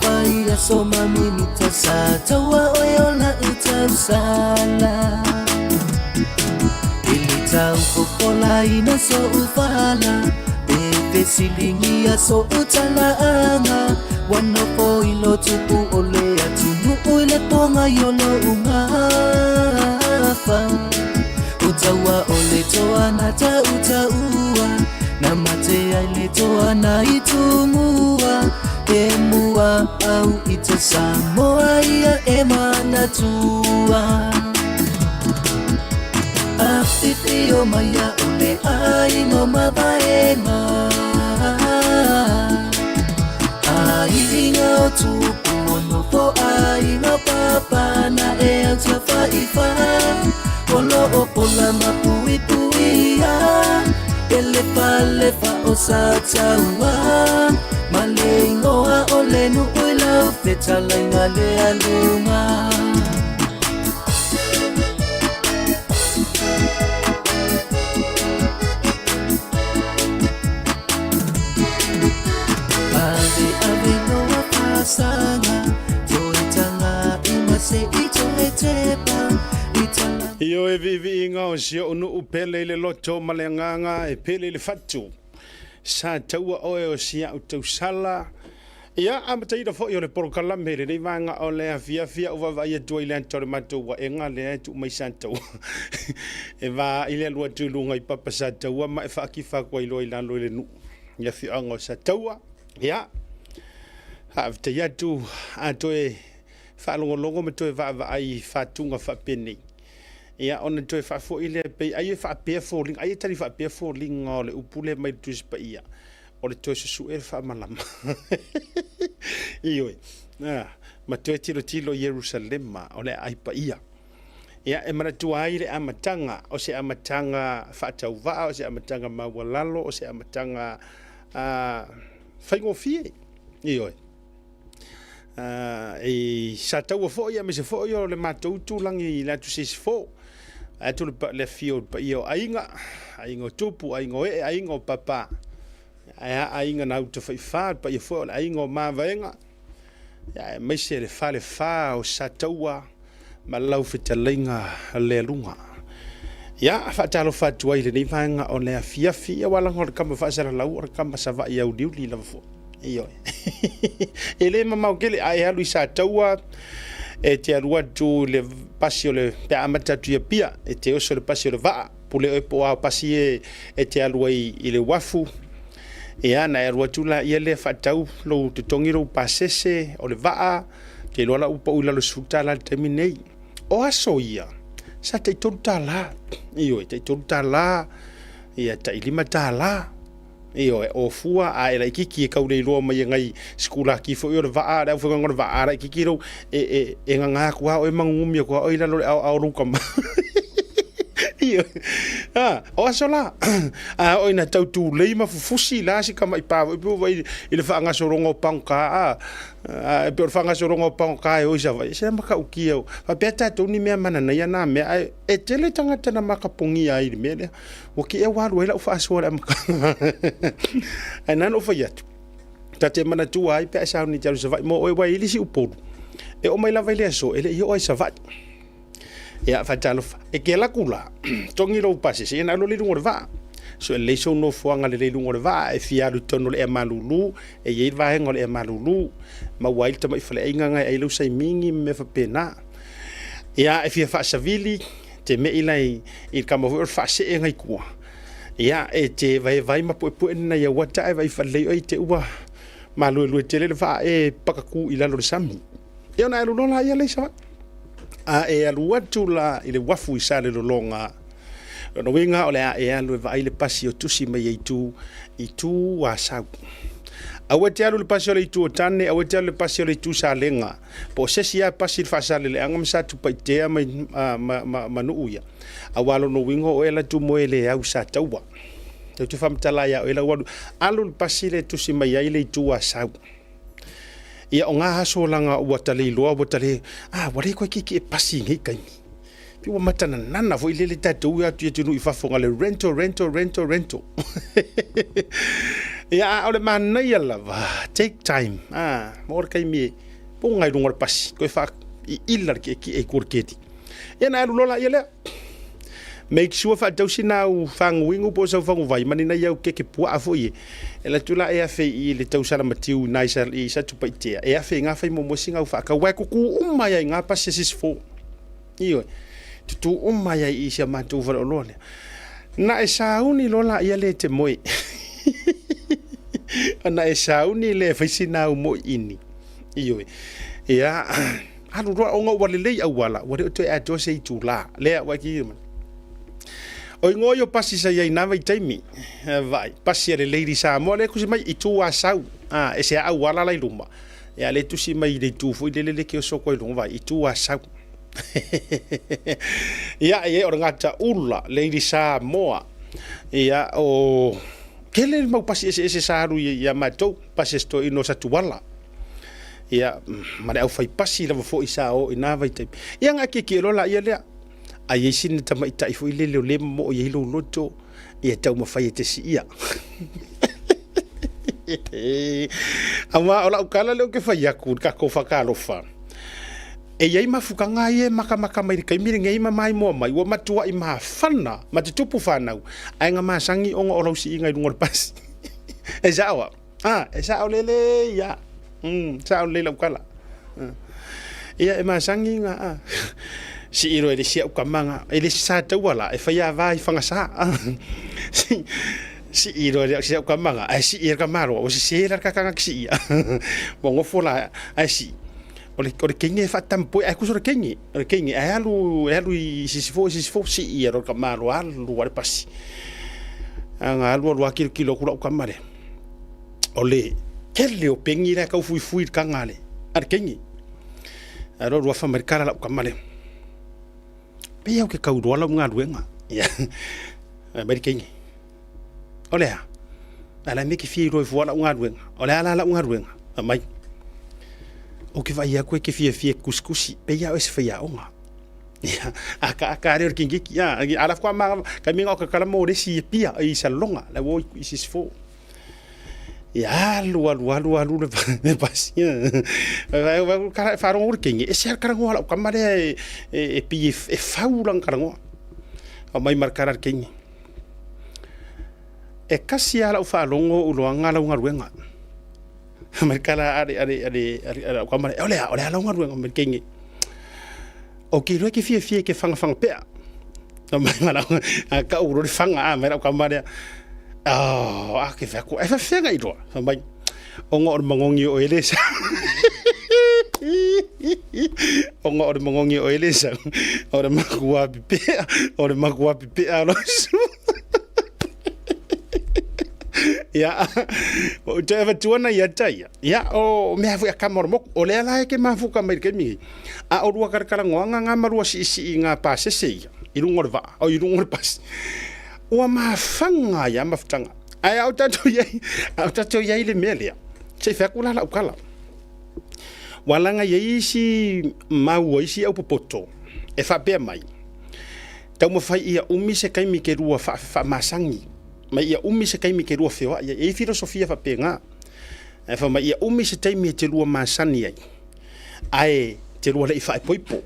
fai aso ma minita sa taua oe o la'u tausala. I le tau fofolaina so'u fala pe fesiligia so'u tala'aga ua nofo i lo tupu o le atunu'u i le pogai o lo'u gafa. O taua o le toa na ta'uta'ua na mate ai le toa na i tumua e mua au i te Samoa ia e manatua. Afifio mai a o le aiga o Mavaega Aiga o Tupu o nofo aiga o Papa na e au Tiafaifa O lo o pola ma puipuia E le falefa o Sataua Ma le igoa o le nuu i lau fetalaiga le aluga. Ave ave loa fasaga Toe taga i ma se i toe tepa i tala. Ioe viiviiga o si ou nuu pele i le loto ma le agaga e pele i le fatu. Sa taua oe o si au tausala. Ia, amataina foi o le polokalame i lenei vaega o le afiafi a ou vaavaai atu ai i le ata o le matou aega lea e tuu mai Sataua. E va i le alu atu i luga i papa Sataua ma e faakifa atu ai loa i lalo i le nuu i le afioaga o Sataua. Ia, faafetai atu a toe faalogologo ma toe vaavaai i fatuga faapenei. Ia, ona toe faafoi lea pei ai e faapea foliga, ai e tali faapea foliga o le upu lea mai le Tusi Paia. O le toe susue le faamalama. Ioe. Ma toe tilotilo i Ierusalema o le aai paia. Ia, e manatua ai le amataga, o se amataga faatauvaa, o se amataga maualalo, o se amataga faigofie. Ioe. I Sataua foi aemaise foi o le matou itulagi i le atu Sisifo, atu le afio o le paia o aiga, aiga o tupu, aiga o ee, aiga o papa, ae a aiga na utafaifa, le paia foi o le aiga o Mavaega, aemaise le falefa o Sataua ma lau fetalaiga Lealuga. Ia, faatalofa atu ai i lenei vaega o le afiafi, ia aua leaga o le kama faasalalau o le kama Savaii auliuli lava foi. Ioe. E le mamao tele, a e alu i Sataua, e te alu atu i le pasi o le, pe a amata atu i Apia, e te oso i le pasi o le vaa, pule oe po o a pasi e te alu ai i le uafu. Ia, na e alu atu laia lea faatau lou totogi lou pasese o le vaa, Ou te iloa la ua pau i lalo i le $10 i le taimi nei. O aso ia, sa tai $3. Ioe, tai $3, ia tai $5. Ioe, o fua a e laitiiti e tau le iloa mai e nai sikulaki foi o le vaa, le aufaigaluega o le vaa, a laitiiti lou, e, e, e gaga atu lava oe ma nunumi atu lava oe i lalo o le aoao o lou tama. Ioe, a, o aso la, a oo ina tau tulei ma fufusi la si tamai pa foi pe ua vaai i le faagasologa o pagota, a, E pei o le faagasologa o pagota e o i Savaii, se matautia. Faapea tatou ni mea mananaia na mea, ae e tele tagata na makapogia ai i le mea lea. Ua te i ua alu ai lau faasoa i le amataga. Ae na ona ou fai atu, ta te manatua ai pe a e sauni e te alu i Savaii mo oe, aua e i ai le isi Upolu, e oo mai lava i le aso e le i oo ai i Savaii. Ia, faatalofa. E te alu atu la, togi lou pasese, ia ona alu lea i luga o le vaa. Sue lelei sou nofoaga lelei i luga o le vaa, e fia alu i totonu o le ea malulu, e i ai le vaega o le ea malulu, maua ai le tamai faleaiga na e ai lau saimigi ma mea faapena. Ia, e fia faasavili, te mei la i le kama foi o le faasee na i tua. Ia, e te vaevae ma puepue ni nai auata ae vaai faalelei oe i te ua maluelue tele le vaa e pakatu i lalo o le sami. Ia ona e alu loa laia lea i Savaii. A e alu atu la i le uafu i Salelologa, lona uiga o le a e alu e vaai le pasi o tusi mai e itu, itu Asau. Aua e te alu i le pasi o le itu o Tane, aua e te alu i le pasi o le itu Salega, po o se isi lava pasi i le Faasaleleaga ma Satupaitea ma, ma, ma, ma nuu ia. Aua lona uiga o oe e alu atu moe le au i Sataua. Ou te faamatala ia oe lau alu, alu i le pasi lea e tusi mai ai le itu Asau. Ia o ngā aso langa ua ta le iloa ua ta le, ah, ua le koe kiki e pasi i nei taimi. Pi ua matananana foi lele tatou atu i atunuu i fafo nga le rental, rental, rental, rental. Ia, a o le manaia lava, take time, a, maua le taimi e poga i luga o le pasi, toe faaiila le tietie i tua o le keli. Ia ona e alu loa laia lea. Make sure faatau sina au faguinu po o sau faguvai ma ni nai au keke puaa foi e. E alu atu la e afe i le tau salamatiu i ina i Satupaitea, e afe i ina fai muamua sina au faatau, aua e tutu uma ai lava i ina pasi a Sisifo. Ioe, tutu uma ai lava i si a matou faleoloa lea. Na e sauni loa laia lea e te moe. Ona e sauni lea e fai sina au moiini. Ioe. Ia, alu loa ona ua lelei auala, ua le o toe atoa se itula. Lea ua ki mai. O igoa ia o pasi sa i ai i na vaitaimi. Vaai, pasi a le Lady Samoa lea e tusi mai itu Asau. A, e se auala la i luma. Ia lea e tusi mai i le itu foi lele le ke oso atu ai i luga, vaai, itu Asau. Ia, e o le gata ula, Lady Samoa. Ia, o tele le mau pasi eseese sa alu ia matou, pasi a si toeaina o Satuala. Ia, ma le aufaipasi lava foi sa o i na vaitaimi. Ia, ona akiekie loa laia lea. A i ai sina tamaitai foi lele o lea e momoo i ai lou loto, ia taumafai e te siia. Aua o lau tala lea ou te fai atu i le tatou faatalofa, e i ai mafutaga ia e matamata mai i le taimi lenei ma maimoa mai, ua matuai mafana ma te tupu fanau, ae na masani ona o lau siiga i luga o le pasi. E sao a? A, e sao lelei lava. Sao lelei lau tala. Ia, e masani na a. Sii loa e le isi au tama na, e le isi sa taua la, e fai ava i Fagasa. Sii loa e le isi au tama na, ae sii e le tamaloa, ua sese la le kaka na te siia. Ua nofo la, ae sii. O le, o le kenge e faatampoi, ae kusa o le kenge, o le kenge, ae alu, e alu i sisifo, i sisifo, sii e loa le tamaloa, alu lava le pasi. Ana alu alu lava tilotilo atu lau tama lea. O le tele o peni la e tau fuifui i le taga a le, a le teine. Ae alu alu lava fai mai le tala a lau tama lea, pei lava ou te tau iloa lau galuega. Ia, fai mai le teine, o le a? A o le a le mea e te fia iloa ai fua lau galuega? O le a la lau galuega? Fai mai, ou te vaai atu e te fiafia e te tusitusi, pei lava oe o se faiaoga. Ia, akaaka lea o le kinigiki, a, a la faatoa ma, taimi na o tatala mo le isi i Apia, i Salelologa, la ua o i Sisifo. Ia, alu, alu, alu, alu le pasi. Faalogo le teine, ese lava le talanoa a lau tama lea e pei e fau lana talanoa. Aumai ma le tala a le teine. E tasi lava lau faalogo ou iloaga lau galuega. Mai le tala a lau tama lea, o le a, o le a lau galuega? Mai le teine, Ou te iloa e te fiafia e te fagafaga pea. Tau loa le faga a mai lau tama lea. Oh, a ke fai atu, e faafefea iloa? Fai mai, ona o le magogi o oe le sau. Ona o le magogi o oe le sau. O le matua pipea, o le matua pipea o lau Ia, ua ou toe avatua nai ata ia. Ia, o mea foi a kama o le moku. O lea la e ke mafuka mai i le taimi nei. A o lua talatalanoaga nga ma lua siisii i nga pasese ia, i luga o le vaa, o i luga o le pasi. Ua mafaga ai lava mafutaga. Ae a o tatou i ai, a o tatou i ai i le mea lea, se i fai atu la lau tala. Ua laga i ai isi mau a isi au popoto e faapea mai, taumafai ia umi se taimi ke lua faamasani, ma ia umi se taimi ke lua feoai ai. E i ai filosofia faapena. Ae fai mai ia umi se taimi e te lua masani ai, ae te lua le i faaipoipo.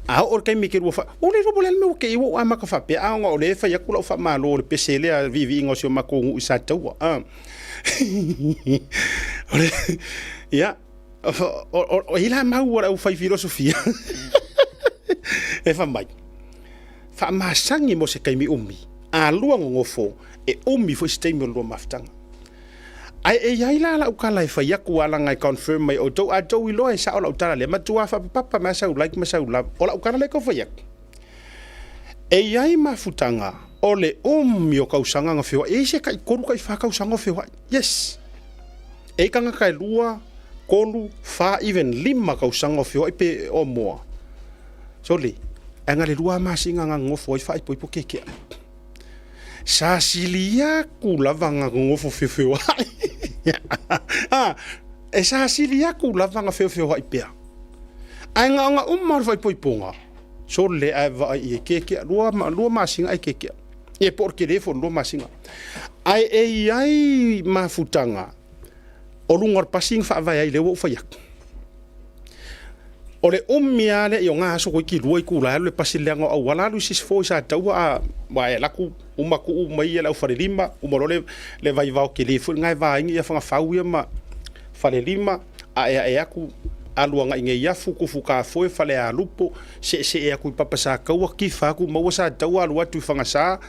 A oo le taimi ke lua fa... Ua le iloa po o le a le mea ua kei ua ou amata faapea, a ona o lea e fai atu lau faamalo o le pese lea viiviiga o si o matou nuu i Sataua. O le, ia, o ai la mau a le aufai filosofia e fai mai, faamasani mo se taimi umi, a lua nonofo, e umi foi se taimi o le lua mafutaga. Ae e i ai la lau tala e fai atu a laga e confirm mai outou, a outou iloa e sao lau tala lea, matua faapapapa mai sau like ma sau love. O lau tala lea e tau fai atu, e i ai mafutaga o le umi o tausaga na feoai, e i ai se tai tolu tai fa tausaga o feoai. Yes. E i ai tagata e lua, tolu, fa, even lima tausaga o feoai pe o moa. Sole, ae na le lua masina na nonofo ai faaipoipo kekea. Sa sili atu lava na nonofo feofeoai. A, e sa sili atu lava na feofeoai pea. Ae na ona uma o le faaipoipoga, sole ae vaai i e kekea, lua masina ae kekea. Ia po o le tele foi o le 2 masina. Ae e i ai mafutaga o luga o le pasi na faavae ai lea ua ou fai atu. O le umi lava lea i ona aso toeitiiti 2 itula e alu le pasi i le leaga o auala, alu i sisifo i Sataua a aua e alu atu uma tuu mai le aufalelima uma loa le vaivao tele foi lena e vaina Fagafau ia ma Falelima, ae atu alu agai i Neiafu, Tufutafoe, Falealupo, seesee atu i papa Sataua, tifa atu maua Sataua alu atu i Fagasa,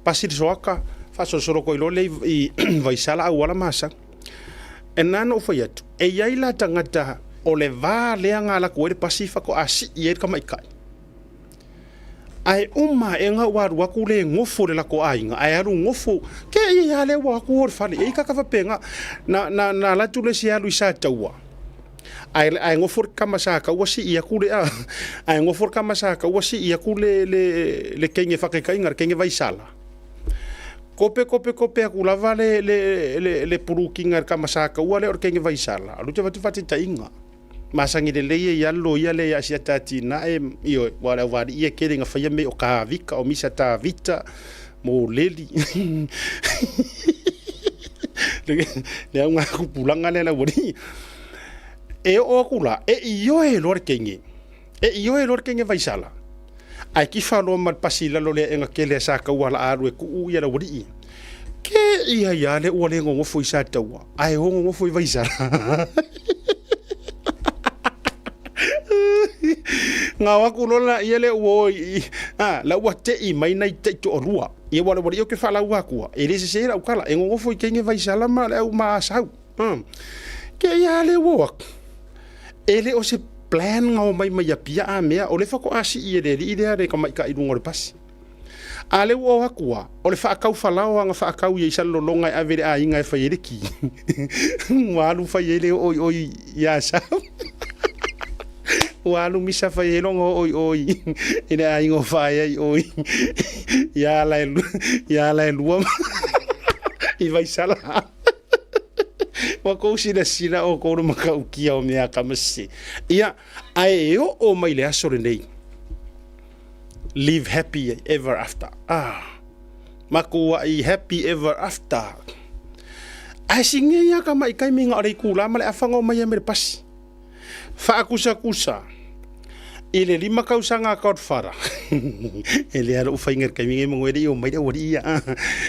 pasi le soata, faasolosolo atu ai loa lea i Vaisala auala ma Asau. E na ona ou fai atu, e i ai la tagata o le va lea na alu atu ai le pasi faatoa sii ai le tamaitai. Ae uma aena ua alu atu le nofo i le latou aiga ae alu nofo, te i lava lea ua o atu o i le fale. E i ai tagata faapena. Na alu atu le isi alu i Sataua, ae nofo le tama Sataua sii atu le, ae nofo le tama Sataua sii atu le teine faataitaiga, le teine Vaisala. Kope kope kope atu lava le pulukiga e le tama Sataua lea o le teine Vaisala, o lea ou te avatu faataitaiga. Masani lelei ai lava le loia lea ia Asiata Atinae, ioe, aua o le auvaalii ia e tele ina faia mea o Tavita, o Misa Tavita, Moleli, le augatupulaga lea a le aualii. E oo atu la, e ioe loa le teine, e ioe loa le teine Vaisala, ae tifa loa ma le pasi i lalo o le aega tele a Sataua o le a alu e tuu le aualii. Ke i ai lava lea ua le nonofo i Sataua, ae o nonofo i Vaisala. Na o atu loa laia lea ua o i, a, la ua tei mai nai taitoalua. Ia aua o le aualii ou te faalaua atua, e le sese lau tala, e nonofo i teine Vaisala ma le au ma Asau. Ke i a lea ua o atu. E le o se plan na omai mai Apia a mea, o lea faatoa sii e le alii lea le tamaitai i luga o le pasi. A lea ua o atu lava, o le faatau falao lava na faatau i ai Salelologa e ave i le aiga e fai ai le ki, ua alu fai ai le oo i o i Asau. Ua alu misa fai ai lona oo i o i le aiga o Faea i o i Alaelua i Vaisala. Ua tou silasila outou le matautia o mea kamasi. Ia, ae oo mai le aso lenei, live happy ever after. Ah, matuai happy ever after. Ae sigi ia ka mai taimi na o le itula ma le afa na omai ai me le pasi. Faakusakusa i le 5 tausaga a Godfather. E le lou faiga i le taimi nei manu e le i omai le aualii ia.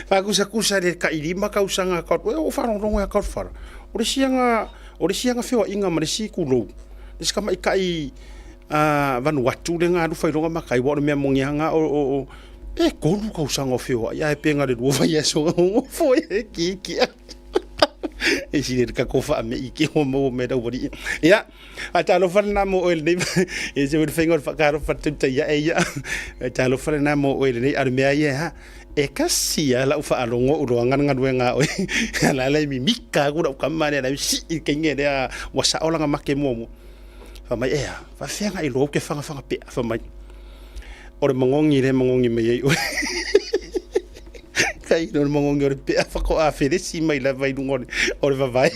Faakusakusa i le tai 5 tausaga a Godfather. Ua ou faalogologo ia Godfather. O le isi aga, o le isi aga feoaiga ma le isi tulou, le isi tamaitai Vanuatu lea na alu fai loa matai, aua o le mea moni lava o, pe 3 tausaga o feoai ae pe na o le 2 vaiaso na nonofo ai e kiki. E sili le tatou faamei ke o maua mai le aualii. Ia, faatalofa lena mo oe lenei, e se le faiga o le faatalofa tautai ae ia. Faatalofa lena mo oe lenei, a o le mea ia ha, e kasi lava lau faalogo ou loaga le galuega a oe. La la e mimika aku lau tama lea, la e sii le teine lea ua sao lana make muamua. Fai mai, ea, faafefea ona e iloa ou te fagafaga pea? Fai mai, o le magogi lea e magogi mai ai oe. Kai o le magogi o le pea faatoa felesi mai lava i luga o le vavae.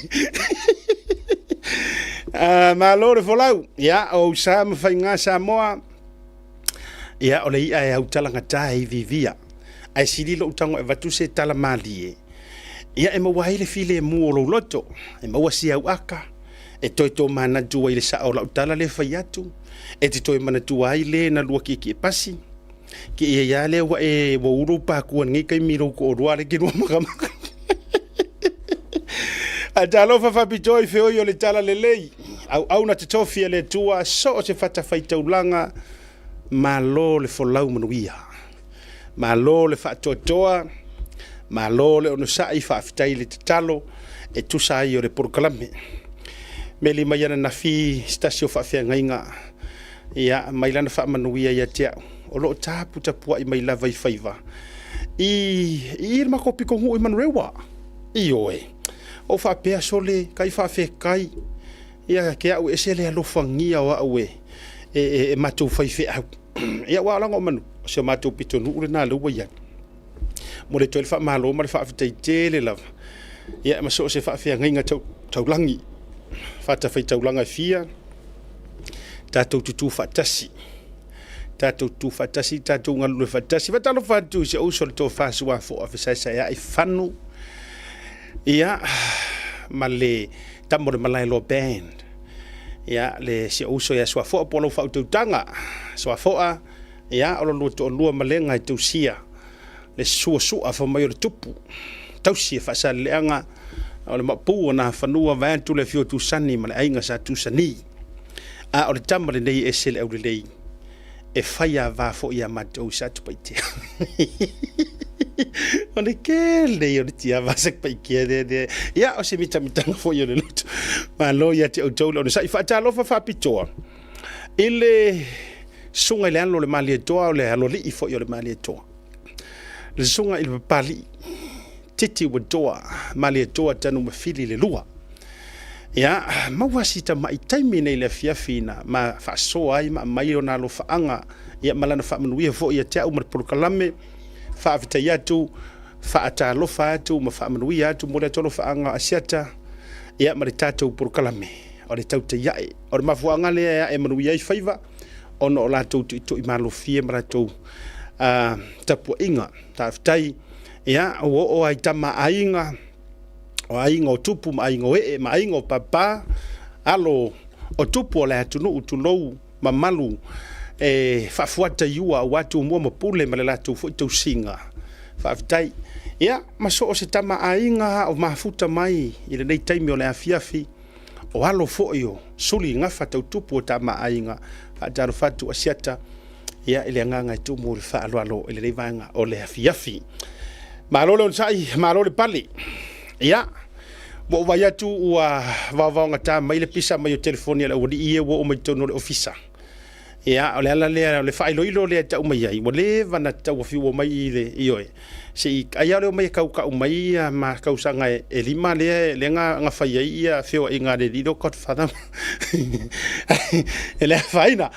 Malo le folau. Ia, o ou sa ma faiga Samoa. Ia, o le i'a e autalagata e iviivia. Ae sili lou tago e avatu se tala malie. Ia, e maua ai le filemu o lou loto. E maua si au aka. E toe tomanatu ai i le sao o lau tala lea e fai atu. E te toe manatua ai le na lua kiekie pasi. Ke ia ia lea ua e ua ulu pakua lenei taimi i lou toalua le ke lua makamaka. A talofa faapitoa i feoi o le tala lelei. Auauna totofi a le Atua so o se fatafaitaulaga, malo le folau manuia. Malo le faatoatoa, malo le onosai, faafetai le tatalo e tusa ai o le polokalame. Meli mai ananafi se tasi o faafeagaiga, ia, mai lana faamanuia ia te au, o lo o taputapuai mai lava i faiva i le matou pitonuu i Manurewa. Ioe, ou faapea sole kai faafekai, ia ke au ese le alofagia o au e matou faifeau. Ia aua o laga o manu, o si o matou pitonuu lena lea ua i ai. Momoli atu ai le faamalo ma le faafetai tele lava, ia ma so o se faafeagaiga taulagi, fatafaitaulaga e fia, tatou tutu faatasi. Tatou tutu faatasi, tatou galulue faatasi. Faatalofa atu i si ou uso le tofa Suafoa fesaesaeai Fanu, ia, ma le tama o le Malaeloa Band. Ia, le si ou uso ia Suafoa po o lau faautautaga. Suafoa, ia, o lo lua toalua ma lega e tausia le suasua fai mai o le tupu. Tausi e Faasaleleaga o le maopu o Nafanua vaeatu le afio o Tusani ma le aiga Sa Tusani. A o le tama lenei e ese le aulelei e fai ava foi ia matou i Satupaitea. O le tele ia o le tiava a Satupaitea lea lea. Ia, o se mitamitaga foi o le loto. Malo ia te outou le onosai. Faatalofa faapitoa i le susuga i le alo o le Malietoa, o le aloalii foi o le Malietoa. Le susuga i le Papalii Titi Uatoa Malietoa Tanumafili le lua. Ia, maua si tamai taimi nei i le afiafi na ma faasoa ai ma aumai ona alofaaga, ia ma lana faamanuia foi ia te au ma le polokalame. Faafetai atu, faatalofa atu ma faamanuia atu mo le atu alofaaga Asiata, ia ma le tatou polokalame o le tautai ae. O le mafuaaga lea e ae manuia ai faiva, ona o latou tuitui malofie ma latou tapuaiga. Faafetai, ia, ua oo lava i tama a aiga, o aiga o tupu ma aiga o ee ma aiga o papa, alo o tupu o le atunuu, tulou mamalu e faafuata i ua aua Tumua ma Pule ma le latou foi tausiga. Faafetai. Ia, ma so o se tama aiga o mafuta mai i lenei taimi o le afiafi, o alo foi o suli gafa tau tupu o tama aiga, faatalofa atu Asiata, ia, i le agaga e tumu i le faaaloalo i lenei vaega o le afiafi. Malo le onosai, malo le pale. Ia, ua ou vaai atu ua vaovaogata mai le pisa mai o telefoni a le aualii ia ua oo mai totonu o le ofisa. Ia, o le ala lea, o le faailoilo lea e tau mai ai, ua leva ona tauafiua mai i le ioe. Se i, ai lava o le omai e kaukau mai ia ma tausaga e lima lea, lea na fai ai ia feoaiga a le alii lea o Godfather. E le afaina.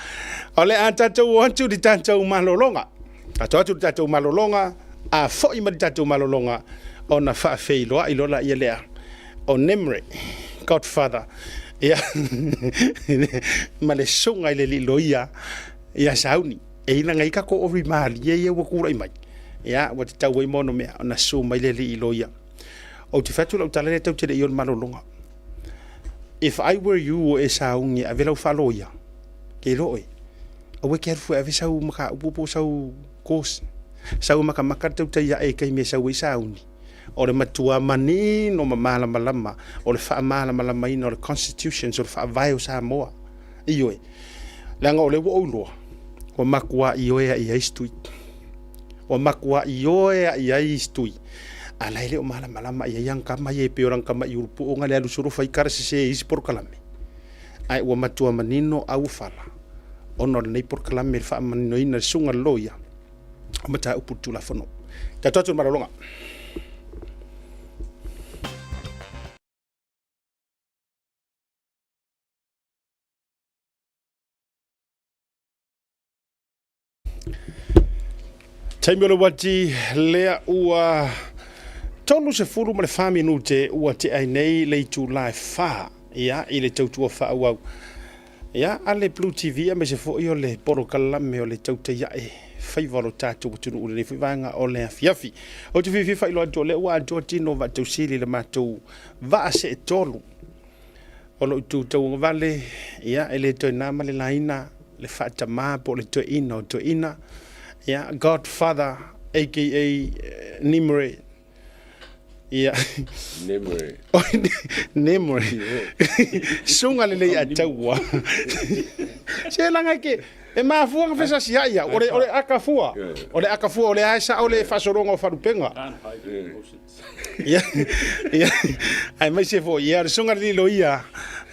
O le a tatou o atu i le tatou malologa. Tatou atu i le tatou malologa, a foi mai le tatou malologa, ona faafeiloai loa laia lea o Nemre, Godfather, ia, ma le susuga i le alii loia ia Sauni. E i lana i tatou ori malie ia ua tulai mai, ia, ua tatau ai ma ono mea ona susu mai le alii loia. Ou te fai atu lau tala lea tatou te le i o i le malologa. If I were you o e Sauni e ave lau faaloia, ke iloa oe, aua e te alu fua e ave sau mataupu po o sau course. Sau e matamata le tautai ae i taimi e sau ai Sauni. O le matua manino ma malamalama o le faamalamalamaina o le Constitution, o le faavae o Samoa. Ioe, leaga o lea ua ou iloa, ua matua ioe i ai si tui. Ua matua ioe i ai si tui. A la e le o malamalama i ai ana tama ia e pei o lana tama i Ulupu'u ona le alu solo fai tala sese i isi polokalame. Ae ua matua manino au fala ona o lenei polokalame i le faamaninoina i le susuga i le loia o mataupu i le Tulafono. Tatou atu i le malologa. Taimi o le uati lea ua 34 minute ua tea ai nei le itula e 4 ia, i le tautua faaauau ia, a le Blue TV aemaise foi o le polokalame o le tautai ae faiva o lo tatou atunuu i lenei foi vaega o le afiafi. Ou te fiafia faailoa atu o lea ua atoa tino vaatausili i le matou vaa seetolu o lou tu tauagavale, ia, e le toe na ma le laina le faatamā po o le toeaina o toeaina, ia, Godfather aka Nimre, ia, Nimre. Nimre. Suga lelei a taua. Se laga ke e mafua ka fesasiai au, o le aka fua, o le aka fua, o le ae sao le faasologa o falupenga. Ia, ia, aemaise foi, ia, o le susuga i le loia,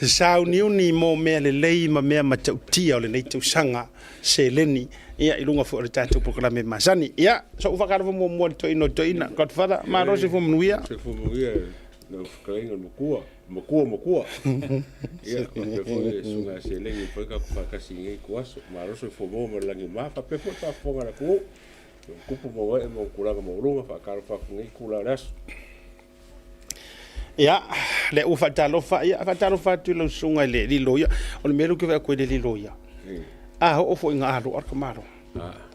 sauniuni mo mea lelei ma mea matautia o lenei tausaga seleni, ia, i luga foi o le tatou polokalame masani. Ia, so'u faatalofa muamua i le toeaina o toeaina, Godfather, malo soifua manuia. Soifua manuia lau fetalaiga le matua, matua matua. Ia, faapea foi le susuga ia Seleni ua mafai ona tatou faatasi i lenei ituaso. Malo soifua maua ma le lagi e mama, faapea foi le faafofoga a le atunuu. Tupu ma ee ma ona tulaga maualuga, faatalofa atu i lenei itula o le aso. Ia, lea ua faatalofa, ia, faatalofa atu i lau susuga i le alii loia. O le mea lea ou te vaai atu ai i le alii loia, a oo foi ina aloa le tamaloa.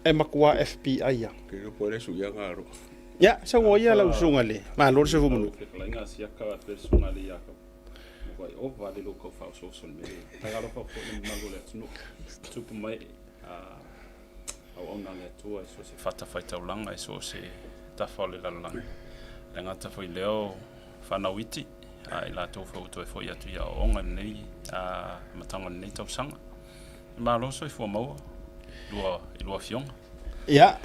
E matua FBI ia. Ke lo po le su ia ngaro. Ia, sau o ia lau susuga le Malo le soifua manuia. Fetalaiga siaka faapea le susuga le Iakopo. Ua ova le lou faaosooso i le mea lea. Tagalopa foi le mamalu o le atunuu. Tupu mai auauna a le Atua i so o se fatafaitaulaga, i so o se tafa o le lalolagi. E le gata foi i lea o fanau iti, a i latou foi ua toe foi atu i aoaoga i lenei amataga o lenei tausaga. Malo soifua maua i lua afioga. Ia,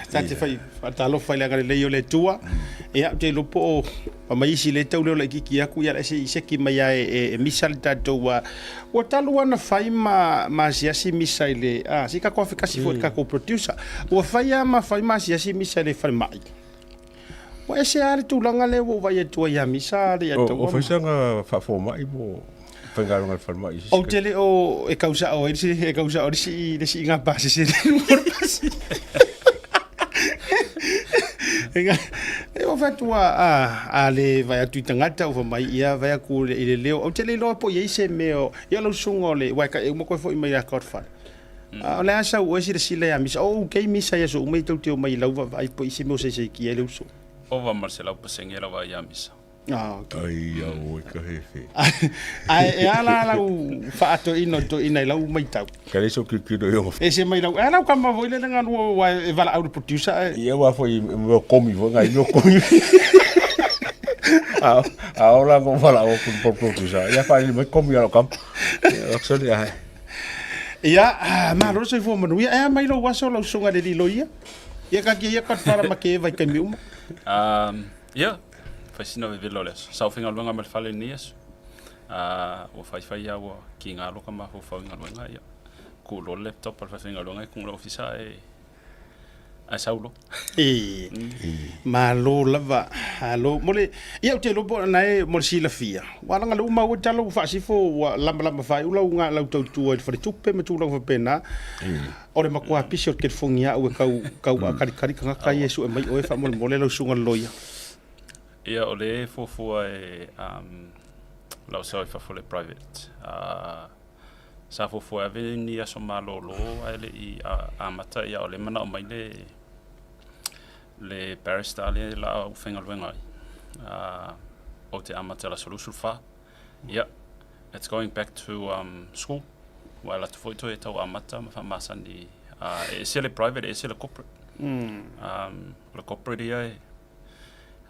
ta te fai faatalofa i le agalelei o le Atua. Ia, ou te iloa po o pa mai isi le tau leo laitiiti atu, ia se i seki mai lava e misa le tatou ua talu lava ona fai ma asiasi misa i le se i tatou afekasi foi i le tatou producer. Ua fai lava ma fai ma asiasi misa i le falemai. Ua ese lava le tulaga lea ua ou vaai atu ai ia Misa le ia O faisaga faafomai mo faigaluega i le falemai i se Ou te le o e kau sao ai le e kau sao le sii le siiga pasese le luga o le pasi. E o fai atu a le vaai atu i tagata ua fai mai ia vaai atu i le leo. Ou te le iloa po o i ai se mea o ia lau susuga o le aua e uma koe foi mai ia Godfather. A o le a sau oe silasila ia Misa. O okay Misa i aso uma ia tou te omai i lau vaavaai po i se mea o saisaitia ai le uso. Ova ma le 100% lava ia Misa. Ah, okay. Ai a oi ka hehe. Ae e a la lau faatoeina o le toeaina i lau matau? Ka le so kiukilo i oga. Ese mai lau, e lau kama foi lele galua ua e valaau le producer ae. Ia ua foi mea komi foi ngai mea komi. A a ola ko valaau ku producer. Ia fa ni mai komi ala kam. Ia sorry ai. Ia, malo le soifua manuia. E a mai lou aso lau susuga i le Liloia? Ia ka kia ia ka whara ma ke vai kaimi uma. Ia, fai sina vevela o le aso. Sa ou faigaluega ma le fale i lenei aso. Ua faifai lava ua kiga loa ka mafaufau i galuega, ia tuu loa le laptop a le faifaigaluega i luga o le ofisa ae ae sau loa. E, malo lava, malo. Mo le, ia ou te iloa po o lena e mo le silafia, ua laga lea ua maua tala ua faasifo ua lamalama faaiu lau lau tautua i le faletupe ma tulaga faapena. O le matua pisi o le telefoni ia au e tau tau kalikali tagata ia e sue mai oe faamolemole lau susuga i le loia. Ia o lea e fuafua e lau sao i fafo le private. Sa fuafua e ave ni aso malolo ae le i amata, ia o lea e manao mai le le barrister lea la a ou faigaluega ai, ou te amata i le aso 24. Ia, it's going back to school, ua alu atu foi toe tau amata ma faamasani, e ese le private e ese le corporate. O le corporate ia e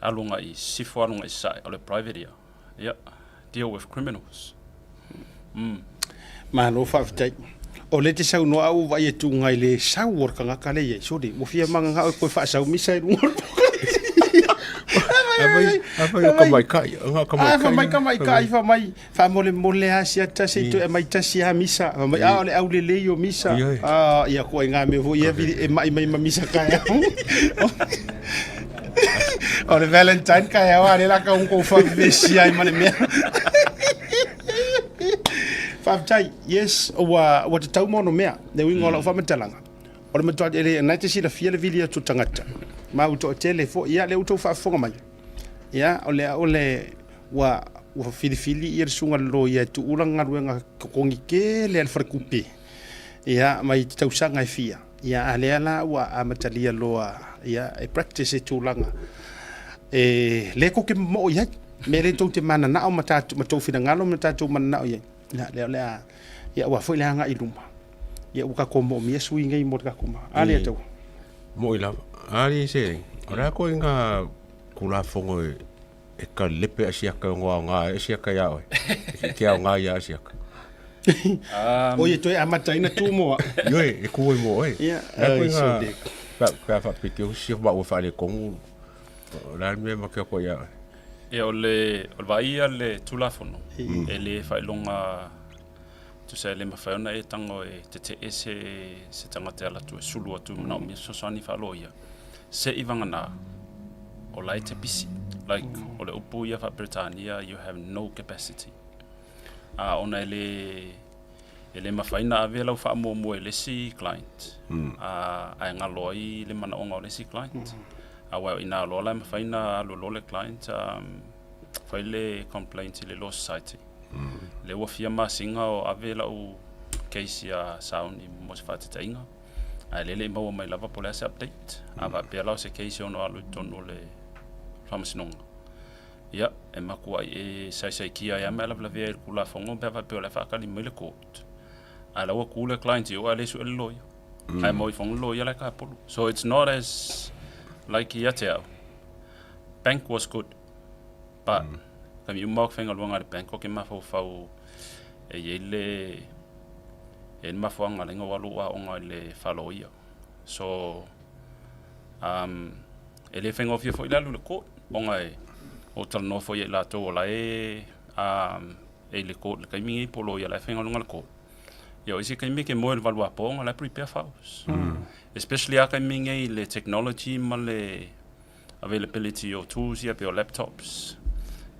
alu agai i sisifo alu agai i sasae, o le private ia, ia, deal with criminals. Malo faafetai. O lea e te saunoa au ua vaai atu i le sau o le tagata lea e i ai. Sole, ua fia mananao e toe faasau misa i luga o le Afai o tamaitai, o tamaitai. Fai mai tamaitai, fai mai, faamolemole lava sia tasi i toe aumai tasi lava misa. Fai mai, a o le aulelei o misa. A, ia koe ngā mea foi ia e mai mai ma misa taeao. O le Valentine taeao a lea la tau kou faavesi ai ma le mea. Faafetai, yes, ua ua tatau ma ono mea. Le uiga o lau faamatalaga, o le matua e le na te silafia le vili atu o tagata. Ma ua toatele foi, ia lea ua outou faafofoga mai. Ia, o le o le ua ua filifili ia le susuga i le loia e tuu lana galuega totogi tele a le faletupe. Ia, mai tausaga e fia. Ia, a lea la ua amatalia loa, ia, e practice e tulaga e le tou te momoo i ai. Mea lea tou te mananao ma tatou ma tou finagalo ma tatou mananao i ai. Ia, lea o le a, ia aua foi le agai i luma. Ia ua tatou moomia sui nei mo le tatou ma. A lea tau. Mo'i lava. A le se, o le a koe ngā Tulafono e ka lepe asiaka o aoga e asiaka ia oe. E te aoga ia asiaka. O ia toe amataina tu moa. Ioe, e ku e mo oe. Ia, ai so de. Pe a whapiti o si ma ua whaale kongu. O la mea ma kia koe ia oe. Ia o le o le vaai ia le Tulafono e le faailoga tusa e le mafai ona e tago e tetee se se tagata e alu atu e sulu atu manaomia fesoasoani faaloia. Se i vagana o la e te pisi. Like o le upu ia faa-Peretania you have no capacity. A ona e le e le mafai ona ave lau faamuamua i le isi client a ae galo ai le manaoga o le isi client. Aua o i ina loa la e mafai ona alu loa le client fai le complaint i le Law Society. Lea ua fia masina o ave lau case ia Sauni mo se faataitaiga. Ae lea e le i maua mai lava po o le a se update. A faapea la o se case e ono alu i totonu o le Faamasinoga, ia, e matuai e saisaitia ai lava ma e lavelavea ai i le Tulafono pe a faapea o la e faatali mai le court, a o la ua tu le client i o ae le sue le loia. Ae maua ifoga le loia la e tapolu. So it's not as like ia te au, bank was good, but taimi uma o faigaluega a le bank ou te mafaufau e i ai le e i ai le mafuaaga lea na ou alu aoga i le faaloia. So um, e le faigofie foi le alu i le court ona e ou talanoa foi ia i latou o la e um, e i le court i le taimi nei po o loia la e faigaluega i le court. Ia o isi taimi e te moe i le 8 apo ona la e prepare files. Especially a taimi nei i le technology ma le availability o tools ia pei o laptops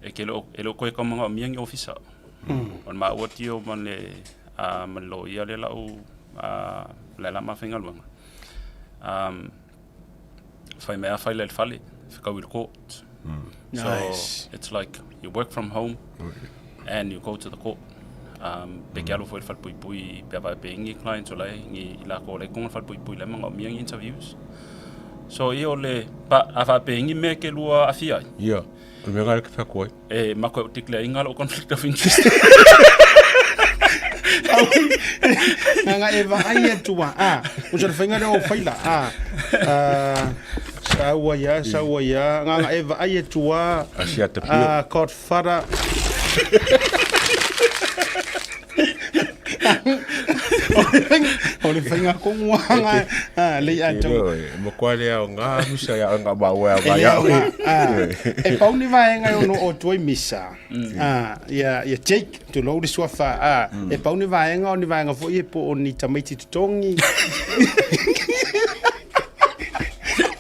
e ke le e le o koe ka manaomia ni ofisa. O le maua tio ma le ma le loia lea lau la la mafaigaluega. Fai mai a fai le fale, whakau i le court. So Nice. it's like you work from home and you go to the court. Pe ke alu foi i le falepuipui pe a vae ngi clients o lai ngi i lako o lai konga falepuipui lai manaomia ngi interviews. So ia o le pa a faapea ngi mea ke lua afia ai. Ia, o le mea lena ke fai atu ai. E mako e o declare inga lou conflict of interest. Nga e vaai atu a, a, o se faiga lea o faila, a, a, saua ia, saua ia, nga e vaai atu a, Asia te pio. a, Godfather. O le faiga kongu nga, a, lei a tau. Matua le aoga misa ia nga maua E ia le ia. aoga, a, e pau ni vaega e ono o atu ai misa. A, ia, ia Jake, tulou le suafa, a, e pau ni vaega o ni vaega foi e po o ni tamaiti totogi.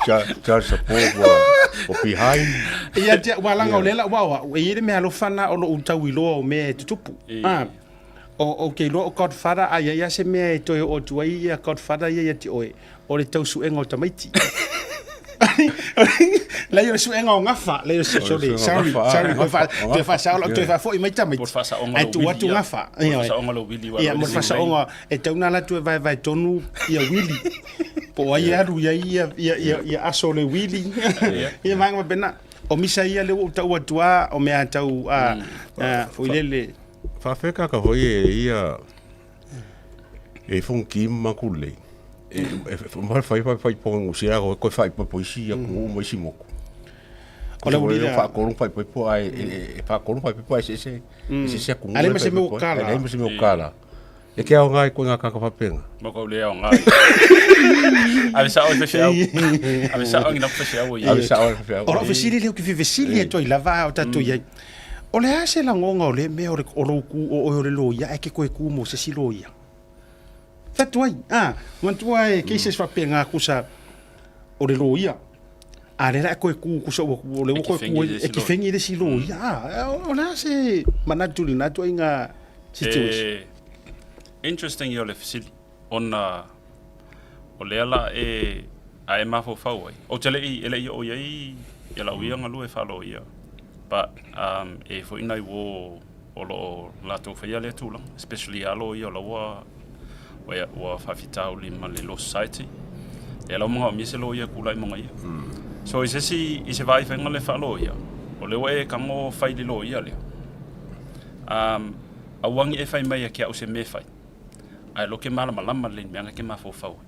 Child support ua o behind. Ia te ua langa o lela ua ua e i le mea alofa na o lou tau iloa o mea e tutupu. A, o ke iloa o Godfather a ia ia se mea e toe oo atu ai ia Godfather ia ia te oe o le tau suega o tamaiti. Lei o le suega o gafa, lei o sorry, sorry, sorry, toe fa toe faasao toe faafoi mai tamaiti. Po o le faasaoga Ae lou tuu wili atu ia. gafa. Po o le faasaoga lou wili ua Ia, alu mo le ai le faasaoga e tau na alu atu e vaevae tonu ia wili. Po o ai e alu i ai ia ia ia ia aso o le wili. Ia vaega faapena. O misa ia lea ua ou tau atu lava o mea tau a foi lele. Faafeka ka foi e ia e fong ki makule. E ma fai fai fai pongo si a ko fai po isi ia ku mo isi moku. O le uli le lea. fa ko fai po ai e fa ko fai po ai se se se se ku. Ale ma se mea o kala. Ale ma se mea o kala. E ke ao ngai ko ngā kaka fapenga. Mo ko le aoga. Ave sao i feseau. Ave sao ngi na feseau ia. Ave sao i feseau. O lau fesili lea ou te fia fesili atu ai lava a o tatou i ai. O le a se lagoga o lea mea o le o lou ku o oe o le loia ae ke koe ku mo se isi loia? Fai atu ai, a, manatua e cases faapena kusa o le loia. A lea la e koe ku kusa ua o lea ua koe ku ai e te fegi le isi loia. A, o le a se manatu i lena ituaiga situation? E interesting ia o le fesili ona o lea la e a e mafaufau ai. Ou te le i e le i oo i ai ia lau ia galue faaloia but e foi nai uo o lo o latou faia lea tulaga especially alo ia o la ua ua ua faafitauli ma le Law Society. Lea la ua manaomia se loia e kula'i ma ia. So i se isi i se vaifaiga le faaloia, o lea ua e tago fai i le loia lea. Aua ne i e fai mai ia te au se mea e fai, ae loa ke malamalama lelei i le mea na ke mafaufau ai.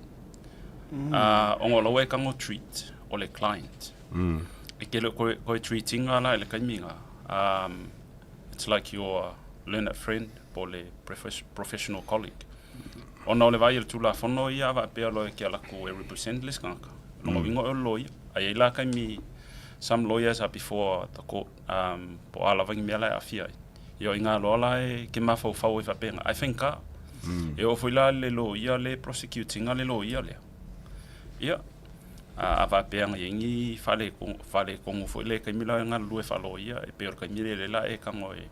Ona o la ua e tago treat o le client. E ke le o koe, koe treat ina la i le taimi lena, it's like your learned friend po o le professional colleague. Ona o le vaai o le Tulafono ia a faapea loa e ke ala atu e represent le isi tagata, lona uiga o le loia. Ae i ai la taimi some lawyers are before the court po o a lava ni mea la e aafia ai. Ia o i ina loa la e ke mafaufau ai faapena, ae faigata. E oo foi la le loia le prosecute ina le loia lea. Ia, a faapea ana i ai ni faaletonu foi le taimi la e galulue faaloia, e pei o le taimi lea la e tago e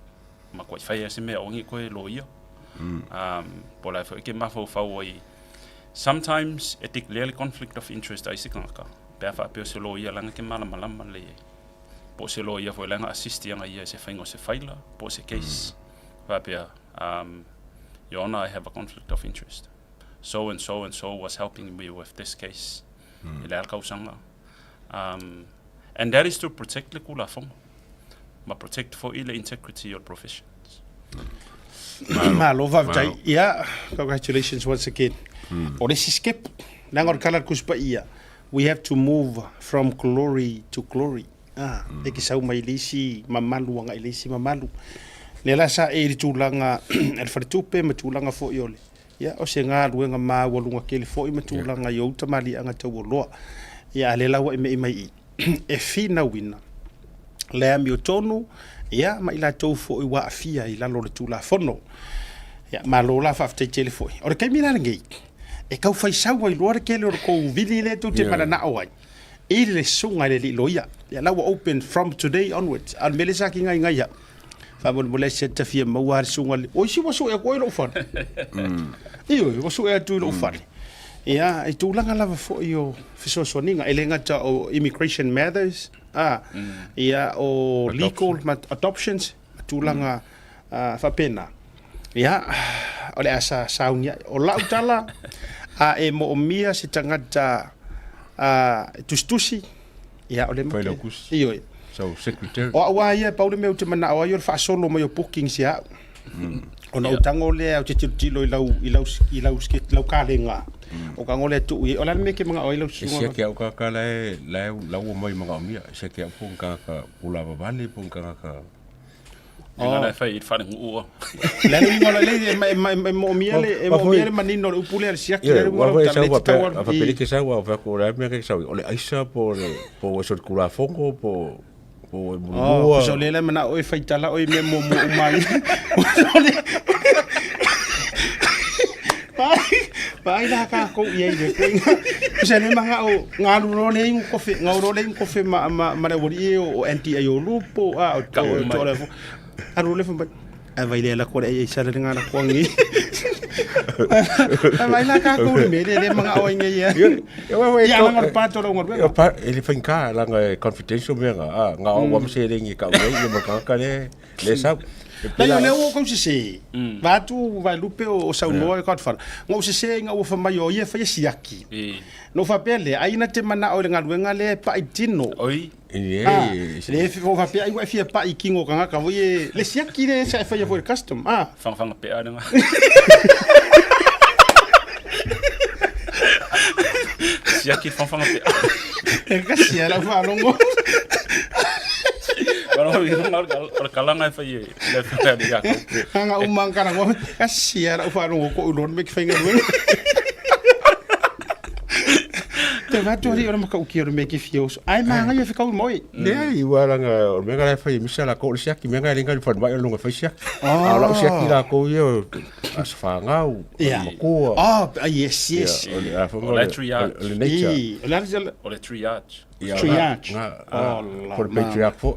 matuai fai lava se mea aua ne i toe loia. Po o le a foi e ke mafaufau ai. Sometimes e declare le conflict of interest a isi tagata pe a faapea o se loia leaga ke malamalama lelei ai. Po o se loia foi leaga assist iana ia i se faiga o se faila po o se case. Faapea, Your Honour, I have a conflict of interest. so and so and so was helping me with this case i le a le kausaga. And that is to protect le Tulafono ma protect fo'i le integrity o le professions. Malo faafetai. Ia, congratulations once again. O le isi step, leaga o le tala a le Tusi Paia, we have to move from glory to glory. Ah, e te sau mai le isi mamalu agai i le isi mamalu. Lea la sa e i le tulaga a le faletupe ma tulaga foi o le, ia, o se galuega maualuga tele foi ma tulaga i ou tamaliiaga taualoa. Ia, a lea la ua e me'i mai i i, e finauina le amiotonu, ia, ma i latou foi ua aafia i lalo o le Tulafono. Ia, malo la, faafetai tele foi. O le taimi la lenei, e tau fai sau ai loa le tele o le tou vili lea tou te mananao ai i le susuga i le alii loia. Ia, la ua open from today onwards. A o le mea lea sa kigai ai au, faamolemole se ta fia maua le susuga i le... O isi ua sue atu ai lou fale. Ioe, ua sue atu i lou fale. Ia, i tulaga lava foi o fesoasoaniga, e le gata o immigration matters, a, ia, o legal ma adoptions, ma tulaga faapena. Ia, o le a sa sauni ai. O lau tala, a e moomia se tagata e tusitusi, ia, o le make. Failautusi. Ioe. So, secretary. O au lava ia, pau le mea ou te manao ai o le faasolo mai o bookings ia au. Ona ou tago lea ou te tilotilo i lau, i lau, i lau, lau kalega. O tago lea tuu i ai. O le a le mea e te manao ai lau E susuga? siaki au kaka la e, la e, la ua mai manaomia. E siaki au po o ni tagata pulavavale po o ni tagata. Ina la e fai i le falenuu. Le le uiga o le e ma e moomia le e moomia le manino o le upu lea le siaki le uiga o le tala te tau alu. Faapea ke sau au fa ko la mea ke sau o le aisa po le po o so Tulafono po po e mulua. Oh, so le le manao e fai tala o e mea mo mo uma ai. Vai, vai la ka ko i ai le koinga. Se le manga o ngalu ro le ingu kofe, ngau ro le ingu kofe ma ma ma le wori e o anti ai o lupo a o to to le alu le fa a vai le la ko le ai sa le ngana ko ngi. A vai la ka ko le me le le manga o ngi ya. Ya la ngor pa to lo ngor. Ya pa ele fainka la nga confidential me nga a nga o wa mse le ngi ka o le ma ka ka le le sau. Nei, o lea ua kou sese. Vaeatu Vaelupe o saunoa i Godfather. Na ou sese ina ua fai mai o ia e faia siaki. Na ou faapea lea, ai na te manao i le galuega lea e pa'i tino. Oi. Ah, le ou faapea ai ua e fia pa'i i kino o tagata foi e le siaki lea sa e faia foi i le custom. Ah. Fagafaga pea lena. Siaki fagafaga pea. E kasi e lau faalogo. O le kalaga e fai e le afioga ia Iakopo. Aga uma ang kalaga, kasi e lau faalogo koʻu loa le mea ke faigaluega. Te vatu ali o le matautia o le mea ke fia oso. Ai magaia fekaui ma oe. Leai, ua laga o le mea la e fai e misa lakou o le siaki, mea e le galo i falemai o le luga e fai siaki. A o lau siaki lakou ia o aso fanau, matua. Oh, yes, yes. O le a foi O le triage. o le nature. I, o le a O le triage. Ia, Triage. nga, Oh, la, po le ma. patriarch foi.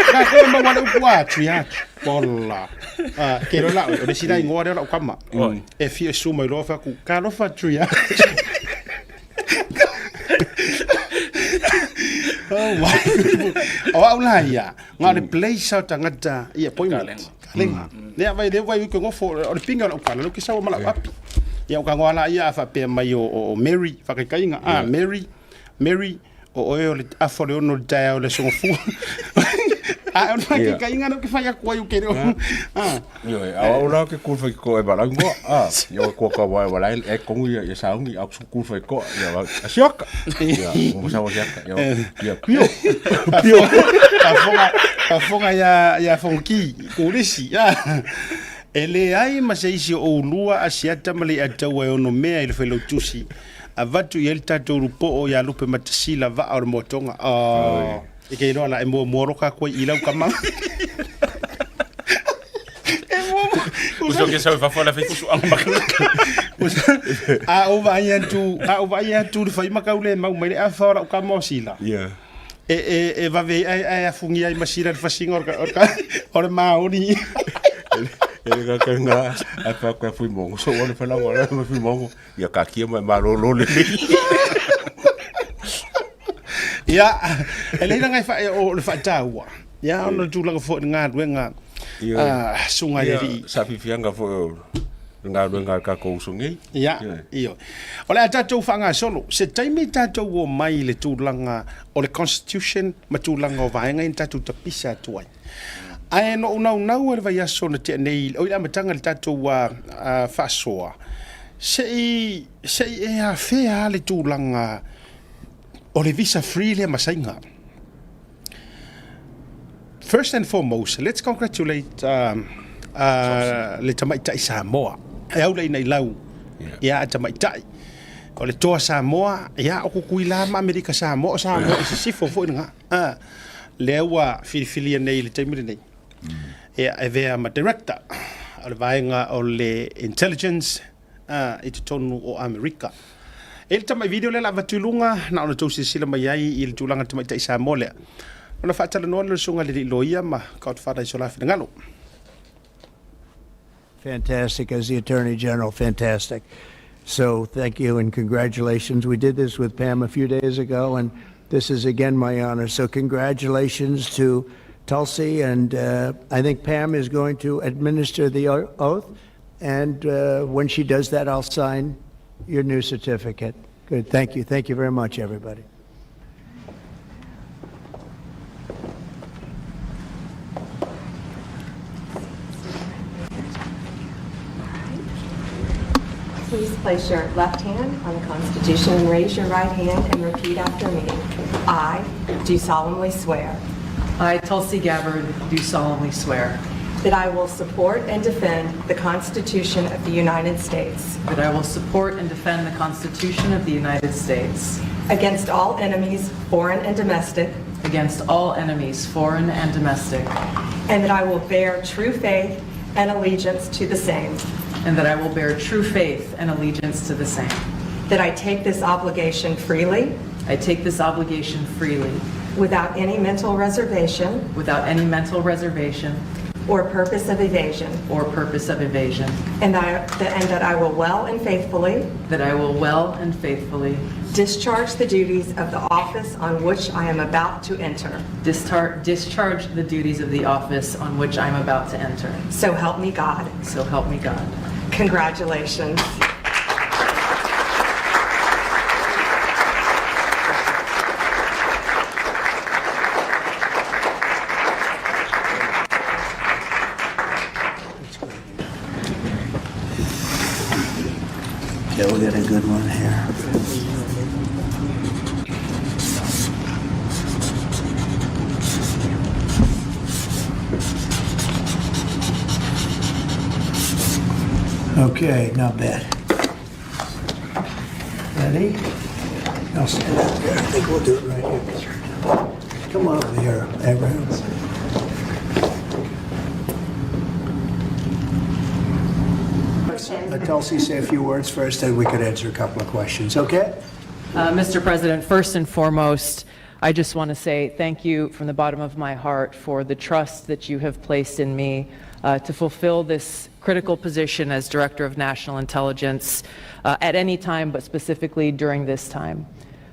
Ka ko maua le upu a triage. Ola. Ah, ke loa lau, o le sina ingoa lea o lau kama. E fia su mai loa fai atu, talofa triage. Oh my. O au la ia, nga o le place o tagata i appointment. Kalenga. Lea vai lea vai ke ngofo o le pinga o lau kala, leu ke sau ma lau api. Ia o ka ngoa la ia a faapea mai o Mary, whakaikainga, ah, Mary, Mary, o oe o le afa o le ono o le taeao o le aso gafua. A o le whakaikainga nau ke whai aku ai o ke reo. Ah. Ioe, a au la ke kul whai ko e walau ngoa. Ah, io ko ka wa wala e kongu ia ia saungi au su kul whai ko ia wa asiaka. Ia, mo sa wa siaka. Ia, ia pio. Pio. Afonga, afonga ia ia fonki, kulisi. Ah. E leai ma se isi o oulua Asiata ma Leiataua e ono mea i le Failautusi, avatu i ai le tatou lupoo ia Lupematasi vaa o le moatoga. Oh, e ke iloa la e muamua loka aku ai i lau kama. E muamua. Uso ke sau i fafo la fai fusuaga ma A ou vaai atu, a ou vaai atu i le faimakau le mau mai le afa o lau kama o Sila. Ia. E, e, e vave ai ai afungia ai ma Sila le fasiga o le, o le, o le maoni. E le ka nga a fa ka fui mongo so o le fala ngora ma fui mongo ia ka kia mai malolo le. Ia, e leai langa e wha, o le whaataua. Ia, ona le tulaga foi i le galuega Ia. a susuga i le alii. Sa fiafiaga foi o Le galuega a le tatou uso nei. Ia, ioe. O le a tatou faagasolo, se taimi tatou omai i le tulaga o le Constitution ma tulaga o vaega ia na tatou tapisa atu ai. Ae na ou naunau lava i le vaiaso na tea nei, oi le amataga i le tatou faasoa, se i, se i e afea lava le tulaga o le visa free lea ma Saina. First and foremost, let's congratulate le tamaitai Samoa e aulaina i lau ia a tamaitai. O le toa Samoa, ia o Kukuila ma Amerika Samoa, o Samoa i sisifo foi lena. Lea ua filifilia nei i le taimi lenei. Ia e avea ma director o le vaega o le intelligence i totonu o Amerika. E i ai le tamai video lea o le a avatu i luga, na ona tou silasila mai ai i le tulaga tamaitai Samoa lea. Ona faatalanoa lea o le susuga i le alii loia ma Godfather i so la finagalo. Fantastic as the Attorney General, fantastic. So thank you and congratulations. We did this with Pam a few days ago, and this is again my honor. So congratulations to Tulsi, and I think Pam is going to administer the oath. And when she does that, I'll sign your new certificate. Good. Thank you. Thank you very much, everybody. Please place your left hand on the Constitution and raise your right hand and repeat after me. I do solemnly swear I, Tulsi Gabbard, do solemnly swear that I will support and defend the Constitution of the United States that I will support and defend the Constitution of the United States against all enemies, foreign and domestic, against all enemies, foreign and domestic, and that I will bear true faith and allegiance to the same, and that I will bear true faith and allegiance to the same. that I take this obligation freely I take this obligation freely, without any mental reservation without any mental reservation or purpose of evasion, or purpose of evasion, and that I will well and faithfully that I will well and faithfully discharge the duties of the office on which I am about to enter. discharge the duties of the office on which I am about to enter. So help me God. So help me God. Congratulations. Yeah, we got a good one here. Okay, not bad. Ready? I'll stand up there. I think we'll do it right here. Come on over here, Abraham. Let Tulsi say a few words first, then we could answer a couple of questions, okay? Mr. President, first and foremost, I just want to say thank you from the bottom of my heart for the trust that you have placed in me to fulfill this critical position as Director of National Intelligence at any time, but specifically during this time.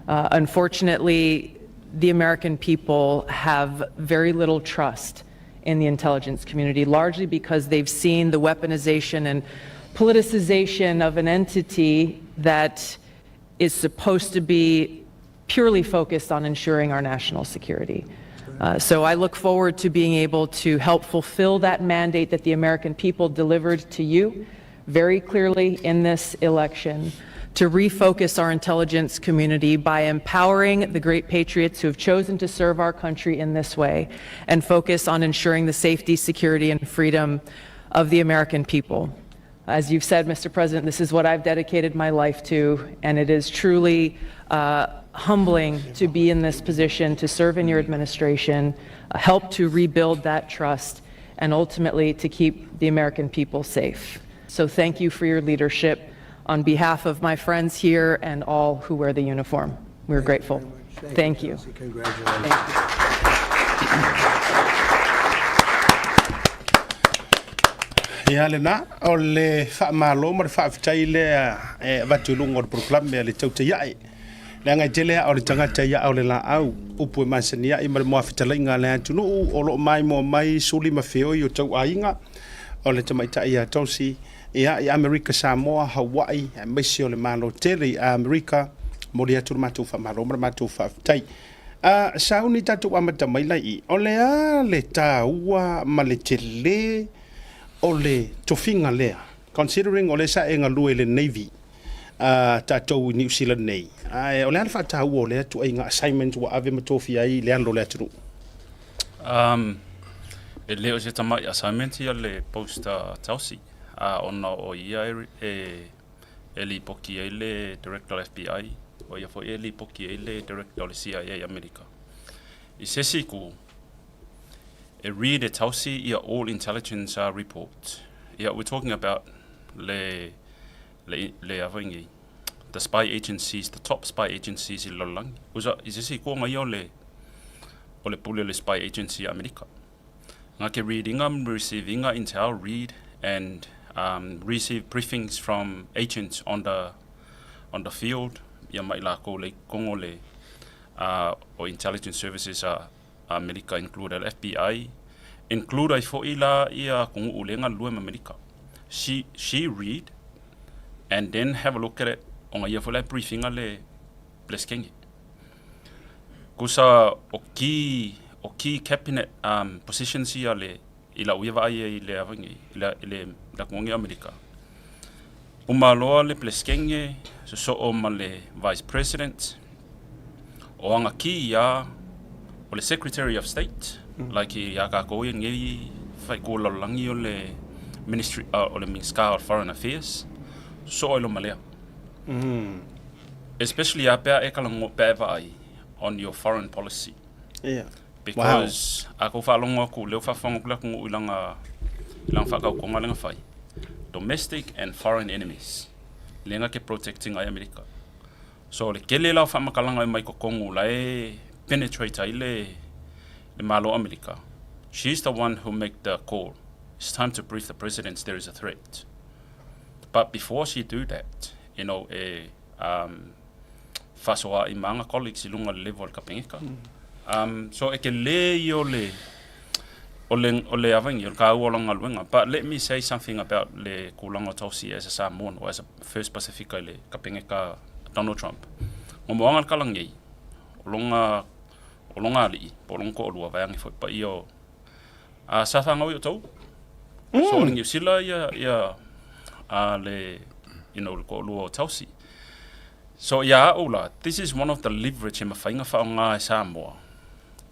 Unfortunately, the American people have very little trust in the intelligence community, largely because they've seen the weaponization and politicization of an entity that is supposed to be purely focused on ensuring our national security. So I look forward to being able to help fulfill that mandate that the American people delivered to you very clearly in this election, to refocus our intelligence community by empowering the great patriots who have chosen to serve our country in this way and focus on ensuring the safety, security, and freedom of the American people. As you've said, Mr. President, this is what I've dedicated my life to, and it is truly humbling to be in this position, to serve in your administration, help to rebuild that trust, and ultimately to keep the American people safe. So thank you for your leadership on behalf of my friends here and all who wear the uniform. We're grateful. Thank you. Tulsi. Congratulations. Ia lena, o le faamalo ma le faafetai lea e avatu i luga o le polokalame a le Tautai Ae. Leaga e tele aa o le tagata ia o le laau, upu e masani ai ma le moafetalaiga a le atunuu o lo o maimoa mai suli ma feoi o tauaiga o le tamaitai ia Tulsi. Ia, i Amerika Samoa, Hawaii, aemaise o le Malo tele i Amerika, momoli atu le matou faamalo ma le matou faafetai. A sauni tatou amata mai la i i, o le a le taua ma le tele o le tofiga lea, considering o lea sa e galue i le Navy a tatou i Niu Sila nei, ae o le a le faataua o lea ituaiga assignment ua ave ma tofia ai le alo o le atunuu? Um, e le o se tamai assignment ia le post a Chelsea, a ona o ia e, e, e lipoki ai le Director o le FBI, o ia foi e lipoki ai le Director o le CIA i Amerika. I se isi itu, e read e Chelsea ia all intelligence report. Ia, we're talking about le, le, le a foi nei, the spy agencies, the top spy agencies i le lalolagi. Usa, i se isi itu ona ia o le, o le pule o le spy agency a Amerika. Nga ke readinga ma receivinga intel read and um, receive briefings from agents on the on the field ia mai lakou le kongo le o intelligence services a Amerika include le FBI include ai foi la ia atunuu lea e galulue ma Amerika. She she read and then have a look at it ona ia foi la e brief ina le Peresetene. Kusa o key o key cabinet um, positions ia le i lau ia vaai ai i le ava nei, i le, i le, le atunuu o Amerika. Uma loa le Peresetene, sosoo ma le Vice President, o aga key ia o le Secretary of State, like ia kākou ia nei whaiku o lalolagi o le Ministry, o le Minista of Foreign Affairs, sosoo ai loa ma lea. Especially a pea e kala pe e vaai on your foreign policy. Because a kou faalogo atu lea ua faafofoga atu le atunuu i lana i lana faatautoga lea na fai, domestic and foreign enemies lea na te protect ina ai Amerika. So le tele la o faamatalaga e omai totonu la e penetrate ai le le Malo o Amerika. She's the one who make the call. It's time to brief the president there is a threat. But before she do that, you know, e um, faasoa'i ma ana colleagues i luga o le level o le Kapeneta. Um, so e telē ia o le, o le, o le avaigi, o le kāua o lana galuega. But let me say something about le tulaga o Tulsi as a Samoan or as a first Pasifika i le Kapeneta Donald Trump. Momoaga le kala nei, o lona, o lona ali'i, po o lona to'alua, vaeane foi paia o, a sa fanau i o tou. So o le Niu Sila ia, ia, a le, you know, le to'alua o Tulsi. So ia a'u la, this is one of the leverage e mafai ona faaoga e Samoa,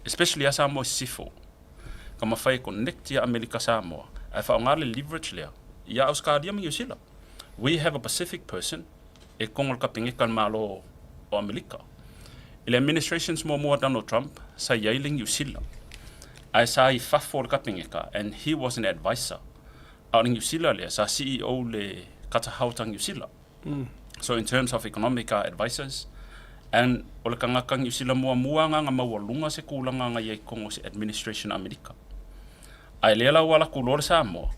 especially ia Samoa i sisifo, ka mafai e connect ia Amerika Samoa, ae faaoga le leverage lea ia Ausekalia ma Niu Sila. We have a Pacific person e kogo le Kapeneta le Malo o Amerika. I le administrations muamua a Donald Trump, sa i ai le Niu Sila, ae sa i fafo o le Kapeneta and he was an advisor. A o le Niu Sila lea, sa CEO le Katahaota Niu Sila. So in terms of economic advisors, and o le tagata Niu Sila muamua agaga maualuga se tulaga na i ai i totonu o se administration Amerika. Ae lea la ua alu atu loa le Samoa,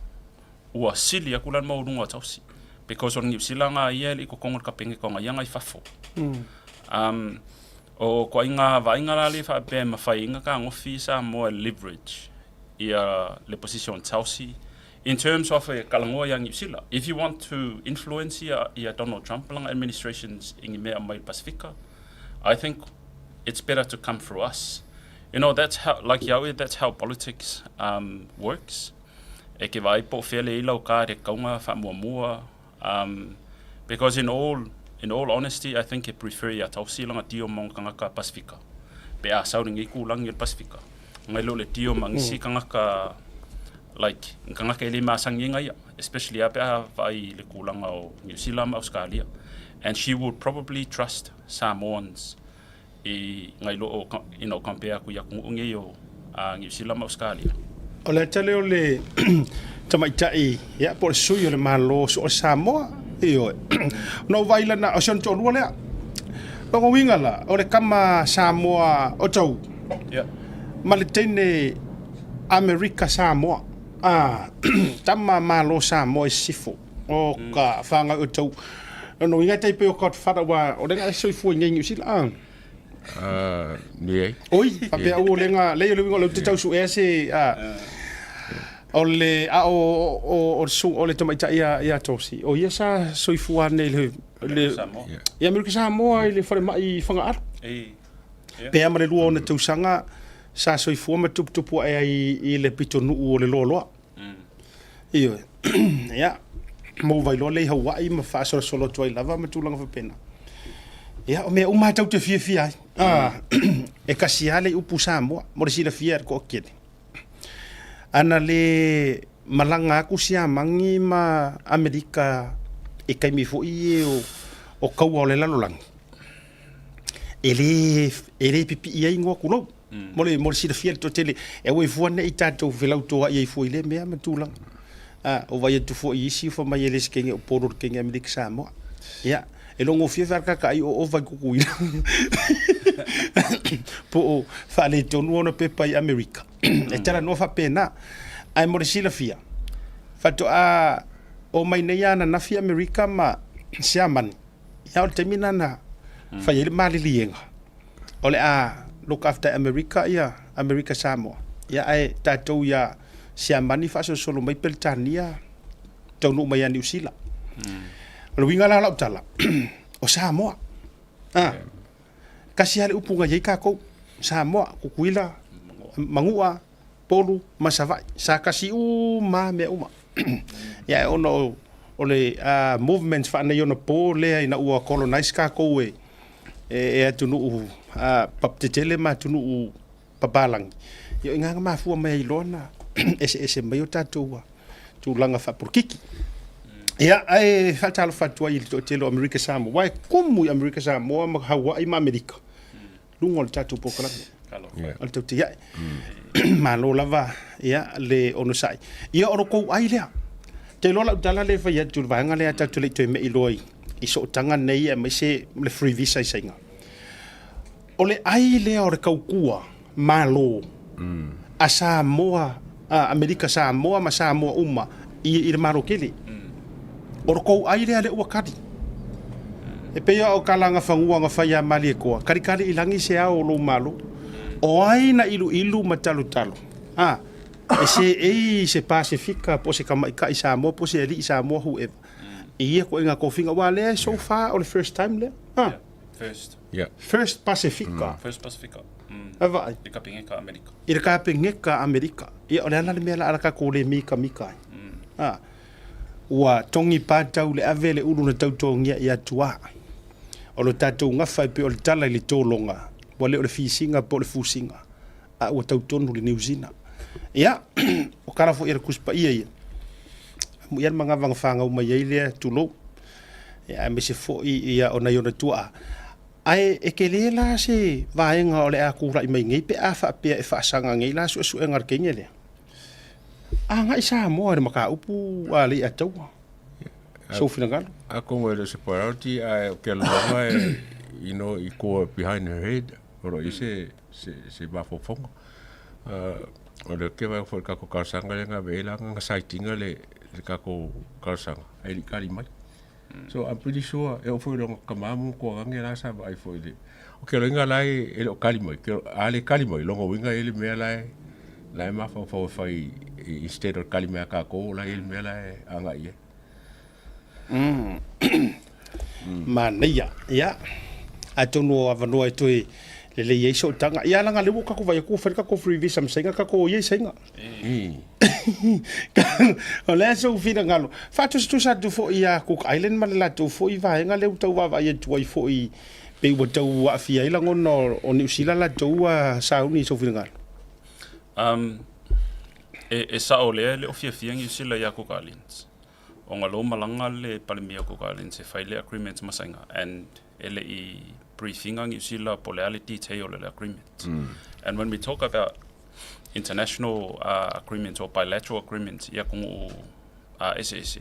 ua sili atu la le maualuga o tausi. Because o le Niu Sila na ia e le i totonu o le Kapeneta ona ia na i fafo. Um, o ituaiga vaaiga la lea faapea e mafai ai ona tagofi Samoa e leverage ia le position tausi in terms of e talanoa ia Niu Sila. If you want to influence ia, ia Donald Trump lana administrations i ni mea mai le Pasifika, I think it's better to come through us. You know, that's how, like ia oe, that's how politics um, works. E ke vaai po o fea le ila o ka re kaunga faamuamua, um, because in all, in all honesty, I think e prefer ia Tausi lana tio ma ona tagata Pasifika. Pe a sau lenei tulaga i le Pasifika, ngai lo le tio ma nisi tagata like ni tagata e le masani ai ia, especially lava pe a vaai i le tulaga o Niu Sila ma Ausekalia. And she would probably trust Samoans i ngai lo o, you know, compare atu i atunuu nei o Niu Sila ma Ausekalia. O le ata lea o le tamaitai, ia, po o le sui o le Malo o Samoa, ioe. Ona ou vaai lana, o si ona toalua lea. Lona uiga la, o le kama Samoa o Tau, ma le teine Amerika Samoa, a, tama Malo Samoa i sisifo, o ka whangai o Tau. Lona uiga e tai pei o Godfather, aua o lea e soifua i nei Niu Sila, a. Nei. Oi, faapea ua o lea, leai o le uiga o lea ou te tau suea se, a. O le a o o o le su o le tamaitai ia ia Tosi, o ia sa soifua nei le le i Amerika Samoa i le falemai i Fagaalu. Pe a ma le lua ona tausaga sa soifua ma tuputupu ae ai i le pitonuu o le Loaloa. Ioe. Ia, mou vai loa lea i Hawaii ma faasolosolo atu ai lava ma tulaga faapena. Ia, o mea uma lava tatou te fiafia ai. Ah, e kasi lava le upu Samoa mo le silafia e le toatele. Ana le malaga atu Siamani ma Amerika i taimi foi ia o taua o le lalolagi, e le pipii ai igoa tulou. Mo le mo le silafia e le toatele, e aua ai fua ne i tatou felautoai ai fua i lea mea ma tulaga. A, o vaai atu foi i isi fai mai e le o se kenge o Upolu o le kenge Amerika Samoa. Ia, e iloa gofie fe alakaka ai o ova i Tutuila. Po o faaletonu ona pepa i Amerika. E talanoa faapena. Ae mo le silafia, faatoa omai nei lava ananafi Amerika ma Siamani, ia o le taimi lena na fai ai le maliliega. O le a look after e Amerika ia Amerika Samoa, ia ae tatou ia Siamani faasolosolo mai Peretania taunuu mai ia Niu Sila. O le uiga la o lau tala, o Samoa. A, tasi lava le upu na i ai tatou, Samoa, Tutuila, Manua, Upolu ma Savaii. Sa tasi uma lava mea uma. Ia ae ona o le movement faaneionapo lea ina ua colonize tatou e e atunuu tetele ma atunuu papalagi, ia o i ina na mafua mai ai loa ona eseese mai o tatou tulaga faapolokiki. Ia, ae faatalofa atu ai i le toatele o Amerika Samoa, aua e tumu i Amerika Samoa ma Hawaii ma Amerika, luga o le tatou polokalame o le tautia'i. Malo lava ia le onosai. Ia o lo tou ai lea. Te iloa lau tala lea e fai atu i le vaega lea tatou te le i toe me'i loa i sootaga nei aemaise le free visa i Saina. O le ai lea o le tautua Malo a Samoa, a Amerika Samoa ma Samoa uma i le Malo tele. O lo tou ai lea lea ua kali. E pei o kalagafanua na fai ia Malietoa, kalikali i lagi se ao o lou Malo. O ai na iluilu ma talotalo? A, e seei i se Pasefika po o se tamaitai Samoa po o se alii Samoa whoever. I ia ituaiga tofiga aua lea so far o le first time lea. A. First. Yeah. First Pasefika. First Pasefika. E vaai. I le Kapeneka Amerika. I le Kapeneka Amerika. Ia, o le a la le mea la a tatou le mikamika ai? A, ua togi patau le ave le ulu na tautogia ia Tuaa. O lo tatou gafa e pei o le tala i le tologa, ua le o le fisiga po o le fusiga, a ua tautonu le Niu Sina. Ia, o tala foi a le Tusi Paia ia, amuia le manava na fanau mai ai lea, tulou, ia, aemaise foi ia o nai ona tuaa. Ae e tele la se vaega o le a tulai mai nei pe a faapea e faasaga nei la suesuega a le teine lea. Agai Samoa i le mataupu a Leiataua. Sou finagalo. Atonu e le o se priority ae ou te alologa e, you know, i tua behind her head o lo o i ai se, se, se mafaufauga. O le ke vaega foi i le tatou talosaga lea na ave i ai la na cite ina le, le tatou talosaga ae le i tali mai. So I'm pretty sure e oo foi i lona tama ma matua la sa vaai foi i le o ke loiga la e le o kali mai ke a le kali mai lona uiga e le mea la e la e mafaufau e fai instead o le kali mai a tatou la e i le mea la e agai i ai. Manaia. Ia. Atonu o avanoa e toe lelei ai sootaga. Ia leaga lea ua tatou vaai atu ua fai le tatou free visa ma Saina, tatou o ia i Saina. O le a sou finagalo? Faatusatusa atu foi ia Cook Island ma le latou foi vaega lea ua tau vaavaai atu ai foi pei ua tau aafia ai lagona o Niu Sila latou ua sauni i sou finagalo. E sao lea e le o fiafia Niu Sila ia Cook Islands. Ona lea ua malaga le Palemia o Cook Islands e fai le agreement ma Saina and e le i brief ina Niu Sila po o le a le detail o le agreement. And when we talk about international agreements or bilateral agreements i atunuu eseese,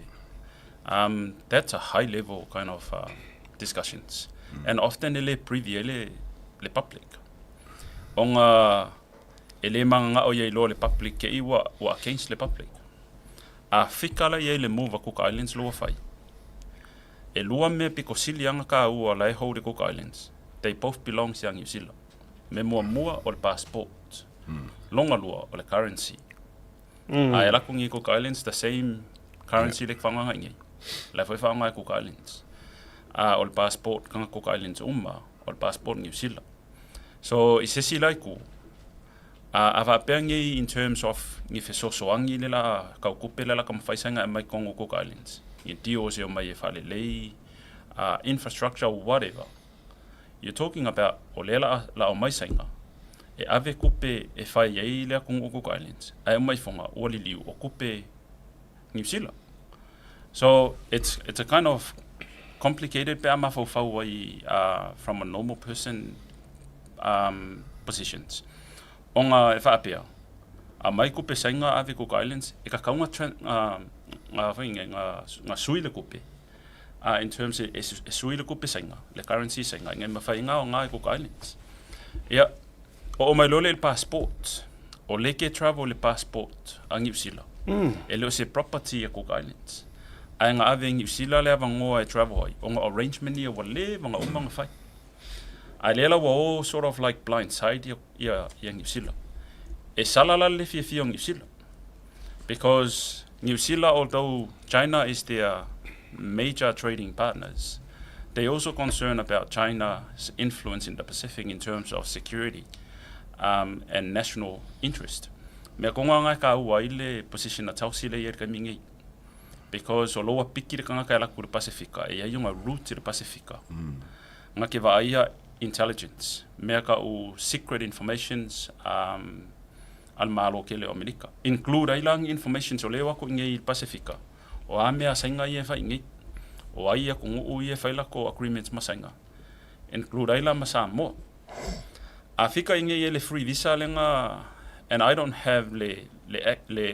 that's a high level kind of discussions. And often e le privy ai le public. Ona e le mananao ia iloa le public te i ua against le public. A fika la i ai le move a Cook Islands lea ua fai, e lua mea pito sili lava ona taua la e hold e Cook Islands, they both belongs ia Niu Sila. Mea muamua o le passport, lona lua o le currency. Ae alu atu nei i Cook Islands, the same currency lea e faaaoga i inei. La e foi e faaaoga e Cook Islands. A o le passport tagata Cook Islands uma, o le passport Niu Sila. So i se isi la itu, a faapea nei in terms of ni fesoasoani le la tau tupe le la taumafai saina e aumai i totonu o Cook Islands, ni deals e omai e faalelei infrastructure whatever. You're talking about o lea la la aumai saina e ave tupe e fai ai le atunuu o Cook Islands, ae uma ifoga ua liliu o tupe Niu Sila. So it's a kind of complicated pe a mafaufau ai from a normal person positions. Ona e faapea, aumai tupe saina ave i Cook Islands, e tatau ona sui le tupe. In terms e sui le tupe saina, le currency saina, ina ia mafai ai ona aoga i Cook Islands. Ia, oo mai loa lea i le passport, o lea ke travel le passport a Niu Sila. E le o se property a Cook Islands. Ae na ave e Niu Sila le avanoa e travel ai, ona o arrangement ia ua leva ona uma ona fai. Ae lea la ua o sort of like blind side ia Niu Sila. E sala la le fiafia o Niu Sila. Because Niu Sila, although China is their major trading partners, they also concerned about China's influence in the Pacific in terms of security and national interest. Mea konga ngai ka ua ai le position a tausi le i le taimi nei. Because o loa piki le tagata e alu atu i le Pasefika, e iai ona route i le Pasefika. Nga ke vaaia intelligence, mea ka u secret informations a le Malo tele o Amerika. Include ai la ni informations o lea o atu i nei i le Pasefika, o a mea a Saina ia e fai i nei. O ai atunuu ia e fai latou agreements ma Saina. Include ai la ma Samoa. A fika i nei e le free visa lea na, and I don't have le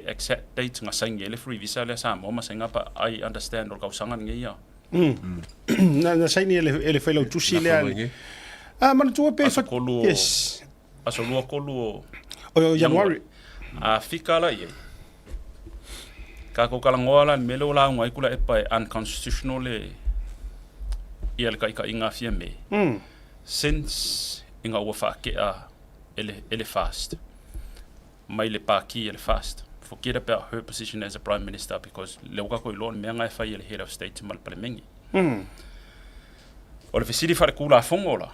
exact date na saini ai le free visa lea Samoa ma Saina, but I understand o le tausaga lenei ia. Na saini e le Failautusi lea. A manatua pe Aso tolu o, Yes. aso 23 o O January. A fika la i ai. Kākou talanoa la i le mea lea ua lauga ai Tuilaepa e unconstitutional le ia le taitaiga a Fiame. Since ina ua faatea e le FAST mai le Pāti e le FAST, forget about her position as a Prime Minister because lea ua tatou iloa o le mea lena e fai e le Head of State ma le Palemene. O le fesili faaletulafono la,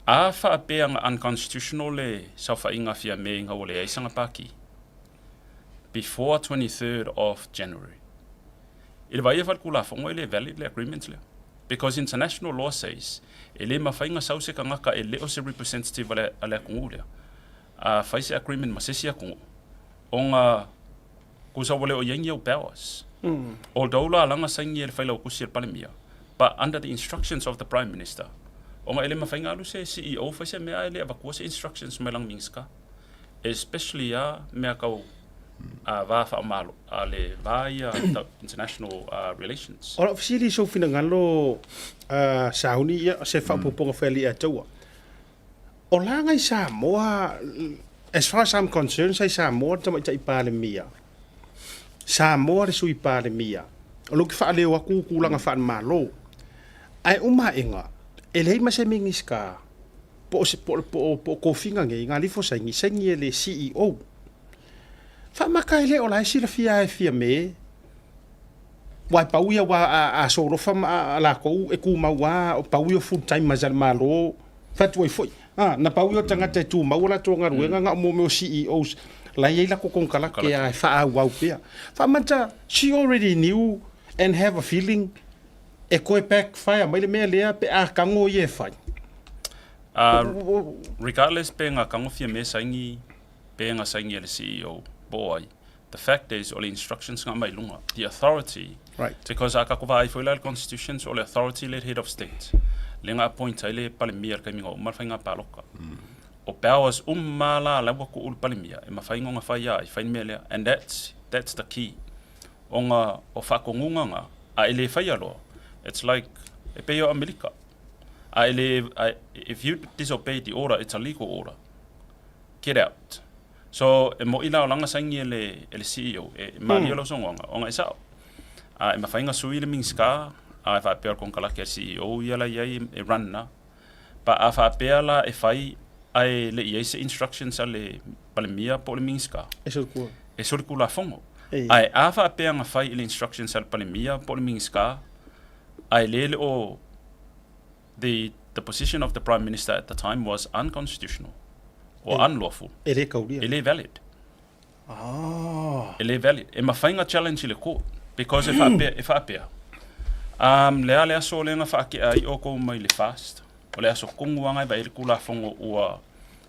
a faapea na unconstitutional le saofaiga a Fiame ina ua leai sana Pāti before 23rd of January, i le vaai faaletulafono e le valid le agreement lea. Because international law says e le mafai ona sau se tagata e le o se representative a le atunuu lea a fai se agreement ma se isi atunuu ona tusa ua le o i ai ni au powers. Although la ala ona saini e le Failautusi a le Palemia, but under the instructions of the Prime Minister, ona e le mafai ona alu se CEO fai se mea ae le avatua se instructions mai lana Minisita, especially a mea tau va faamalo a le va ia international relations. O lau fesili i sou finagalo Sauni, ia se faaopoopoga foi a Alii-a-Taua. O la i Samoa, as far as I'm concerned, sa i Samoa le tamaitai Palemia. Samoa le sui Palemia. O lou ke faaleo atu tulaga faale-Malo. Ae uma aega, e leai ma se Minisita po o se po o po o tofiga nei nga lifo saini saini e le CEO. Faamata e le o la e silafia e Fiame aua e pau ia aua a solofa ma a latou e tumau lava o pau ia o full timers a le Malo. Fai atu ai foi, na pau ia o tagata e tumau a latou galuega na o mo mea o CEOs la e i ai latou konekarate lava e faaauau pea. Faamata she already knew and have a feeling e toe backfire mai le mea lea pe a tago ia e fai. Regardless pe na tago Fiame saini pe na saini e le CEO po o ai, the fact is o le instructions na aumai i luga, the authority, because a tatou vaai foi la i le constitutions o le authority le head of state lea na appoint ai le Palemia i le taimi na oo mai le faiga palota. O powers uma lava la la ua tuu i le Palemia e mafai ona fai a ai fai le mea lea, and that's the key. Ona o faatonuga na a e le faia loa, it's like e pei o Amerika. A e le, if you disobey the order, it's a legal order. Get out. So, e mo'i la o lana saini e le CEO, e malie lau saunoaga, ona e sa'o. A e mafai ona sui le Minisita, a e faapea o le konekarate a le CEO ia la i ai e run na. But a faapea la e fai ae le i ai se instructions a le Palemia po o le Minisita, E se kua. E solitulafono. Ae a faapea na fai i le instructions a le Palemia po o le Minisita, ae le le o the position of the Prime Minister at the time was unconstitutional or unlawful. E le kaulia. E le valid. E le valid. E mafai ona challenge i le court because e faapea, e faapea. Um, le a le aso lea na faakea ai outou mai le fast, o le aso tonu lava na e vaai ai le Tulafono ua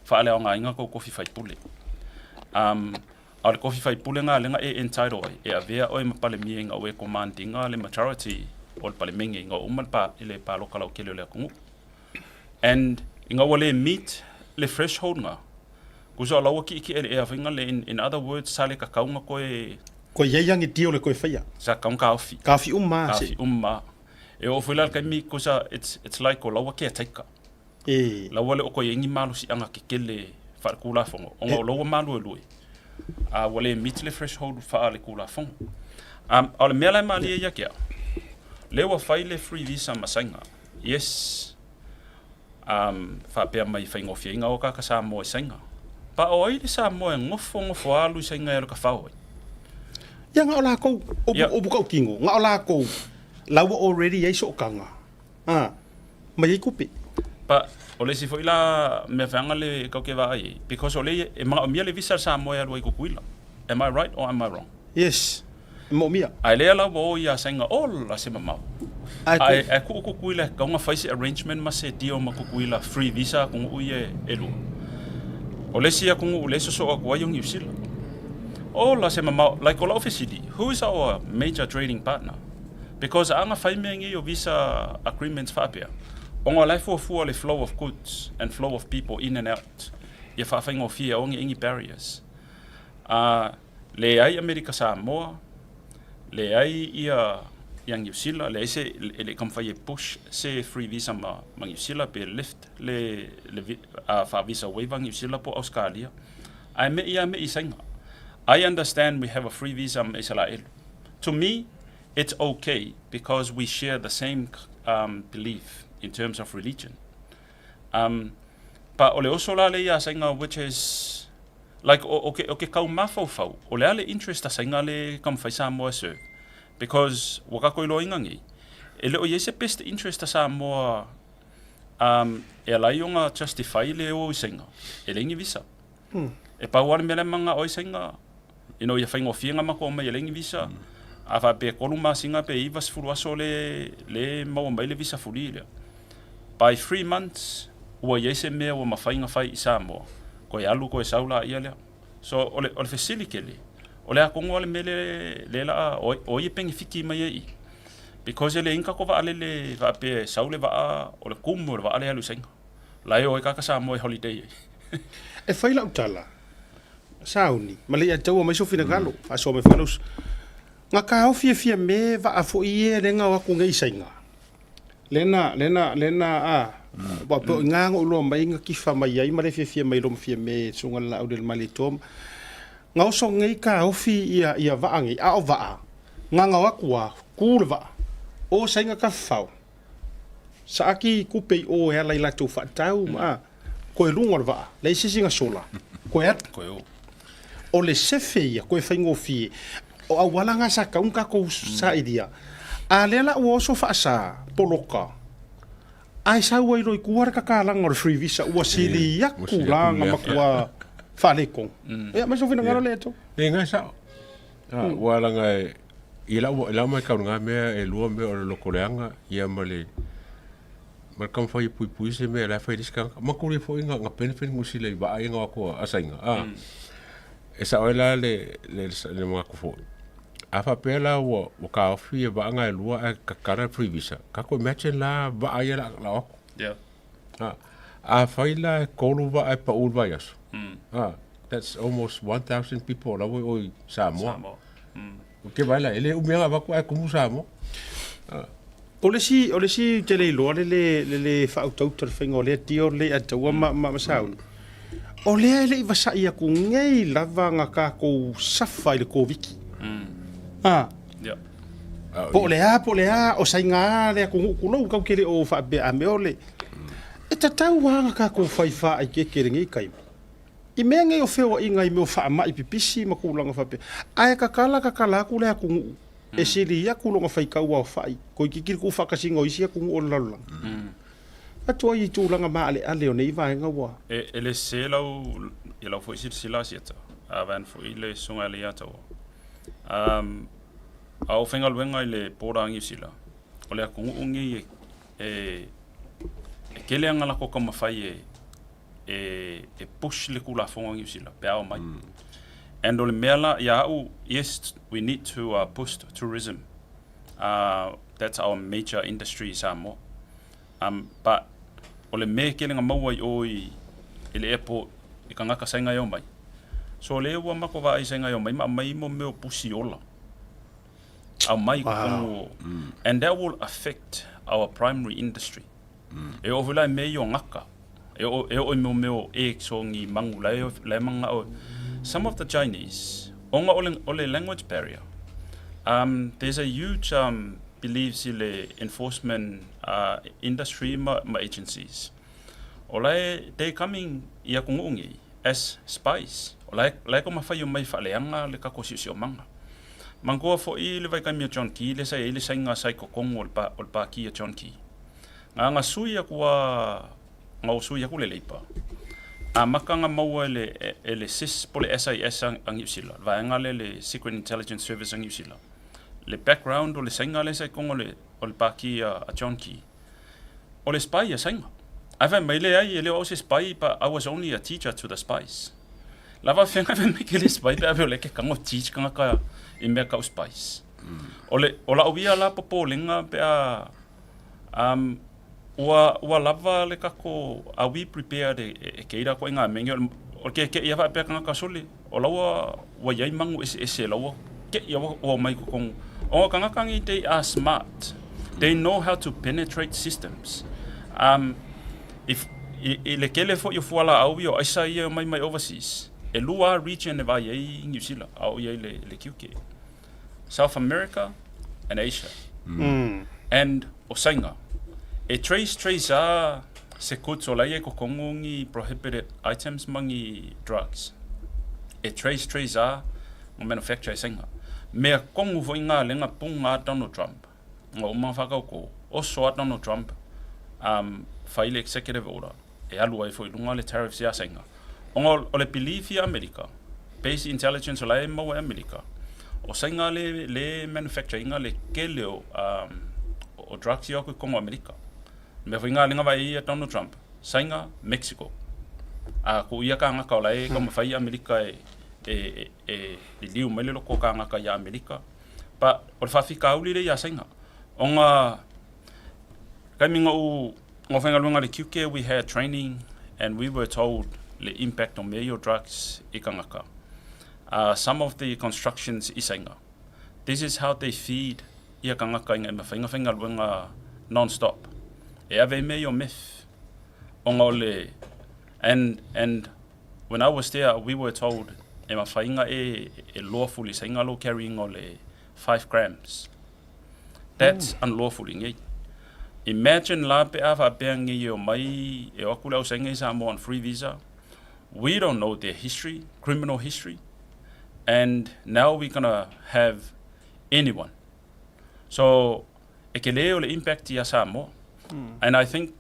faaleaogaina tou tofi faipule. Um, a o le tofi faipule lena lea na e entitle ai, e avea oe ma Palemia ina ua e command ina le majority o le Palemene ina ua uma le, pa, le palota lautele o le atunuu. And ina ua le meet le threshold na, tusa o la ua ki'eki'e i le ea foi na le, in, in other words, sa le tatau ona toe. Koe iai angi tio le koe whaia. Sa tatau ona taofi. Taofi uma a se. Taofi uma. E oo foi la i le taimi, tusa it's, it's like o la ua caretaker. E. La ua le o toe iai ni malosi'aga kekele fa'alekulafono, ona o la ua maluelue, a ua le meet le threshold fa'alekulafono. Um, a o le mea la e malie ia te a'u, lea ua fai le free visa ma Saina, Yes. Um, faapea mai faigofieina o kaka Samoa i Saina. Pa o ai le Samoa e nofo nofo alu i Saina e alu ka fao ai? Ia nga o lakou, upu, Ia. upu kautino, nga o lakou, la ua already iai sootaga, a, ma iai tupe. Pa, o le isi foi la mea feaga le kau ke vaai ai, because o le e manaomia le visa a le Samoa e alu ai i Tutuila. Am I right or am I wrong? Yes. E moomia. Ae lea la ua o ia Saina ola se mamao. Ae Ae, ae kuu Tutuila e tatau ona fai se arrangement ma se deal ma Tutuila free visa atunuu ia e lua. O le isi atunuu lea e sosoo atu ai o Niu Sila. Ola se mamao, like o lau fesili, who is our major trading partner? Because a na fai mea nei o visa agreements faapea, ona o la e fuafua le flow of goods and flow of people in and out ia faafaigofie aua ne i ai ni barriers. A leai Amerika Samoa, leai ia ia Niu Sila, leai se e le i taumafai e push se free visa ma ma Niu Sila pe lift le le faa-visa waiver Niu Sila po o Ausekalia, ae me'i lava me'i i Saina. I understand we have a free visa ma Isalaelu. To me, it's okay because we share the same belief in terms of religion. Um, but o le oso la lea iā Saina which is Like o, o ke, o ke kau mafaufau, o le a le interest a Saina le taumafai Samoa e serve? Because ua kakou iloaina nei, e le o iai se best interest a Samoa um, e ala ai ona justify le o i Saina, e leai ni visa. E pau lava le mea la e manao ai Saina, you know, ia faigofie ona matou omai e leai ni visa, a faapea e 3 masina pe 90 aso le, le maua mai le visa free lea. By 3 months, ua i ai se mea ua mafai ona fai i Samoa, koe alu koe sau laia lea. So, o le, o le fesili kele, o le a tonu lava le mea le, le laa, o, o ai e penefiti mai ai i i? Because e leai ni tatou vaalele faapea e sau le vaa, o le kumu o le vaa lea e alu i Saina. La e o ai kaka Samoa e holiday ai. E fai lau tala, sauni, ma le ia taua mai so finagalo, faasoa mai foi lau Nga taofi e fia me vaa foi e le nga o aku nei i Saina. Lena, lena, lena, a, ua pe o i nga ngo uloa mai nga kifa mai ai ma le fiafia mai lo ma fia me sunga le laau le ma le toa. Nga oso nei taofi ia, ia vaa nei, a o vaa, nga nga o aku a, ku le vaa, o Saina ka fao. Sa aki kupe i o e ala i latou faatau ma, a, koe luga o le vaa, leai se isi nga sola, koe atu. Koe o. O le sefe ia, koe faigofie, o auala nga sa tau na tatou sailia. A lea la ua oso faasa, poloka, ae sau ai loa i tua le tatalaga o le free visa, ua sili atu la na matua faaletonu. Ia, mai sou finagalo lea e tou. E ngai sao. Ua laga e, i lau, i lau matau i lena mea, e lua mea o le lotoleaga, ia ma le, ma le taumafai e puipui se mea o la e fai e le isi tagata. Matou foi na, na benefit Niu Sila i vaa ia na o atu a Saina, a. E sao ai la le, le, le manatu foi, a faapea la ua, ua taofi ia vaa na e lua ae tatala le free visa, tatou imagine la vaa ia la, la o atu. Yeah. A, afai la e tolu vaa e pau i le vaiaso, a, that's almost 1,000 people o la ua i o i Samoa. Samoa. O ke vaai la, e le umi lava avatu ae kumu Samoa. O le isi, o le isi ou te le iloa le le, le le faautauta le faiga o lea deal le ia taua ma, ma, ma sauni. O lea e le i vasa'i atu nei lava na tatou safa i le Koviti. A, Yeah. po o le a, po o le a, o saiga a le atunuu tulou tatou te le o faapea a mea o le, e tatau lava na tatou fai faaeteete i lenei taimi. I mea nei o feoaiga i mea o faamai pipisi ma tulaga faapea, ae tatala tatala atu le atunuu e sili atu lona faitau aofai, toeitiiti le tuufaatasiga o isi atunuu o le lalolagi. Atu ai i tulaga maaleale o nei vaega ua. E le sese lau i lau foi silasila Asiata, a vaeane foi le Susuga ia Leiataua. A ou faigaluega i le border a Niu Sila, o le atunuu lenei e tele ana latou taumafai e e push le Tulafono a Niu Sila pe a omai. And o le mea la ia au, yes, we need to boost tourism. That's our major industry i Samoa. But o le mea e tele na maua i o i le airport i tagata saina e omai, so lea ua matou vaai i saina e omai ma aumai mo mea o pusi ola. Aumai i totonu o, and that will affect our primary industry. E oo foi la i mea ia o gaka, e oo, e oo i mea o eggs o ni manu la e, la e manao. Some of the Chinese, ona o le, o le language barrier, there's a huge beliefs i le enforcement industry ma, ma agencies. O la e, they coming i atunuu nei as spies. O la e, la e taumafai e omai e faaleaga le tatou siosiomaga. Manatua foi le vaitaimi o John Key lea sa i ai le saina sa i totonu o le o le pāki a John Key. Na ona sui atu a na ou sui atu le Labour, amata ona maua e le e le SIS po o le SIS a Niu Sila, le vaega lea le Secret Intelligence Service a Niu Sila, le background o le saina lea sa i totonu o le o le pāki a John Key. O le spy ia saina. Ae fai mai, Leai, e le o au se spy, but I was only a teacher to the spies. Lava feagai fai mai ke le spy pe ave o lea ke kago teach kangaka i mea kau spies. O le, o la'u ia la popolega pe a, ua, ua lava le kako, are we prepared e, e keira koe ngā mea o le, o le keke'i a faapea kangaka sole, o laua ua iai manu eseese laua ke'i a ua, ua omai i totonu. O kangaka nei they are smart. They know how to penetrate systems. If, i, i le tele foi o fualaau ia o aisa ia e omai mai overseas, e lua lava region e vaai ai Niu Sila a o i ai le, le tiute. South America and Asia. And o Saina. E trace trace a se goods o la ia i totonu ni prohibited items ma ni drugs. E trace trace a ma manufacture e Saina. Mea tonu foi nga lenga punga a Donald Trump. Nga uma whakaoko, oso a Donald Trump fai le executive order e alu ai foi i luga le tariffs ia Saina. Ona o le belief ia Amerika, base intelligence o la e maua e Amerika, o Saina le, le manufacture ina le kele o, o drugs ia ku i kongo Amerika. Mea foi nga lenga vai ia Donald Trump, Saina, Mexico. A ku ia kāngaka o la e taumafai Amerika e, e, e, e liu mai le loko o kāngaka ia Amerika. But o le faafitauli lea ia Saina, ona taimi na ou na ou faigaluega i le tiute we had training and we were told le impact o mea ia o drugs i tagata. Some of the constructions i Saina, this is how they feed ia tagata ina ia mafai ona faigaluega non stop. E ave ai mea ia o meth ona o le and and When I was there, we were told e mafai ona e lawful i saina lou carrying o le 5 grams. That's unlawful i nei. Imagine la pe a faapea nei e omai, e o atu le au saina i Samoa on free visa. We don't know their history, criminal history. And now we gonna have anyone. So, e kele o le impact ia Samoa. And I think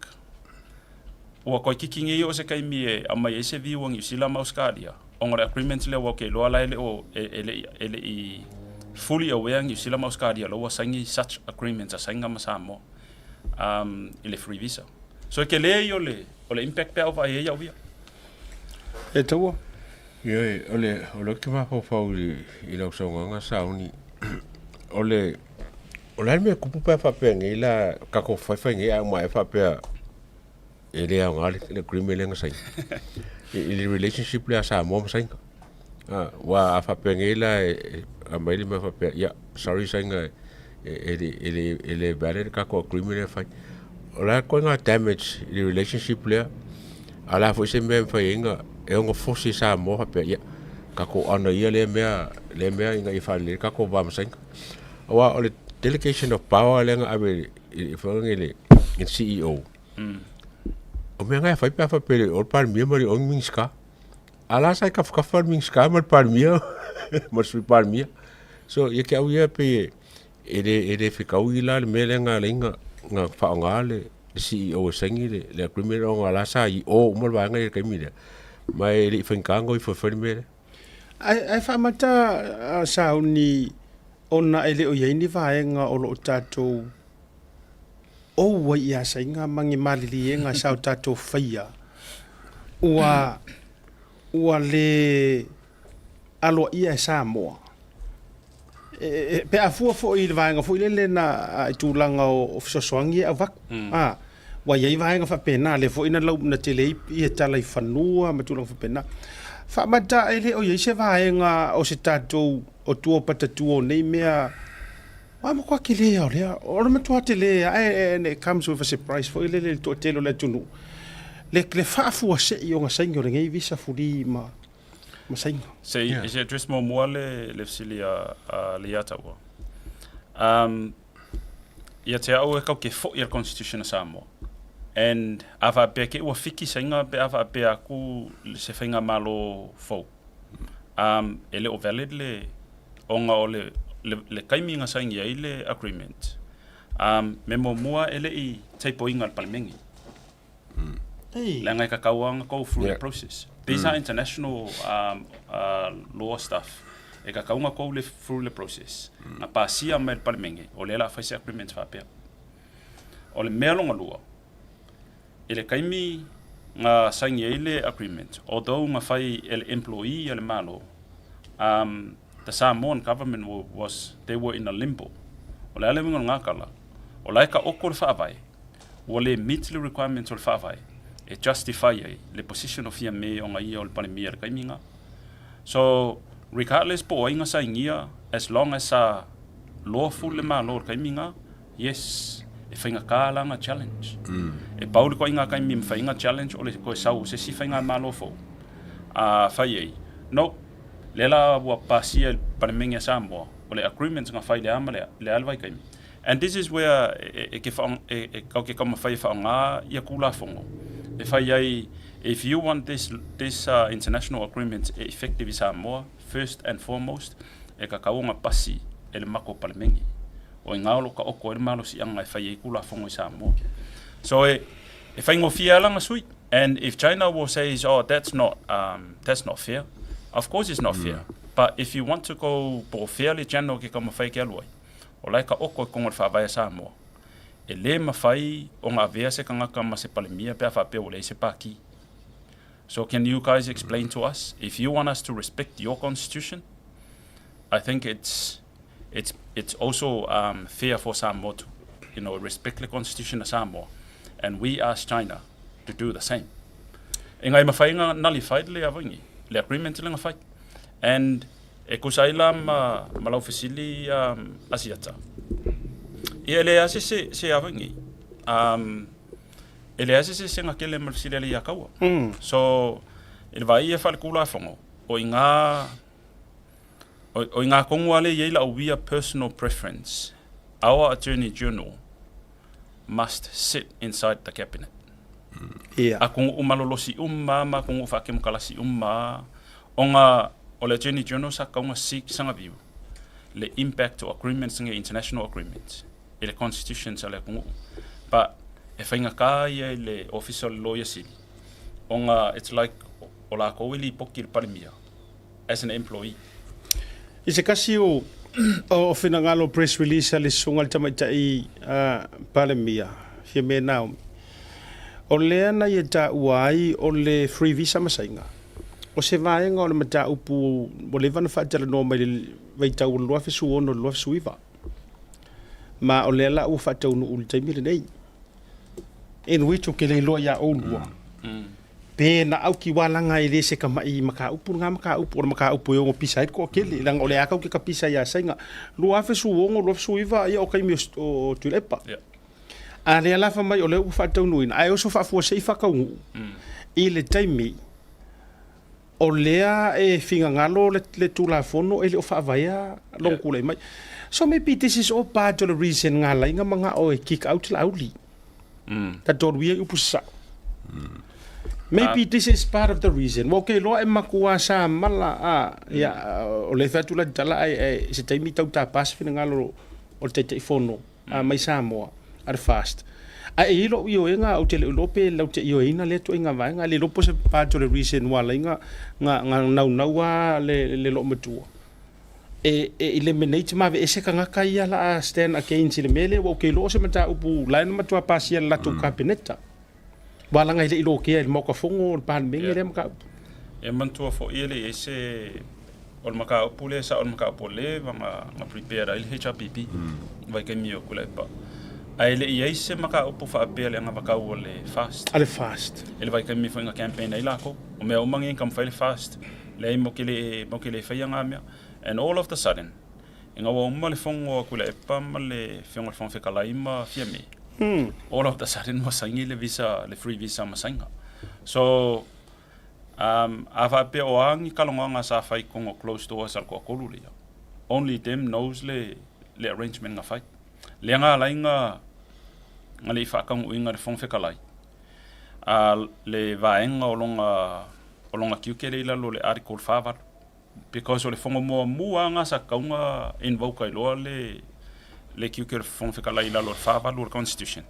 ua toeitiiti nei oo se taimi e aumai ai se view a Niu Sila ma Ausetalia ona o le agreement lea aua ou te iloa la e le o e le e le i fully aware Niu Sila ma Ausetalia la ua saini such agreements a Saina ma Samoa i le free visa. So e kele ia o le o le impact pe a ou vaai ai au ia. E taua. Ioe, o le, o lea ou te mafaufau i, i lau saunoaga Sauni, o le, o le a le mea e tupu pe a faapea nei la, tatou faifai nei ae uma ae faapea e le aoga le, le agreement lea na saini. I, i le relationship lea a Samoa ma Saina. Ah, ua a faapea nei la e, e aumai le mea faapea, ia, sorry Saina, e, e, le, e, le, e le valid le tatou agreement lea e fai. O le a le ituaiga damage i le relationship lea, A o le a foi se mea e mafai ai ona e ono fosi e Samoa faapea, ia, tatou honour ia lea mea, lea mea ina ia faalelei le tatou va ma Saina. Aua o le delegation of power lea na ave i le i le CEO, o mea na e fai pe a faapea e le o le Palemia ma le o ni Minisita. A la sa e tafatafa le Minisita ma le Palemia ma le Sui Palemia. So ia te au ia pei e le e le fetaui la le mea lea na ala ai na na faaaoga le CEO e saini le le agreement ona la sa i o uma le vaega ia i le taimi lea. Ma e le i faigata ona o ifo e fai le mea lea. Ae ae faamata sauni ona e le o i ai ni vaega o lo o tatou ou ai ia saiga ma ni maliliega sa o tatou faia ua ua le aloaia e Samoa. E, e, pe a fua foi i le vaega foi lele na i tulaga o, o fesoasoani e avatu. A, ua i ai vaega faapena, lea foi na lau na tele ai ia tala i fanua ma tulaga faapena. Faamata e le o i ai se vaega o se tatou o tua o patatua o nei mea Ua matua tele lava o lea, o le matua tele lava, and it comes with a surprise foi lele i le toatele o le atunuu, le, le faafuasei o saini o lenei visa free ma, ma Saina. Se i, se i address muamua le, le fesili a, a Leiataua. Ia te au e kau ke foʻi a le Constitution a Samoa. And a faapea ke ua fiki saiga pe a faapea aku se faigamalo fou. E le o valid le ona o le, le, le taimi na saini ai le agreement, me muamua e le i table-ina i le Palemene. Leaga e tatau lava ona go through the process. These are international law stuff. E tatau ona go le through le process. Na pasia mai e le Palemene, o lea o le a fai se agreement faapea. O le mea lona lua, I le taimi na saini ai le agreement, although na fai e le employee a le Malo, the Samoan government was, they were in a limbo. O le a le uiga o lena tala? O la e taoto le faavae, ua le meet le requirements o le faavae e justify ai le position o Fiame ona ia o le Palemia i le taimi lena. So, regardless po o ai na sainia, as long as sa lawful le Malo i le taimi lena, Yes, e faigata la nga challenge. E pau le koaiga taimi e mafai ai nga challenge o le toe sau o se isi faigamalo fou a fai ai. No, lea la ua pasia i le Palemene a Samoa, o le agreement na fai le a ma le a, le a le vaitaimi. And this is where e ke wha, e, e kau ke taumafai e whaonga ia Tulafono. E fai ai, if you want this, this international agreement e effective i Samoa, first and foremost, e kakau o nga pasi e le mako Palemene. O i ngā o lo ka oko ai le malosiaga e fai ai Tulafono i Samoa. So e, e faigofie lava lana sui. And if China will says, oh, that's not, that's not fair, of course it's not fair. But if you want to go po o fea le channel ke taumafai ke alu ai, o la e ka oko i koga o le faavae a Samoa. E lē mafai ona avea se tagata ma se Palemia pe a faapea ua leai se pākī. So can you guys explain to us, if you want us to respect your constitution, I think it's it's it's also um, fair for Samoa to you know respect the constitution of Samoa and we ask China to do the same. E ngai mawhai ngā nullified le awangi, le agreement le ngā whai. And e kusa ai la ma, ma lau fesili Asiata. Ia le ase se, se awangi. E leai se eseesega tele ma le fesili a le Iakaua. So, i le vaai ia faalekulafono, o i ngā, o, o i ngā kongu a le i ai lau ia personal preference, our Attorney General must sit inside the Cabinet. Ia. A konguʻu malolosi uma ma konguʻu faakemokalasi uma, ona o le Attorney General sa kauga seek sanga view le impact o agreements nge international agreements. i le constitutions a le atunuu. But e faigata ia i le ofisa o le Loia Sili ona it's like o lakou e lipoti i le Palemia as an employee. I se tasi o o finagalo press release a le Susuga i le Tamaitai Palemia, Fiame Naomi, o lea na ia taua ai o le free visa ma Saina, o se vaega o le mataupu ua leva ona faatalanoa mai le vaitau o le 2016 i le 2019. Ma o lea la ua faataunuu i le taimi lenei. In which ou te le iloa iā oulua, pe na aukiwalaga e le se kamaʻi mataupu lena mataupu, o le mataupu e ono pisa ai le toatele, leaga o lea lava tatou te tapisa iā Saina. 2016, 2019, ia o taimi o Tuilaepa. A lea la fai mai o lea ua faataunuuina, ae oso faafuasei faataunuu i le taimi O lea e finagalo le Tulafono e le o faavaea lona tulai mai. So maybe this is all part of the reason nga ala ai nga manao e kick out Laauli. Tatou alu ia i upu sasao. Maybe this is part of the reason. Ua ou ke iloa e makuā samala a, ia, o lea e fai atu la tala ae, ae se taimi tau tapa se finagalo o le Taitaifono a mai Samoa a le FAST. Ae e i ai lou ioega, ou te le o iloa pe latou te ioeina lea ituaiga vaega, e le iloa po o se part o le reason ua ala ai na, na, na naunau lava le, le loomatua e, e eliminate ma aveese tagata ia la a stand against i le mea lea, ua ou ke iloa o se mataupu la e na matua pasia e le latou Kapeneta. Ua laga e le i lokea i le Maota Fono o le Palemene lea mataupu. E manatua foi e le i ai se o le mataupu lea sa o le mataupu ua leva na prepared ai le HRPP i vaitaimi o Tuilaepa. Ae le i ai se mataupu faapea le anavatau a le FAST. A le FAST. I le vaitaimi foi na campaign ai latou. O mea uma nei na taumafai le FAST, leai matou te le matou te le faia na mea. And all of the sudden, Ina ua uma le fono a Tuilaepa ma le Afioga i le Fofoga Fetalai ma Fiame, all of the sudden ua saini le visa, le free visa ma Saina. So, um, a faapea o a ni talanoaga sa fai i totonu o closed doors a le toatolu lea, only them knows le, le arrangement na fai. Lea na ala ai na, na le i faataunuuina e le Fofoga Fetalai a le vaega o lona, o lona tiute lea i lalo o le Article 48. Because o le fono muamua lava sa tatau ona invoke ai loa le le tiute o le Fofoga Fetalai i lalo o le 48 o le Constitution.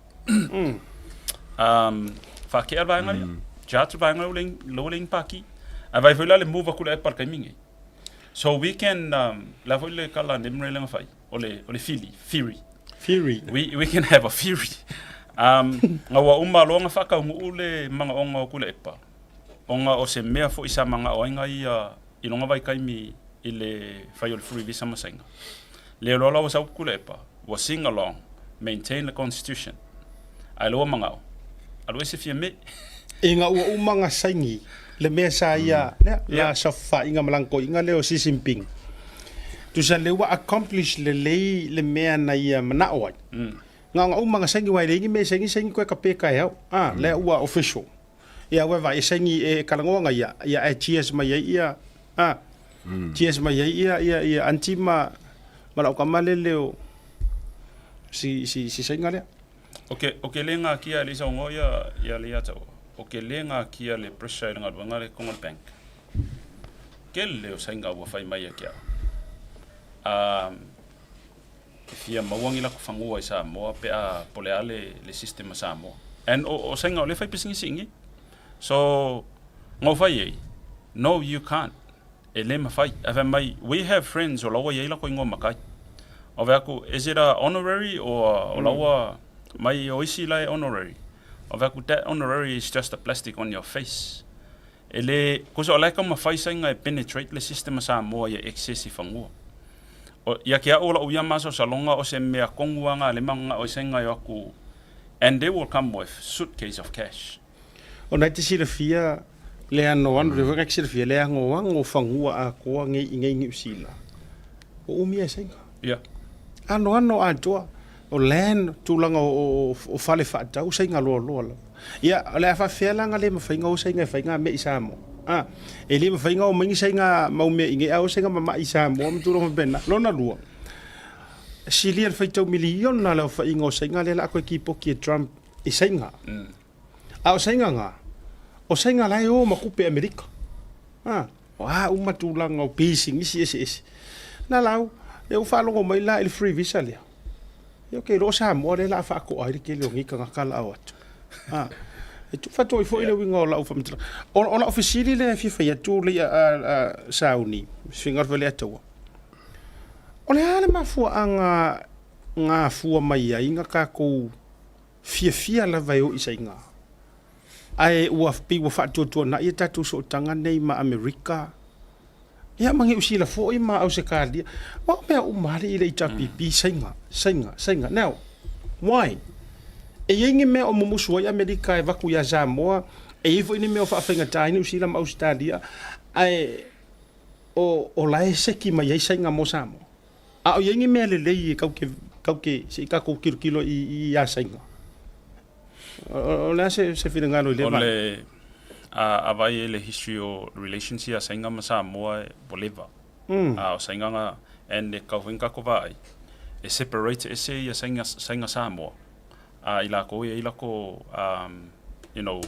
Um, faatea le vaega lea. Charge le vaega lea ua leai ni pati. Ae vaai foi la le move atu le epa i le taimi lenei. So we can, um, le a foi le tala a Nimre lea na fai, o le, o le fili, theory. Theory. We can have a theory. Um, na ua uma loa ona faataunuu le manaoga o Tuilaepa, ona o se mea foi sa manao ai na ia i lona vaitaimi i le fai o le free visa ma Saina. Le loa la ua sau Tuilaepa, ua sing along, maintain le constitution. Ae le ua manao, alu ese Fiame. Ina ua uma na saini le mea sa ia lea, la saofaiga ma lana toeaina lea o Xi Jinping. Tusa lea ua accomplish lelei le mea na ia manao ai. Na ona uma na saini aua e leai ni mea e saini, saini koe kape taeao. A, lea ua official. Ia ua vaai e saini e talanoa na ia, ia ae cheers mai ai ia, a, cheers mai ai ia, ia, ia aunty ma, ma lau tama lele o si, si, si saina lea. O ke, o ke le ngakia e le saunoa ia, ia Leiataua, o ke le ngakia le pressure i le galuega le totonu o le bank. Kele o saina ua fai mai ia ke au. A, e fia maua ni lakou fanua i Samoa pe a po le a le, le system a Samoa. And o, o saina o lea e fai pisinisi i inei. So, na ou fai ai, no you can't. E le mafai. Ae fai mai, we have friends o la ua i ai lakou ingoa makai. Ou fai atu, is it a honorary or o la ua mai o isi la e honorary? Ou fai atu, that honorary is just a plastic on your face. E le, cause o la e taumafai saina e penetrate le system a Samoa ia access i fanua. O, ia te au o la'u ia masalosaloga o se mea tonu a na le manana'o ai saina e o atu and they will come with suitcase of cash. Ona e te silafia le anoano, lea foi na e te silafia le anoano o fanua atoa nei i nei Niu Sila, ua umi e saina. Ia. Anoano atoa, o land, tulaga o fale faatau, saina loaloa lava. Ia, o le a faafefea la na le mafai ona o saina e fai na mea i Samoa? A, e le mafai ona o mai ni saina mau mea i nei, a o saina mama'i i Samoa ma tulaga faapena. Lona lua, silia le faitau miliona le aofaiga o saina lea o le a toe kipoti e Trump i saina. A o saina na, o saina la e o ma tupe Amerika. A, o a uma tulaga o pisinisi eseese. Na lau, ia ua faalogo mai la i le free visa lea. Ia ok, iloa o Samoa lea o le a faatoa ai le tele o nei tagata la a o atu. A, e tuufaatoi foi le uiga o lau faamatalaga. O lau fesili lea e fia fai atu le a sauni, finagalo foi Leiataua. O le a le mafuaaga na afua mai ai na tatou fiafia lava e o i Saina? Ae ua pei ua faatuatuanai a tatou sootaga nei ma Amerika, ia ma Niu Sila foi ma Ausetalia. Aua o mea uma alii i le HRPP, Saina, Saina, Saina. Now, why? E i ai ni mea o mumusu ai Amerika e avatu ia Samoa, e i ai foi ni mea o faafaigata ai Niu Sila ma Ausetalia, ae o, o la e seki mai ai Saina mo Samoa. A o i ai ni mea lelei e kau ke, kau ke, se i tatou tilotilo i, i a Saina. O le a se finagalo i lea vaega? O le a vaai ai le history o relations ia a Saina ma Samoa ua leva. A o Saina na and e kau foi na tatou vaai e separate ese ia Saina Samoa a i lakou e i ai lako you know.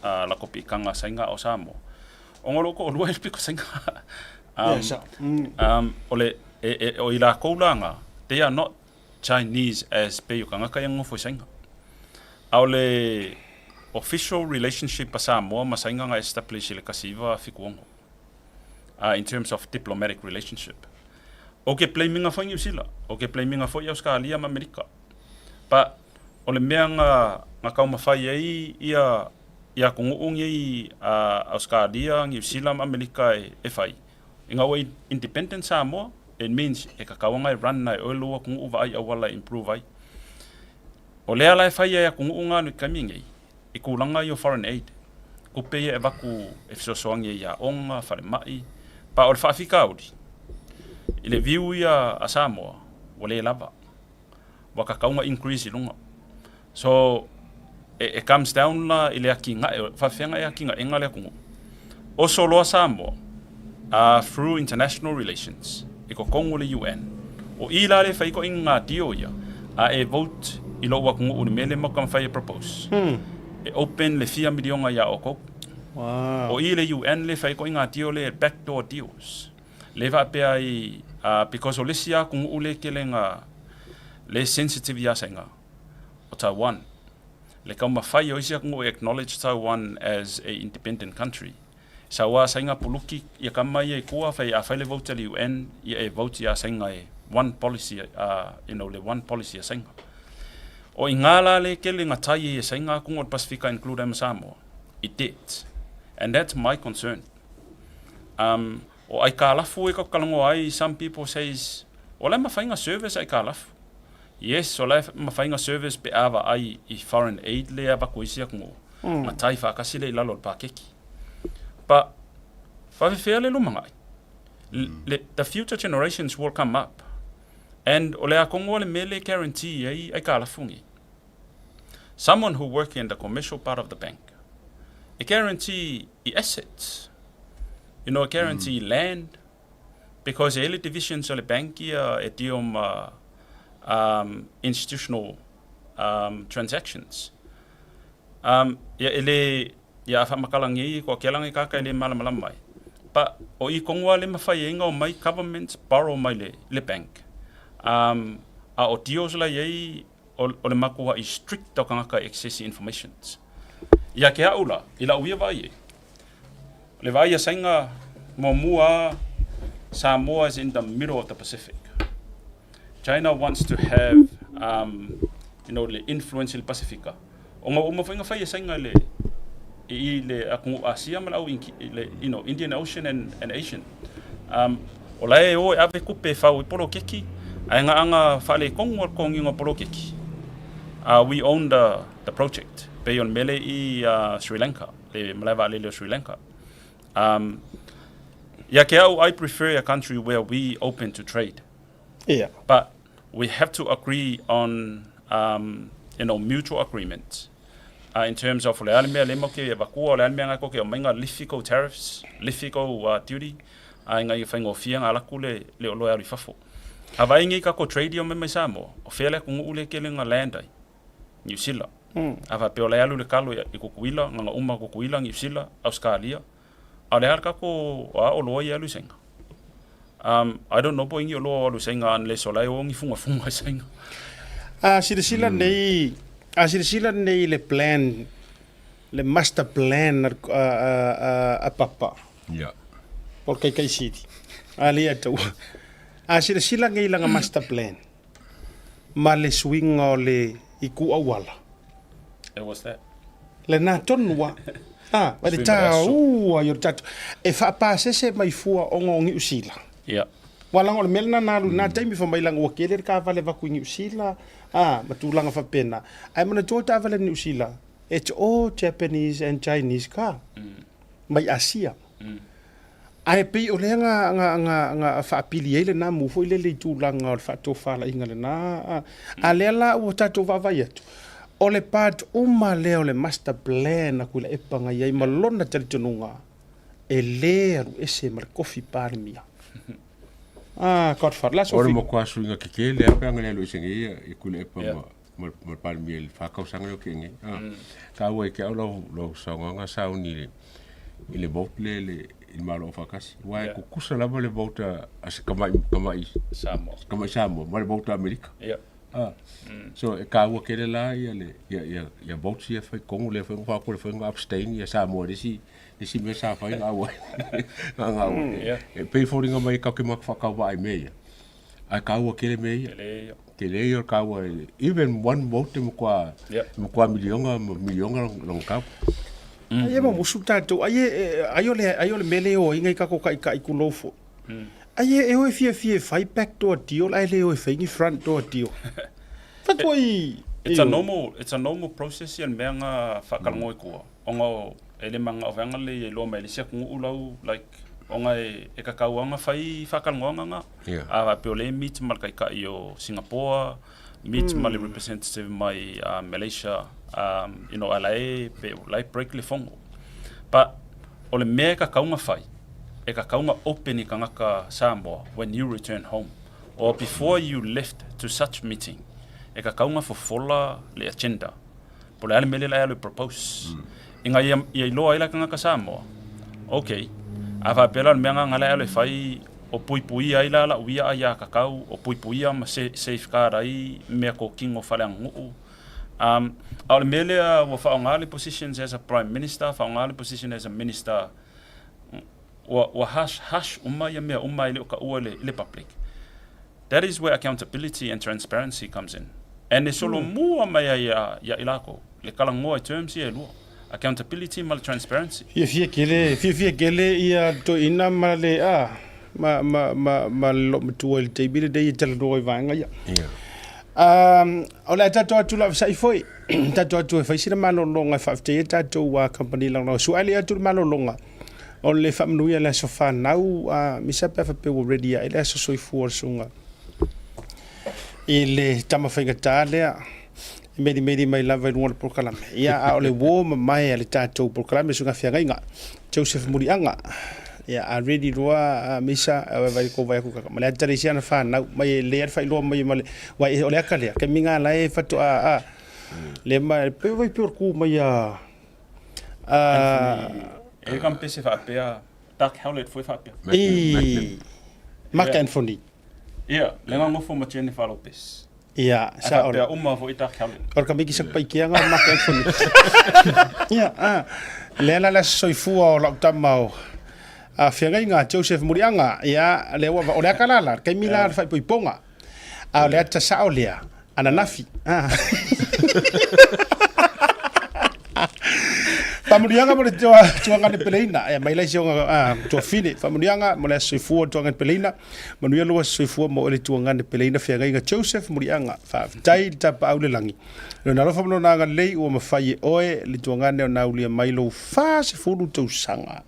lako piikaga a Saiga a o Samoa, ona o loo toalua i le pito Saiga. O le o i lakou la na, they are not Chinese as pei o tagata ia nonofo i Saina. A o le official relationship a Samoa ma Saina na establish i le 1976 in terms of diplomatic relationship. Ou ke blame ina foi Niu Sila, ou ke blame ina foi Ausekalia ma Amerika. But o le mea na na taumafai ai ia ia atunuu nei a Ausekalia, Niu Sila ma Amerika e fai, ina ua independent Samoa, it means e tatau ona e run e oe lou atunuu vaai auala e improve ai. O lea la e fai e atunuu na i le taimi nei, i tulaga ia o foreign aid, tupe ia e avatu e fesoasoani ai i aoga, falemai, pa o le faafitauli, i le view ia a Samoa, ua le lava. Ua tatau ona increase i luga. So, e comes down la i le atinae, o faafefea e atinaega le atunuu. Oso loa Samoa through international relations i totonu o le UN. O i la lea e fai ai toaiga deal ia, a e vote i lou atunuu i le mea lea matou taumafai e propose, e open le fia miliona ia outou. O i le UN lea e fai ai toaiga deal lea, backdoor deals. Lea e faapea ai, because o le isi atunuu lea e tele na, lea e sensitive ia Saina, o Taiwan. Le taumafai o isi atunuu e acknowledge Taiwan as a independent country. Sau a Saina puluki ia kama ia i tua, fai a fai le vote a le UN, ia e vote ia Saina e one policy, you know, le one policy a Saina. O i ngā la le kele ngā tai e Saina atunuu o le Pasifika include ai ma Samoa, i debt. And that's my concern. O aikalafu e kalongo ai, some people says, o la e mafai ona service aikalafu. Yes, o la e mafai ona service pe a vaai i foreign aid lea e avatu e isi atunuu, ma tai faatasi lea i lalo o le pakeki. But, faafefea le lumanai? Le, the future generations will come up. And o le a kongo le mea lea e guarantee ai aikalafu nei. Someone who work in the commercial part of the bank, e guarantee i assets, you know, e guarantee land, because e i ai le divisions o le bank ia e deal ma institutional transactions. Ia e le, ia a faamatala nei ko ake langa i kaka e le malamalama ai. But o i kongo a le mafai ai ona omai governments borrow mai le bank. A o deals la i ai o le makuaʻi strict o tagata e access i informations. Ia ke aʻu la, i laʻu ia vaai ai, le vaai a Saina muamua Samoa is in the middle of the Pacific. China wants to have you know, le influence i le Pasifika. O ngā uma foi nga fai e Saina le i le atunuu Asia ma le au le, you know, Indian Ocean and Asian. O la e o e ave tupe e fau i poloketi, ae nga anga faaletonu o le totogiina o poloketi. We own the project. Pei o le mea lea i Sri Lanka, le malae vaalele o Sri Lanka. Ia ke au, I prefer a country where we open to trade. But we have to agree on you know, mutual agreements. In terms of o le a le mea le matou te avatua, o le a le mea nga tou te aumai nga lifi kou tariffs, lifi kou duty, ina ia faigofie ona alu atu le oloa e alu i fafo. A vaai nei tatou trade ia o mai mai Samoa, o fea le atunuu lea e tele na land ai? Niu Sila. A faapea o la e alu le kalo i Tutuila, na ona uma Tutuila, Niu Sila, Ausekalia, a o le a le tatou a oloa ia e alu i Saina? I don't know po o ai ni oloa o alu i Saina unless o la e o ni fugafuga i Saina. A silasila nei, a silasila nei i le plan, le master plan a Papa. Po o le Taitaisili. A lea e taua. A silasila nei i lana master plan ma le suiga o le itu auala. And what's that? Lena tonu a. A, ma le taua i o le tatou. E faapasese mai fua ona o Niu Sila. Ua laga o le mea lena na alu i lena taimi fai mai laga ua tele le taavale avatu i Niu Sila, a, ma tulaga faapena. Ae manatua taavale a Niu Sila, it's all Japanese and Chinese car. Mai Asia. Ae pei o lea na, na, na, na faapili ai lena mu foi lele i tulaga o le faatofalaiga lena, a, a lea la ua tatou vaavaai atu, o le part uma lea o le master plan a Tuilaepa na i ai ma lona talitonuga, e lē alu ese ma le tofi Palemia. Ah, Godfather, la O le Sophie. matua suiga tetele lava pe a na le alu ese nei ia Tuilaepa ma. ma le Palemia i le 4 tausaga lea ua tea nei. Taua ia te au lau saunoaga sauni i le vote lea i le Malo Aufaatasi, aua e tutusa lava le vote a se tamai Samoa, tamai Samoa ma le vote a Amerika. So e taua tele la ia votes ia e fai i totonu lea foi na fai atu lea foi na abstain ia Samoa i le isi mea sa fai na auai. E pei e foliga mai tatou te faatauvaa i mea ia, ae taua tele mea ia. Tele ia o le taua, even one vote e matua, e matua miliona ma miliona lona tau. Ai e mamusu tatou, ai e, ai o le, ai o le mea lea e o ai nai tatou taitai tulou foi. Ai e o e fiafia e fai back door deal ae le o e fai ni front door deal. Fatua i... It's a normal, it's a normal process ia le mea na faatalanoa i tua. Ona o, e le manao vaega lelei e iloa mai e le isi atunuu lau, like, ona e, e tatau lava ona fai faatalanoaga na. Yeah. A faapea o lea e meet ma le taitai o Singapore, meet ma le representative mai Malaysia, you know, a la e, pe, o la e break le fono. But, o le mea e tatau ona fai, e tatau ona open i tagata Samoa when you return home or before you left to such meeting, e tatau ona fofola le agenda. Po o le a le mea lea o le a alu e propose. Ina ia, ia iloa ai la tagata Samoa, okay, a faapea la o le mea lena la e alu e fai, o puipuia ai la lau ia aiatatau, o puipuia ma safeguard ai mea tokino faaleaganuu. A o le mea lea ua faaaoga le positions as a Prime Minister, faaaoga le position as a Minister, ua, ua hush, hush uma ia mea uma e le o taua i le, i le public. That is where accountability and transparency comes in. And e solomua mai ai ia, ia i lakou, le talanoa i terms ia e lua, accountability ma le transparency. Fiafia tele, fiafia tele ia toeaina ma le, a, ma, ma, ma, ma le loomatua i le taimi lenei e talanoa i vaega ia. Yeah. O le a tatou atu lava sa'i foi, tatou atu e fai sina malologa e faafetaia tatou kamupani lagolago. Su'a atu le malologa o le faamanuia le aso fanau a misa pe a faapea ua ready ae le aso soifua o le susuga i le tama faigata lea e melimeli mai lava i luga o le polokalame. Ia, a o le uo mamae a le tatou polokalame susuga feagaiga Joseph Muliaga. Ia, a ready loa a misa e vai ko vai aku kaka. Ma le ata le isi ana whanau mai e le whailoa mai ma le wai o le aka lea. Ke minga la e whatu a le ma pe vai pe ku mai a E kampese faapea Dark Howlett foi faapea. I Mark Anthony. Ia, le gagofo ma Jennifer Lopez. Ia, Sa sa faapea uma foi Dark Howlett. O le kamiki sa paikianga o Mark Anthony. Ia, a lea la le soifua o lau tama o a feagaiga Joseph Muliaga. Ia, lea ua o le aka la la, taimi la le faaipoipoga. A o le ata sao lea, ananafi. Faamanuiaga mo le tuaga le peleina. E mai lai si ona tuafine. Faamanuiaga mo le aso soifua o tuaga le peleina. Manuia lou aso soifua mo le tuaga le peleina feagaiga Joseph Muliaga. Faafetai le tapaau le lagi. Lona alofa ma lona agalelei ua mafai e oe le tuagane ona aulia mai lou 40 tausaga.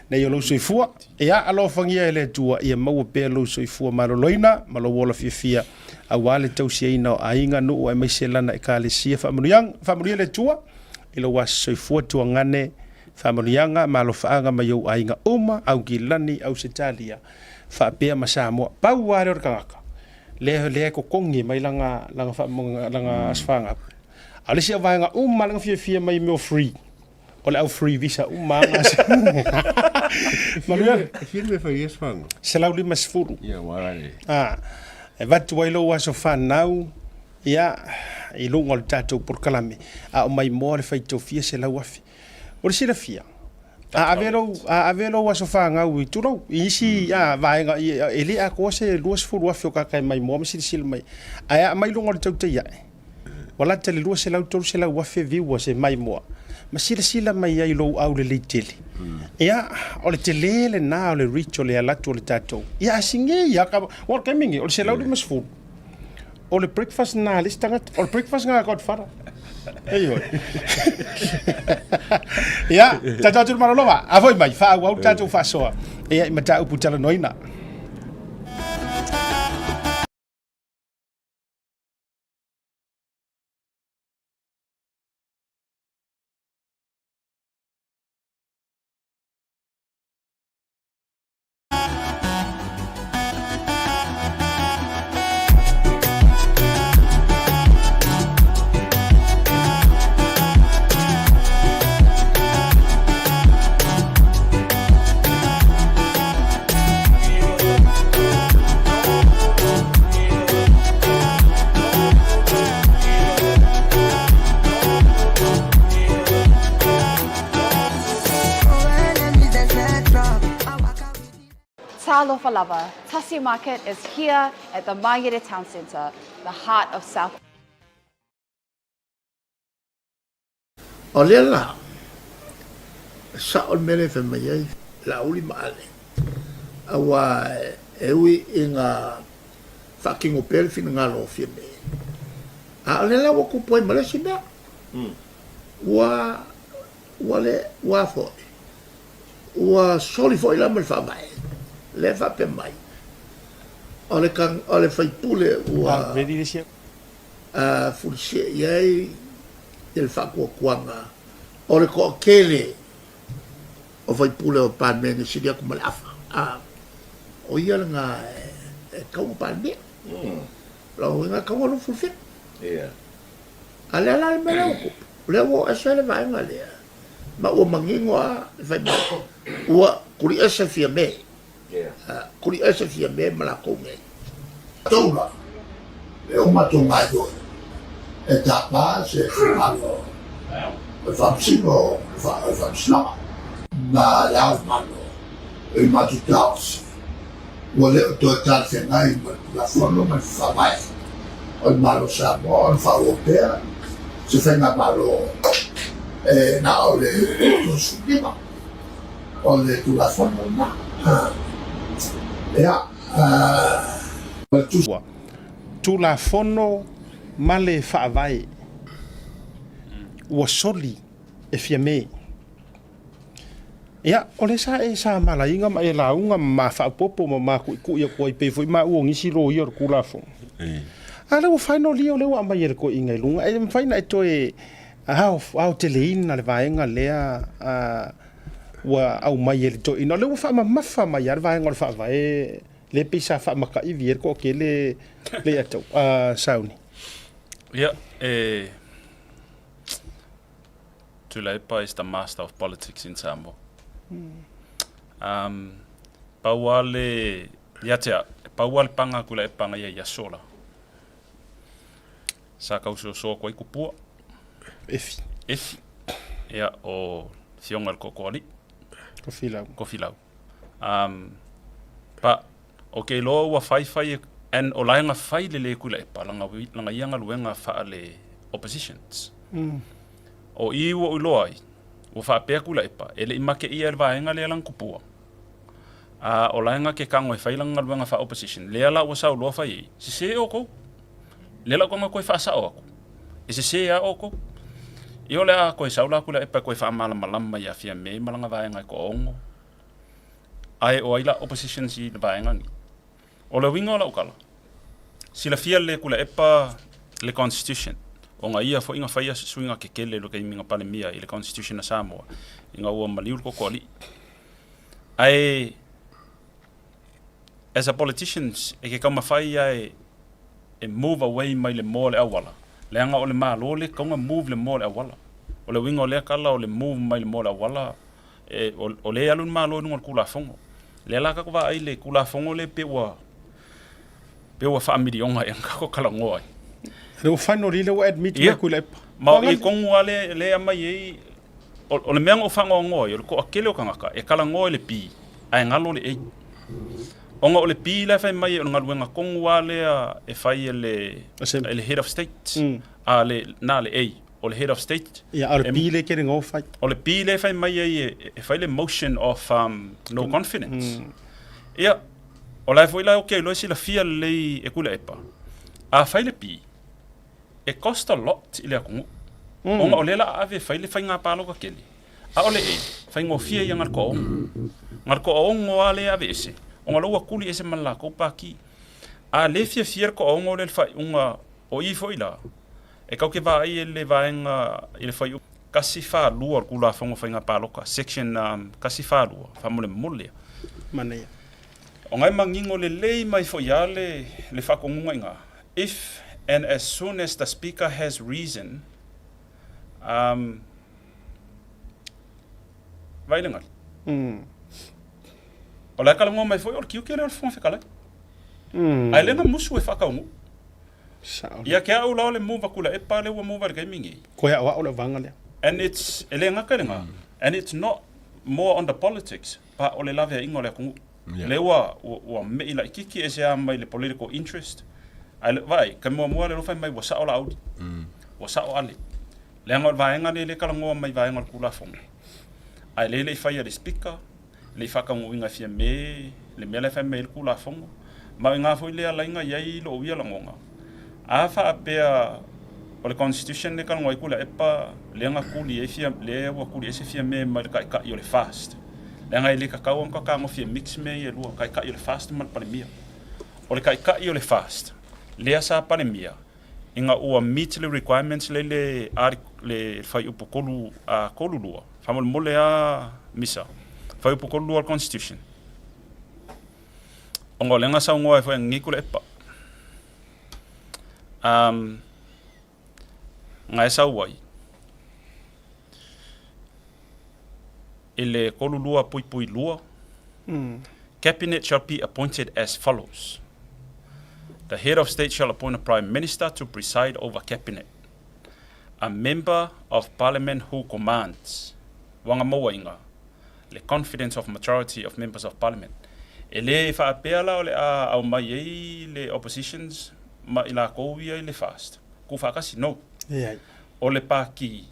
Nei o lou soifua. Ia alofagia e le Atua ia maua pea lou soifua maloloina ma lou ola fiafia aua le tausiaina o aiga, nuu aemaise lana Ekalesia. Faamanuiaga, faamanuia le Atua i lou aso soifua tuagane, faamanuiaga ma alofaaga mai ou aiga uma, Aukilani, Ausetalia, faapea ma Samoa. Pau lava lea o le tagata lea lea e totogi mai lana lana faamanuiaga lana aso fanau. A o le isi vaega uma lana fiafia mai mea o free. O le au free visa uma lava. Manuia. E fia le mea fai ai aso fanau? 150. Ia, ua ala le. Ah, e avatu ai lou aso fanau, ia, i luga o le tatou polokalame, a o maimoa le faitofia 100,000. O le silafia, a ave lou, a ave lou aso fanau i tulou, i isi a, vaega, i, e le atoa se 20,000 o tagata e maimoa ma silasila mai. Ae a aumai luga o le tautai ae, Ua lata i le 200, 300 afe viewers e maimoa ma silasila mai ai i lou aulelei tele. Ia, o le tele lena o le reach o le ala atu o le tatou. Ia, a sigi ia ka, ua o le taimi lenei, o le 150. O le breakfast lena a le isi tagata. O le breakfast lena a Godfather. Ioe. Ia, tatou atu i le malologa. A foi mai, faaauau le tatou faasoa. Ia, i mataupu talanoaina. Talofa lava, Tasi Market is here at the Mangere Town Centre, the heart of South. O lea la, e sao le mea lea e fai mai ai Laauli ma Ale, aua e ui ina faatino pea le finagalo o Fiame, a o lea la ua tupu ai ma le isi mea, ua, ua le, ua a foi, ua soli foi la ma le Faavae, lea e faapea mai, o le, o le faipule ua fulisia i ai le faatuatuaga o le toatele o faipule o Palemene sili atu ma le afa. A, o ia lena e tatau ona Palemia. O lona uiga e tatau ona 27. A lea la le mea lea ua tupu, o lea ua oo ese le vaega lea, ma ua manino lava le fai mai, ua tuliese Fiame. Tuliese Fiame ma latou nei. Tou la, e o matou gaoioi e tapa se finagalo o le Faamasino o le Faamasinoga ma Le Ao o le Malo i matou taofi ua le o toe talafeagai ma le Tulafono ma le Faavae o le Malo o Samoa ona faaauau pea se Faigamalo e na o le 35 o le Tulafono lena. Ia, ma le tusi. Tulafono ma le Faavae ua soli e Fiame. Ia, o lea sa e sa malaiga ma e lauga ma ma faaopoopo ma ma kuikui atu ai pei foi maua o nisi loia o le Tulafono. A lea ua finally o lea ua aumai e le toeaina i luga, e mafai ona e toe aoteleina le vaega lea ua aumai e le toeaina. O lea ua faamamafa mai lava le vaega o le Faavae lea pei sa faamakaivi ai le toatele le ia te au. Sauni. Ia, e Tuilaepa is the master of politics in Samoa. Um, pau lava le, ia te au, pau lava le panga a Tuilaepa na ia i aso la. Sa kausoso atu ai kupua. Efi. Efi. Ia, o Fioga i le Tootooalii. Kofilau. Kofilau. Um, but, o ke iloa ua faifai e, and o lae na fai le le Tuilaepa, langa, langa ia galuega faale oppositions. O i ua ou iloa ai, ua faapea Tuilaepa, e le i make ia i le vaega lea lana kupua. A o lae na ke kago e fai lana galuega faa opposition, lea la ua sauloa fai ai, sese oukou. Lea la ua toe faasao atu, e sese lava outou. Ia o le a toe sau la Tuilaepa e toe faamalamalama ia Fiame ma lana vaega e toaono, ae o ai la oppositions i le vaega lenei. O le uiga o lau tala, silafia lelei e Tuilaepa le constitution, ona ia foi na faia suiga kekele i le taimi na Palemia i le constitution a Samoa, ina ua maliu le Tootooalii. Ae as a politicians, e ke taumafai ia e, e move away mai le moa o le auala, leaga o le Malo le tatau ona move le moa o le auala. O le uiga o lea tala o le move mai le moa o le auala, e, o, o lea e alu le Malo i luga o le Tulafono. Lea la tatou vaai i le Tulafono lea pei ua, pei ua faamiliona ea na tatou talanoa ai. Lea ua finally lea ua admit mai Tuilaepa. Ma o i tonu lava lea, lea e aumai ai, o, o le mea na ou faanoanoa ai, o le toatele o tagata e talanoa i le B ae galo le A. Ona o le B la e fai mai o le galuega tonu lava lea e fai e le, e le Head of State. A le, na le A, o le Head of State. Ia, a o le B lea e kele na fai. O le B lea e fai mai ai e, e fai le motion of no confidence. Ia, o la e foi la ou te iloa e silafia lelei e Tuilaepa, a fai le B, e cost a lot i le atunuu. Ona o lea la a ave e fai le faiga palota tele, a o le A, faigofie ia na le toaono. Na le toaono lava lea e aveese, ona o la ua tuli ese ma le latou pati. A le fiafia le toaono lea i le faaiuga o i foi la, e tatou te vaai i le vaega i le fuaiupu 142 o le Tulafono o Faiga Palota, section 142, faamolemole. Manaia. O na e manino lelei mai foi lava le, le faatonuga i ina, If and as soon as the Speaker has reason, um, vaai le gali. O la e talanoa mai foi o le tiute lea o le Fofoga Fetalai. Ae le na musu e faataunuu. Sao. Ia ke au la o le move a Tuilaepa lea ua move ai i le taimi nei. Koe aoao le vaega lea. And it's, e le gata i lena, and it's not more on the politics, but o le laveaiga o le atunuu. Lea ua, ua, ua me'i laitiiti ese lava mai le political interest, ae le, vaai, taimi muamua lea loa fai mai ua sa'o Laauli, ua sa'o Ale. Leaga o le vaega lenei lea e talanoa mai i vaega o le Tulafono, ae lea e le i faia e le Speaker, e le i faataunuuina e Fiame le mea la e fai mai ai le Tulafono. Ma o i ina foi lea e ala ai ona i ai lou ia lagona, a faapea o le Constitution lea e talanoa ai Tuilaepa lea na tuli ai Fiame, lea ua tuli ese Fiame mai le Taitai o le FAST, leaga e le tatau ona fetagofi e mix mea ia e lua, Taitai o le FAST ma le Palemia. O le Taitai o le FAST lea sa Palemia, ina ua meet le requirements lea i le le fuaiupu 32, faamolemole lava Misa, fuaiupu 32 o le Constitution, ona o lea na saunoa ai foi e Tuilaepa. Um, na e sau ai, i le 32.2, Cabinet shall be appointed as follows. The head of state shall appoint a prime minister to preside over cabinet. A member of parliament who commands, wanga mauaiga, le confidence of majority of members of parliament. E le faapea la o le a aumai ai le oppositions ma i lakou ia i le fast. Tuufaatasi, no. Leai. O le Pāti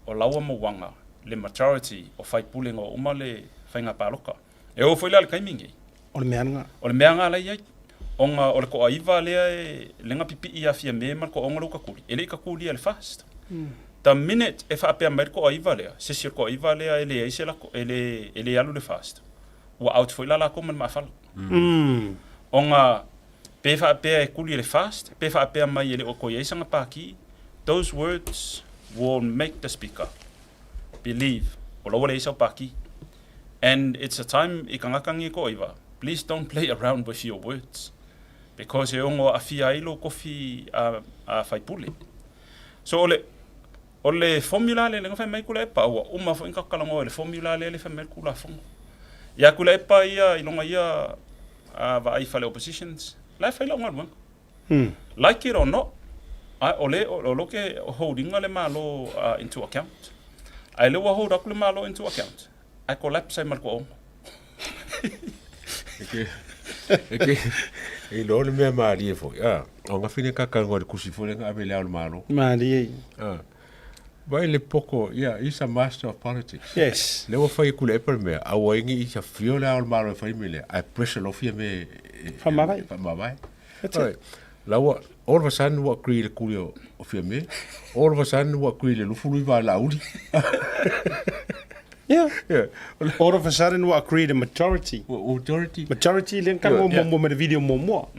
o laua mauaga le majority o faipule ina ua uma le faiga palota. E oo foi la i le taimi lenei. O le mea lena. O le mea lena la e i ai. Ona o le toaiva lea e lea na pipii ia Fiame ma le toaono lea ua tatuli, e le i tatulia e le FAST. The minute e faapea mai le toaiva lea, se isi o le toaiva lea e leai se latou, e le, e le alu le FAST, ua out foi la latou ma le maafala. Ona pe faapea e tuli e le FAST, pe faapea mai e le o toe i ai sana pākī, those words will make the speaker believe o la ua leai sau pākī. And it's a time i tagata nei toaiva, please don't play around with your words because e ono aafia ai lou tofi a, a faipule. So o le, o le formula lea lea na fai mai Tuilaepa, ua uma foi ona tatou talanoa i le formula lea lea e fai mai ai le Tulafono. Ia Tuilaepa ia i lona ia a vaai fale oppositions, la e fai lau galuega. Like it or not, a o le o lo ke hold inga le Malo into account. Ae le ua hold aku le Malo into account, ae collapse ai ma le toaono. E ke, e iloa le mea malie foi, a, o nga fine kakau le kusi foi le nga ave le ao le Malo. Malie. A. Vai le poko, yeah, he's a master of politics. Yes. Le ua fai e Tuilaepa le mea, aua ai ne i afio le Ao o le Malo e fai le mea lea, ae pressure loa fia me e Faamavae. Faamavae. That's it. La ua, all of a sudden ua agree le kuli o, o Fiame, all of a sudden ua agree le 29 a Laauli. Yeah. Yeah. All of a sudden ua agree le majority. Majority. Majority le ka mo mo mo le video mo mo.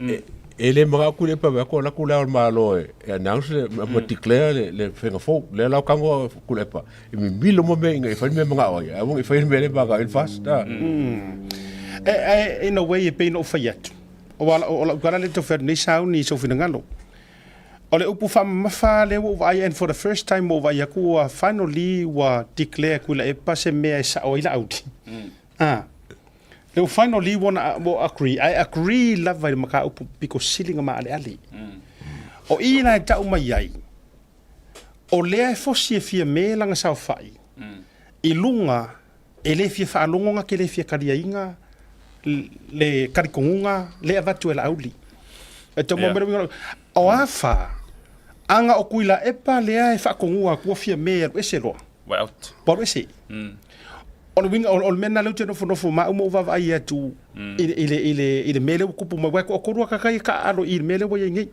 E le manao Tuilaepa vaeatu o alu atu le Ao o le Malo e announce le ma declare le le faiga fou. Lea la o tago a Tuilaepa e mimilo uma mea ina ia fai le mea e manao ai, ae aua ne i faia le mea lea e manao ai le FAST. E, e, in a way e pei ona ou fai atu, aua o lau tala lea e tau fai atu nei sauni i sou finagalo. O le upu faamamafa lea ua ou vaai and for the first time ua ou vaai atu ua finally ua declare Tuilaepa se mea e sao ai Laauli. Ah. Lea ua finally ua na ua agree, ae agree lava i le mataupu pito sili ona maaleale. O i la e tau mai ai, o lea e fosi e Fiame lana saofai i luga e le fia faalogo na te le fia taliaina le talitonuga lea e avatu e Laauli. E tau maua mai le uiga, o a fa aga o Tuilaepa lea e faatonua atua Fiame e alu ese loa. Ua out. Ua alu ese. O le uiga, o le mea lena lea ou te nofonofo ma au ma ou vaavaai atu i le, i le, i le, i le mea lea ua tupu mai, aua e toatolu lava tagata ia e taaalo i le mea lea ua i ai nei.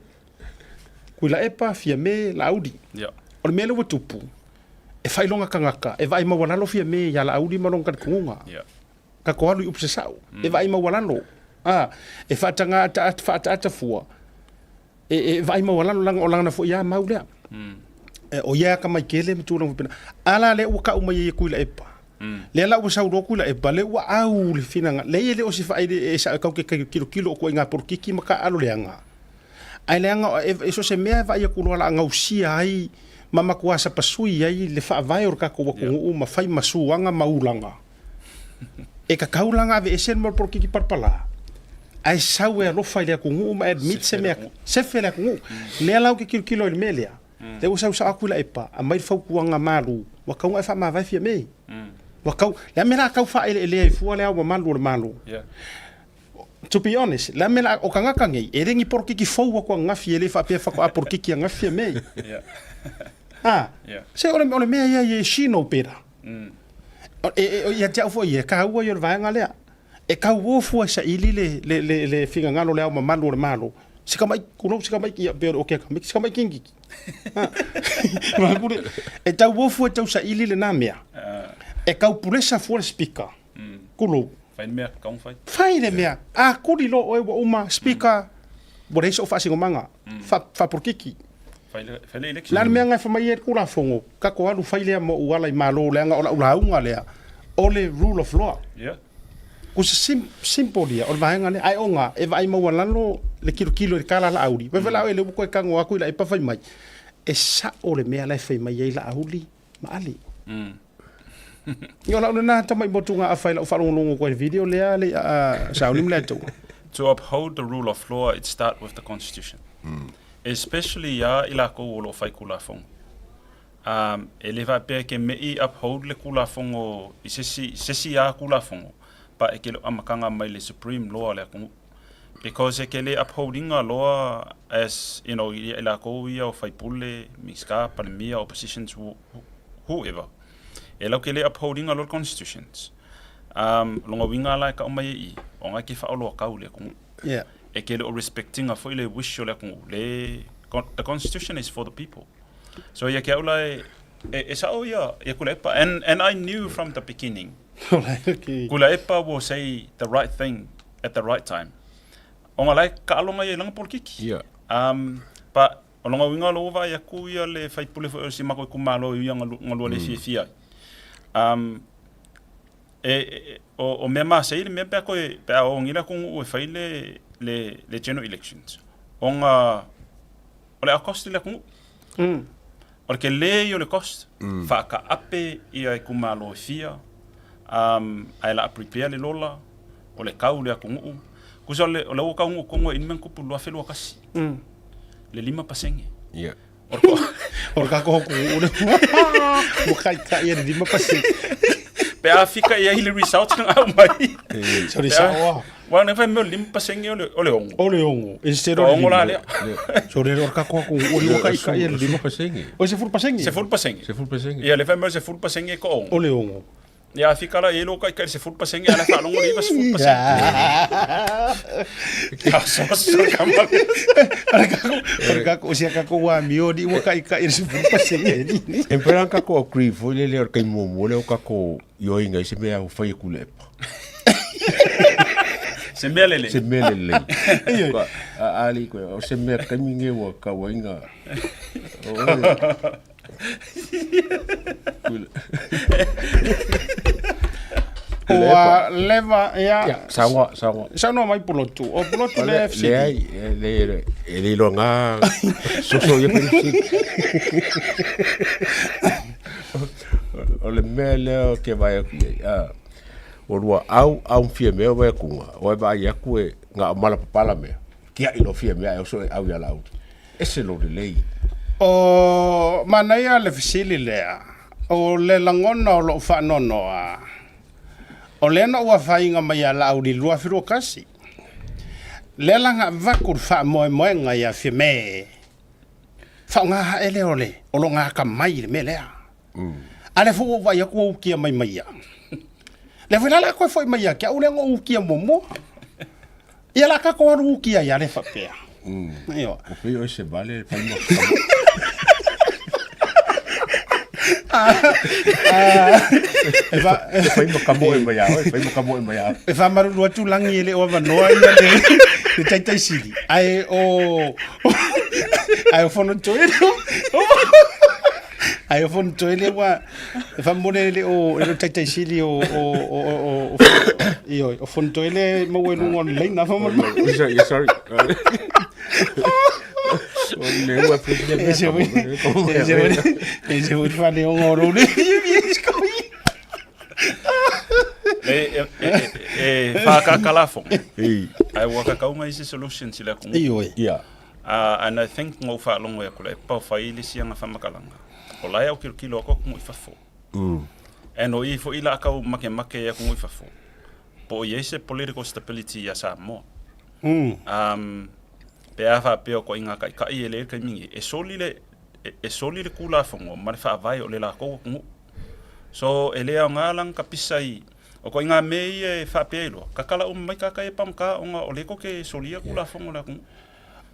Tuilaepa, Fiame, Laauli. Yeah. O le mea lea ua tupu, e faailoga tagata, e vaai maualalo Fiame ia Laauli ma lona talitonuga. Yeah. Tatou alu i upu sasao, e vaai maualalo. A, e faataga ataata, faataata fua, e, e vaai maualalo leaga o lana foi lava mau lea. E, o ia e atamai tele ma tulaga faapena. A la lea ua tau mai ai e Tuilaepa, lea la ua sau loa Tuilaepa, lea ua au le finaga, leai e le o se faaele e sao e tatou te tilotilo o ituaiga polokiki ma taaalo leaga. Ae leaga e, e so o se mea e vaai atu loa o le a gausia ai ma matua sapasui ai le faavae o le tatou atunuu ma fai ma suaga ma ulaga. E tatau la ona aveese le mea o le polokiki palapala, ae sau e alofa i le atunuu ma admit se mea, sefe le atunuu. Lea la ou te tilotilo ai i le mea lea, lea ua sau sao atu i Laepa, aumai le fautuaga malu, ua tatau ona e faamavae Fiame. Ua tatau, le a mea la a tau faaeleelea ai fua le Ao Mamalu o le Malo? To be honest, le a mea la, o kangaka nei, e le ni polokiki fou aku ananafi, e le faapea faatoa polokiki ananafi mea ia. Yeah. Ah, Yeah. se o le, o le mea ia ia e she know better. E, e, ia te au foi ia, kāua ia o le vaega lea. E kauō fua e saili le, le, le, le finagalo o le Ao Mamalu o le Malo. Se tamaiti, tulou se tamaiti, ia pei o ke tamaiti, se tamaiti kikiki. Ha. E tauō fua e tau saili lenā mea. E kaupulesa fua le Speaker. Tulou. Fai le mea, kau fai. Fai le mea. A kuli loa oe ua uma, Speaker, ua leai so'u faasinomaga. Fa, faapolokiki. Fai le, fai le election. Le a le mea na e fai mai ai le Tulafono, tatou alu fai lea ma ou ala i Malo leaga o la'u lauga lea o le rule of law. Yeah. O se sim, simple ia o le vaega lea. Ae ona e vaai maualalo le tilotilo i le tala a Laauli. Vaai foi la oe lea ua toe tago atu i Laepa fai mai, e sa'o le mea la e fai mai ai Laauli ma Ali. Ia o la'u lena tamai motugaafa i la'u faalogologo atu ai i le video lea le a sauni ma le Atua. To uphold the rule of law, it start with the constitution. Especially iā i lakou o lo o fai Tulafono. Um, e le faapea e ke meʻi uphold le Tulafono i se isi, se isi ā Tulafono, but e ke le o amataga mai le supreme law a le atunuu. Because e ke le uphold ina loa as, you know, i lakou ia o faipule, Minisita, Palemia, oppositions, whoever. E lau ke le uphold ina loa le constitutions. Um, lona uiga la e kau mai ai i i, o na e ke faaoloatau i le atunuu. Yeah. E ke le o respect ina foi le wish o le atunuu, le, the constitution is for the people. So ia ke au la e, e, e sao ia, ia Kulaepa. And, and I knew from the beginning, Kulaepa will say the right thing at the right time. Ona la e kaaloga ia i lana polokiki. Yeah. Um, but o lona uiga o lea ua vaai atu ia le faipule foi o si matou itumalo e ui lava ina lua le fiafia ai. Um, e, e, o, o mea masei le mea pe a toe, pe a ogi le atunuu e fai le, le, le general elections. Ona o le a cost i le atunuu. O le telē ia o le cost, faataape ia itumalo e fia, um, ae la a prepare le lola, o le kau i le atunuu. Tusa o le, o la ua taunuu tonu i le mea na tupu i le 2021, le 5%. Yeah. O le ko- O le tatou atunuu lea ua taitai e le 5%. Pe a fika i ai le results na aumai. Se o le sao lava. Aua na fai mea o le 5% o le, o le ono. O le ono, instead o O le ono la lima. lea. Se o le o le tatou atunuu ua taitai e le lima. 10%. O le 10%? 10%. 10%. Ia, le fai mea o le 10% e ko ono. O le ono. Ia, a fika la i ai lo taitai i le 10% ae la faalogo i le 90%. Ia, soso ka ma. O le kako, o si a kako amio ni ua taitai i le 10% e ni. E mafai ona tatou agree foi lele o le taimi muamua lea o tatou ioeina ai se mea ua fai e Tuilaepa. Se mea lelei. Se mea lelei. A alii koe, o se mea taimi nei ua tau ai na... Ua leva, ia. Ia, saunoa, saunoa. Saunoa mai Pulotu. O Pulotu le FCD. Leai, e le iloa na soso ia pe O le mea lea ou te vaai atu i ai, a, ua lua au, au ma Fiamē o vaai atuga, o e vaai atu e na o malapapala mea, tiai loa Fiamē ae oso e au ia Laauli. Ese lou lelei. O manaia le fesili lea, o le lagona o lou faanoanoa, o lea na ou afaina mai ia Laauli i le 2021, lea la na avatu le faamoemoega ia Fiamē, faaaoga ae lea o le o lona atamai i le mea lea. A lea foi ua ou vaai atu ua ukia mai ma ia. Lea foi la o le a toe foi mai ia te au lea na ou ukia muamua. Ia o le a tatou alu ukia ai lava lea faapea. Ioe. Ua pei oe se vale fai ma E fai ma kamoe mai ia oe, fai ma kamoe mai ia oe. E faamalulu atu Lagi e le o avanoa ia le taitai sili. Ae o ae o Fonotoe ae o Fonotoe lea ua e faamolemole e le o e le o taitai sili o o o o ioe o Fonotoe lea e maua i luga o le laina faamolemole. Sorry, sorry. E se foi e se foi e se foi faaleoga o lou le E, e, e, e whakaka lafoga. Ae ua kakauga isi solutions i le atunuu. Ioe. Yeah. And I think na ou faalogo ai aku le pa o fai le isi aga faamatalaga. O la e aukilokilo aku atunuu i fafo. And o i foi la a kau makemake i atunuu i fafo, po o i ai se political stability ia Samoa. Um, pe a faapea o koʻiga taʻitaʻi e lei le taimi nei, e soli le, e soli le Tulafono ma le Faavae o le latou atunuu. So, e le aoga la ona tapisa i, o koʻiga mea ia e faapea ai loa, tatala uma mai tagata ia pagota ona o lea tou te solia Tulafono o le atunuu.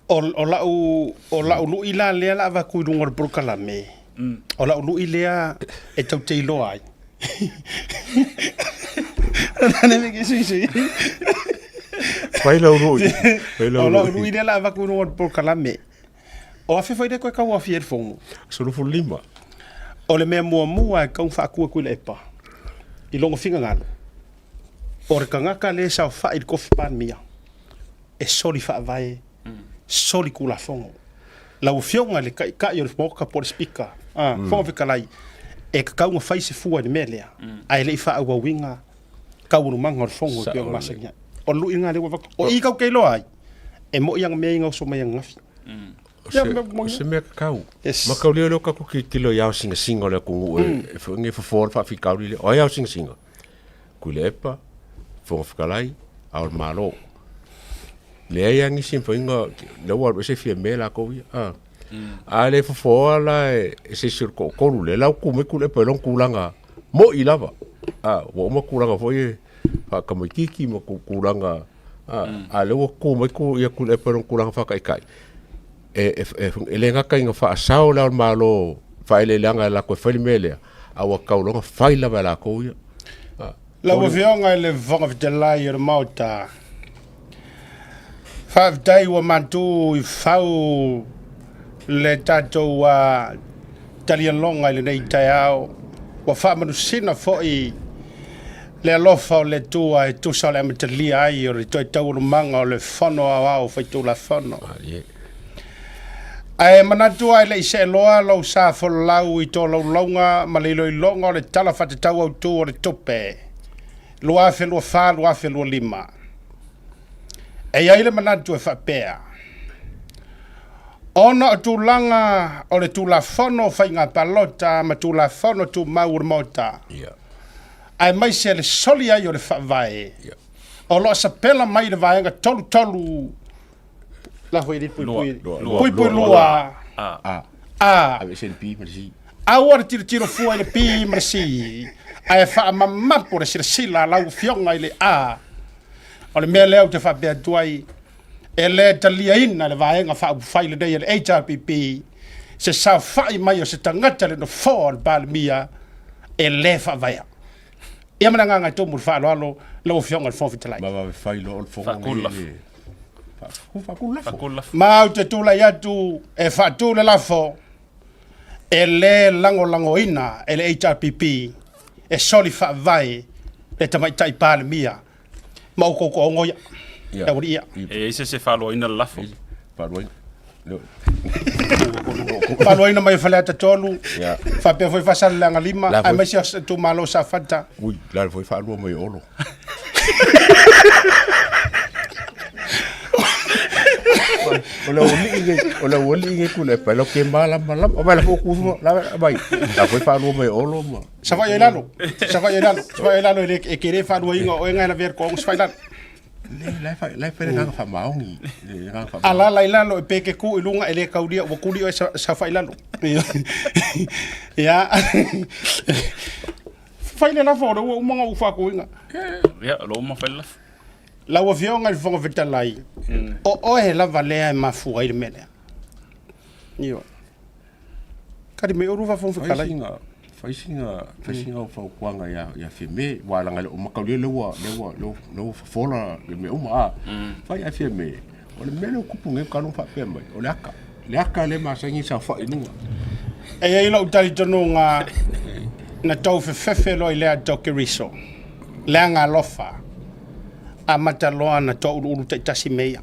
O, o la'u, o la'u lu'i la lea la avatu i luga o le polokalame, o la'u lu'i lea e tou te iloa ai. Fai lau lu'i. Fai lau O la'u lu'i. lu'i lea la avatu i luga o le polokalame. O afe foi lea koe tau aofia ai le fono? 15. O le mea muamua e tatau ona faatu atu i le epa i lona finagalo, o le tagata lea e saofai i le tofi Palemia, e soli faavae, soli tulafono. Lau Afioga i le Taitai o le Maota po o le Speaker, Fofoga Fetalai, e tatau ona fai se fua i le mea lea, ae le i faaauauina taualumaga o le fono e pei ona masani ai. O le lui lena lea ua avatu. O i tou te iloa ai, e moni ana mea ia na oso mai ananafi. O se mea tatau. Ma kau lea o tatou tilotilo i ao singasinga o le atunuu e e fofoa le faafitauli lea. O ai ao singasinga? Tuilaepa, Fofoga Fetalai, Ao o le Malo. Leai lava nisi e mafai ona, lea ua alu ese Fiame latou ia. A, a le fofoa la e se isi o le toatolu lea, la ua tu mai Tuilaepa i lona tulaga moi lava. A, ua uma tulaga foi e faatamaitiiti ma tulaga, a, a lea ua tu mai ia Tuilaepa i lona tulaga faataitai, e le gata ina faasao Le Ao o le Malo faaeleeleaga e latou e fai le mea lea, a ua tatau loa ona fai lava e latou ia. Lau Afioga i le Fofoga Fetalai o le Maota, faafetai ua matu i fau le tatou talialoga i lenei taeao. Ua faamanusina foi le alofa o le Atua e tusa o le amatalia ai o le toe taualumaga o le Fono Aoao Faitulafono. Ae manatu ai le i seeloa lou sa folau i tolaulauga ma le iloiloga o le Tala Faatatau Autu o le Tupe 2024/2025. E i ai le manatu e faapea, ona o tulaga o le Tulafono o Faiga Palota ma Tulafono Tumau o le Maota, aemaise le soli ai o le Faavae, o lo o sapela mai le Vaega 33 la foi le pui pui pui pui lua A. A. Aveese le P ma le C. Aua le tilotilo fua i le P ma le C, ae faamamapo le silasila a lau Afioga i le A. O le mea lea ou te faapea atu ai, e le taliaina le Vaega Faaupufai lenei a le HRPP se saofai mai o se tagata i le Nofoa o le Palemia e le faavaea. Ia ma le agaga e tumu i le faaaloalo lau Afioga i le Fofoga Fetalai. Ma vave fai loa o le fono Faatu le lafo. Faatu le lafo. Faatu le lafo. Ma ou te tulai atu e faatu le lafo e le lagolagoina e le HRPP e soli faavae le Tamaitai Palemia ma outou toaogo ia. Ia. E aualii ia. E i ai se isi e faaloaina le lafo? Faaloaina. Faaloaina mai e Faleata 3, Ia. faapea foi Faasaleleaga 5, La foi- aemaise o itumalo o Safata. Ui, la foi faalua mai e Olo. O le aualii nei, o le aualii nei Tuilaepa, e latou te malamalama. Vaai la foi o tu ifo, la vai, la foi faalua mai e Olo ma. Savaii ai lalo, Savaii ai lalo, Savaii ai lalo e le e tele faaluaina o oe na e lavea i le toaogo Savaii lalo. Le, la e fai, la e fai le agaga faamaoni, le agaga faamaoni. Alala i lalo e pe ke ku i luga e le kaulia ua kuli oe saofai i lalo. Ia. Fai le lafo o lea ua uma ona ou faatuina. Ia, o lea ua uma fai le lafo. Lau Afioga i le Fofoga Fetalai, o oe lava lea e mafua ai le mea lea. Ioe. Kali mai oulua Fofoga Fetalai. Fai sina, fai sina, fai sina au fautuaga ia, ia Fiame, aua leaga e le o mataulia lea ua, lea ua, lea ua, lea ua fofola le mea uma, a. Fai ae Fiame, o le mea lea ua tupu nei talu ona faapea mai, o le aka. Le aka lea e masani e saofai i luga. E i ai lou talitonuga na tou fefefe loa i lea Dokeriso, leaga alofa, amata loa ona toauluulu taitasi me ia.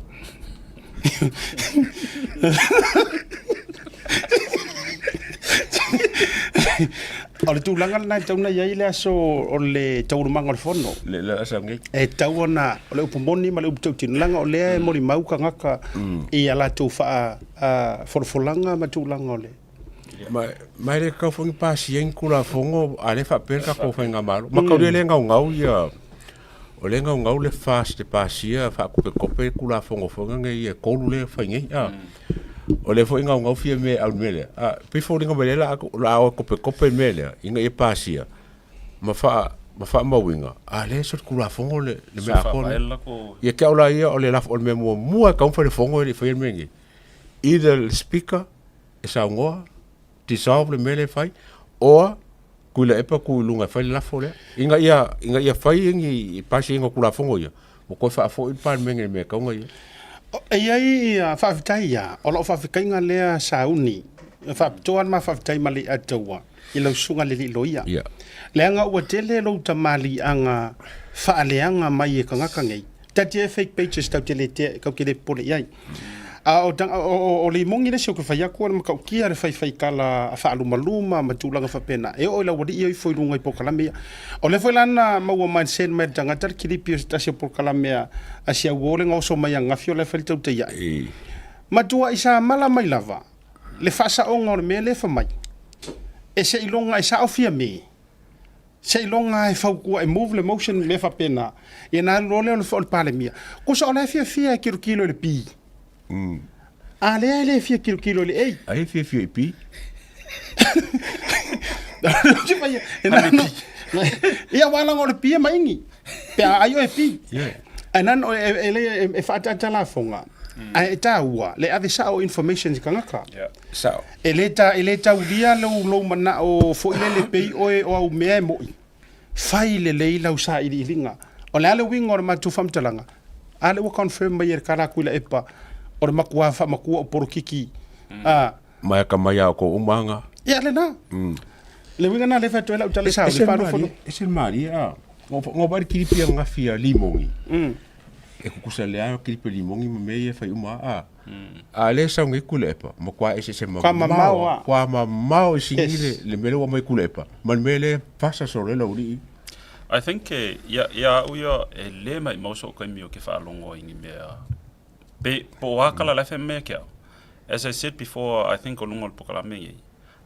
O le tulaga lena e tatau ona i ai le aso o le taualumaga o le fono. Le le aso nei. E tatau ona, o le upu moni ma le upu tautino, leaga o lea e molimau tagata i a latou faa folafolaga ma tulaga o le... Ma, ma e le tatau foi ona pasia ni Tulafono a o lea e faapea le tatou Faigamalo. Ma tau lea e gaugau ia... O lea e gaugau le FAST e pasia faakopekope le Tulafono foi lenei e tolu lea e fai nei, a. O lea foi e gaugau Fiame e au i le mea lea, a. E pei e foliga mai lea o le a o le a o e kopekope le mea lea ina ia pasia ma faa ma faamauina, a o lea e solitulafono le le mea atoa lea. Ia te au la ia, o le lafo o le mea muamua e tatau ona fai i le Fono e le i faia le mea lenei, either le Speaker e saunoa, dissolve le mea lea e fai, or Tuilaepa tu i luga e fai le lafo lea, ina ia, ina ia fai ni pasiga o Tulafono ia, ua toe faafoi le Palemene i le mea e tatau ona i ai. E i ai ia, faafetai ia, o lau faafetaiga lea sauni, e faapitoa le ma faafetai ma le Ataua i lau susuga i le alii loia. Ia. Leaga ua tele lou tamaliiaga faaleaga mai e tagata nei, taatia ia fake pages tatou te le tea, tatou te le popole i ai. A o, o, o Limoni le isi ou te fai atu o le matautia le faifaitala faalumaluma ma tulaga faapena e oo i le aualii ia ifo i luga i polokalame ia. O lea foi la na maua mai le send mai e le tagata le kilipi o se tasi o polokalame a si auo le na oso mai ananafi o la e fai le tautai ae. Matuai samala mai lava le faasaoga o le mea lea e fai mai e seiloga e sao Fiame. Seiloga lava e fautua e move le motion ma mea faapena, ia ona alu loa lea o le Palemia. Tusa o la e fiafia e tilotilo i le P, a lea e le fia tilotilo i le A. Ai e fiafia i P? Ia aua leaga o le P e maini pe a ai oe e P. Ae na e le e faaataata lafoga, ae e taua le ave sao o information i tagata. Sao. E le ta, e le taulia lou, lou manao foi lele pei oe o au mea e mo'i. Fai lelei lau sailiiliga. O le a le uiga o le matou faamatalaga? A lea ua confirm mai e le Kala Tuilaepa, o le matua faamatua o polokiki. A. Mai akamai lava o tou uma aga. Ia lena. Le uiga lena lea e fai atu ai lau tala sao, le faalofo. Ese le malie a. Na ou vaai i le kilipi ananafi a Limoni. E tutusa lea kilipi a Limoni ma mea ia e fai uma a. A lea e sau nei Tuilaepa, matua eseese mamao lava. Matua mamao i sini le mea lea ua aumai e Tuilaepa ma le mea lea e fasa solo ai le aualii. I think ia ia au ia e le maimau so'u taimi ou te faalogo ai i ni mea pe po o a kala la e fai mai ia te au. As I said before, I think o luga o le polokalame lenei,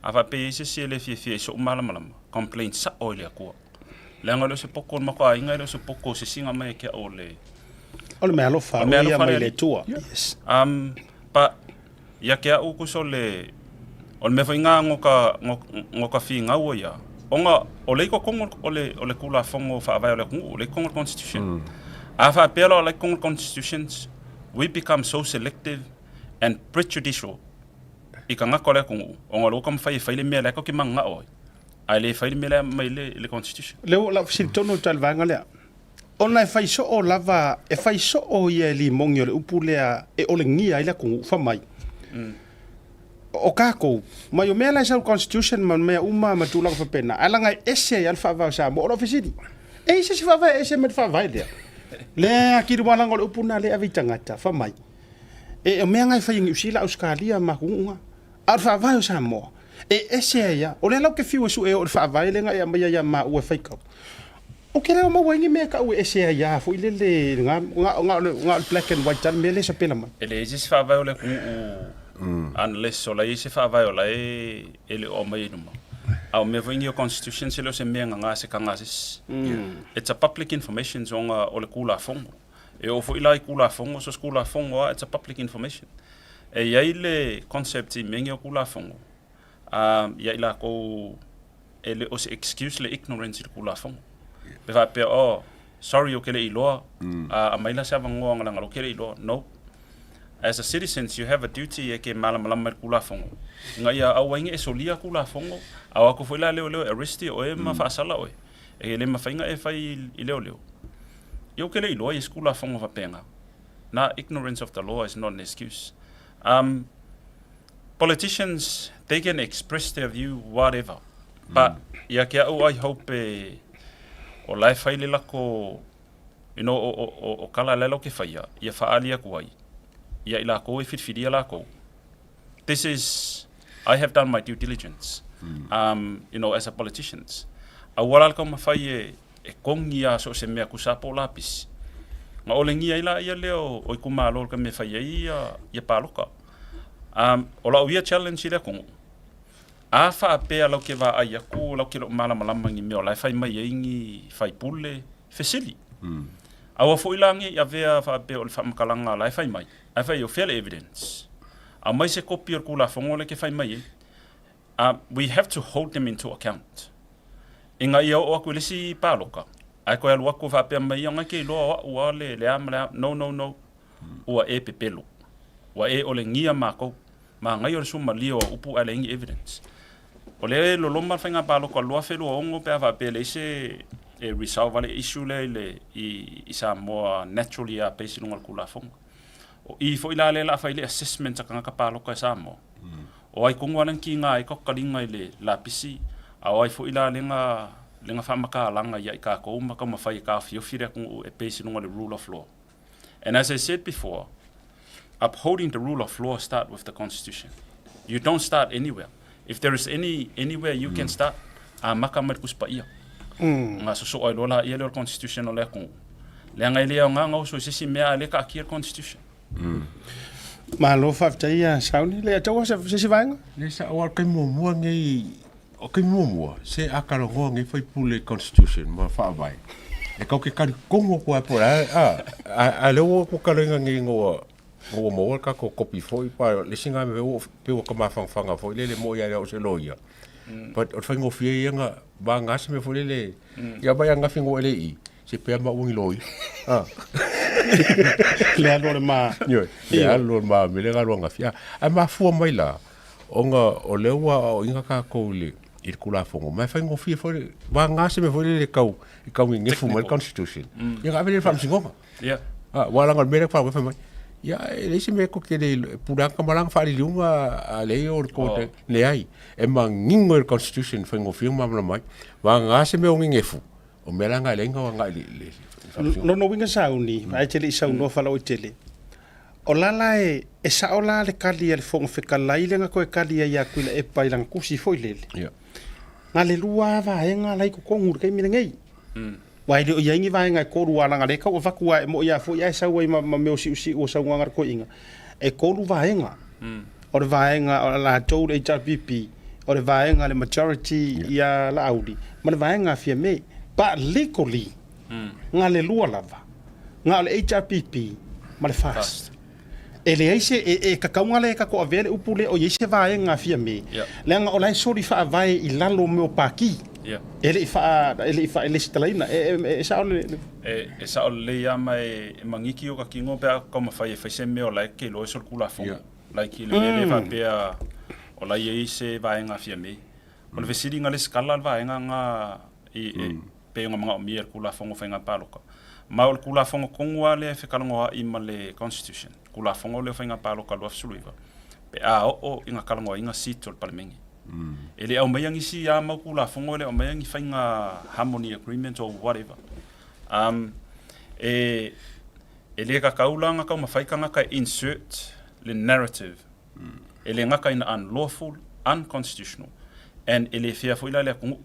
a faapea e i ai se isi e le fiafia i so'u malamalama, complain sa'o i le Atua. Leaga e le o se poto o le matou aiga, e le o se poto o se siga mai ia te au o le O le meaalofa o le ia meaalofa mai le le Alii. Atua. Yes. But ia te au tusa o le o le mea foi lena no ka no, no ka finau o ia ona o lea i totonu o le o le Tulafono Faavae o le atunuu, o lea i totonu o le Constitution. A faapea la o la i totonu o le Constitutions, we become so selective and prejudicial i tagata o le atunuu ona o lea ua taumafai e fai le mea lea tatou te mananao ai, ae le fai le mea lea e aumai i le, i le Constitution. Lea ua lau fesili tonu atu i le vaega lea. Ona e fai soo lava, e fai soo ia e Limoni o le upu lea e olegia ai le atunuu, fai mai, o tatou, mai o mea la e sau i le Constitution ma mea uma ma tulaga faapena, ae leaga e ese ai lava le Faavae o Samoa. O lau fesili, e i ai se isi Faavae e ese mai le Faavae lea? Lea atili aua leaga o le upu lena lea e ave i tagata, fai mai, e o mea na e fai e Niu Sila, Ausetalia ma atunuu na. A o le Faavae o Samoa, e ese ai lava. O lea la ou te fiu e sue e oo i le Faavae lea na e aumaia ia maua e faitau. Ou te le o maua ai ni mea e tau e ese ai lava foi lele na, na, na o le, na o le black and white lava le mea lea e sapela mai. E leai se isi faavae o le atunuu unless o la e i ai se faavae o la e e le o aumaia i luma. A o mea foi nei o constitutions e le o se mea gaga se kaga a se isi. It's a public information ona o le Tulafono. E oo foi la i Tulafono, so o se Tulafono lava it's a public information. E i ai le concept i mea nei o Tulafono, ia i latou e le o se excuse le ignorance i le Tulafono. Pe faapea, oh, sorry ou te le i iloa, aumai la se avanoa leaga ou te le i iloa. No. As a citizens, you have a duty e ke malamalama i le Tulafono. Ina ia aua ai ne i e solia Tulafono, a o atu foi la leoleo e arrest ia oe ma faasala oe. E le mafai ona e fai i leoleo. Ia ou te le i iloa i se Tulafono faapena. Na, ignorance of the law is not an excuse. Um, politicians, they can express their view whatever. But ia ke au I hope e, o la e fai le lako, you know, o, o, o, o kala lelo ke whaia, ia whaali aku ai, ia i lako e whiriwhiria lako. This is, I have done my due diligence, um, you know, as a politicians. Aua la le taumafai e, e kongi a so o se mea kusa po o lapisi. Na olegia ai la ia lea o, o itumalo ka mea fai ai ia, ia paloka. Um, o lau ia challenge i le atunuu, a faapea lau ke vaai aku, lau ke le o malamalama i ni mea o la e fai mai ai ni faipule, fesili. Aua foi la ne i avea faapea o le faamatalaga la e fai mai, ae fai o fea le evidence? Aumai se kopi o le Tulafono lea e te fai mai ai. We have to hold them into account. Ina ia oo atu i le isi paloka, ae toe alu atu faapea mai, ia na te iloa o au lava le, le a ma le a. No, no, no. Ua e pepelo. Ua e olegia makou. Manaia o le suamalie o au upu ae leai ni evidence. O lea e loloma le faiga paloka 2026 pe a faapea e leai se e resolve ai le issue lea i le i, i Samoa naturally a base i luga o le Tulafono. O i foi la lea o le a fai le assessment a tagata paloka e Samoa. O ai tonu lava lea na kiga ai ka taliga i le lapisi, a o ai foi la lea na lea na faamatalaga ia i tatou ma taumafai e taofiofi le atunuu e base i luga o le rule of law. And as I said before, upholding the rule of law start with the constitution. You don't start anywhere. If there is any anywhere you can start, amata mai le Tusi Paia. Ona sosoo ai loa laia lea o le constitution o le atunuu. Leaga e le aoga ona oso i se isi mea a o lea e taatia le constitution. Malo faafetai ia Sauni. Le ataua se se isi vaega? Le sa o al taimi muamua nei O taimi muamua, se a talanoa nei faipule i constitution ma faavae, e kau ke kali tonu atu ai po o le a, a, a lea ua ua talanoaina nei ina ua, ina ua maua le tatou kopi foi, pa o le isi lena mea ua pei ua ta mafanafana foi lele, e moni lava e le o se loia, but o le faigofie ia ona vagana se mea foi lele, ia vaai ananafi ina ua e le i i, se pei lava maua ni loia. A. Le alu o le ma. Ioe, le alu o le ma, mea lea na alu ananafi. A, ae mafua mai la, Ona o lea ua aoaoina tatou i le i le Tulafono, ma e faigofie foi le vagana se mea foi lele e tau e tau nenefu mai le Constitution, ia ona ave lea i le Faamasinoga. Ia. A, aua leaga o le mea lea e fai mai, ia e leai se mea tou te le iloa, e pule lava tama la na faaliliuga a leai o le court, leai, e manino i le Constitution e faigofie ona malamalama ai. Vagana se mea o nenefu, o mea la na e leai ona agai i le Faamasinoga. Lona uiga Sauni, ae te le i saunoa faalauaitele, O la la e, e sao la le kali a le Fofoga Fetalai lea na toe kali ai ia Tuilaepa i lana tusi foi lele. Yeah. Na le lua lava vaega la i totonu i le taimi lenei. Aua e le o i ai ni vaega e tolu a leaga o lea e tau avatu lava e moni lava foi ae sau ai ma, ma mea o siusiu o saunoaga a le toeaina. E tolu vaega. O le vaega o latou le HRPP, o le vaega a le majority ia Laauli, ma le vaega a Fiame. But legally, na le lua lava, na o le HRPP ma le FAST. E leai se, e, e tatau ona le tatou avea le upu lea o i ai se vaega a Fiame, Yeah. leaga o la e soli faavae i lalo o mea o Pati. Yeah. E le i faa, e le i faaresitalaina. E, e, e sao le, le... E, e sao lelei lava ma e, e magiki o ka kino pe a taumafai e fai se mea o la e keiloa e solitulafono. Yeah. Like i le mea lea faapea o la e i ai se vaega a Fiame. O le fesiliga le sikala le vaega na i, e, pei ona manaomia e le Tulafono o Faiga Palota. Ma o le Tulafono tonu lava lea e fetalanoa'i ma le Constitution, Tulafono lea o Faiga Palota 2019, pe a oo ina talanoaina seat o le Palemene. E le aumaia nisi a mau Tulafono, e le aumaia ni faiga harmony agreement or whatever. Um, e, e le tatau la ona taumafai tagata e insert le narrative e le gata ina unlawful, unconstitutional and e le fair foi la i le atunuu.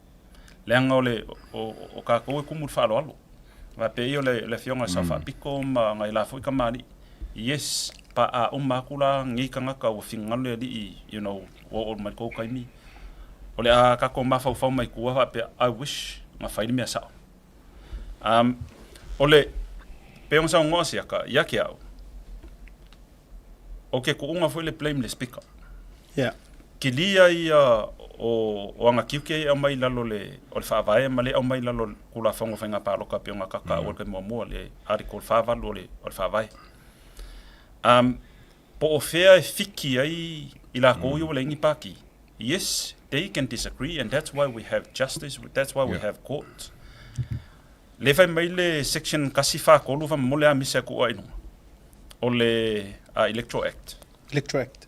Leaga o le, o, o tatou e kumu i le faaaloalo. Faapea ia o le, le afioga i le Sao Faapito ma nai la foi kamali'i. Yes, pa a uma atu la nei tagata ua finagalo le Alii, you know, ua oo mai i le tou taimi, o le a tatou mafaufau mai tua faapea, I wish na fai le mea sao. Um, o le, pei ona saunoa Siaka, ia te au, o ke kuʻuna foi le blame le Speaker. Yeah. Kilia ia o, o ana tiute e aumai i lalo le, o le Faavae ma le aumai i lalo o le Tulafono o Faiga Palota pei ona kakaua mm. le muamua, le Article 48 o le, o le Faavae. Um, po o fea e fiki ai i lakou ia ua leai ni pāti. Yes, they can disagree and that's why we have justice, that's why we have court. Le fai mai le section 143 faamolemole a misi atu oe i luga o le Electoral Act. Electoral Act.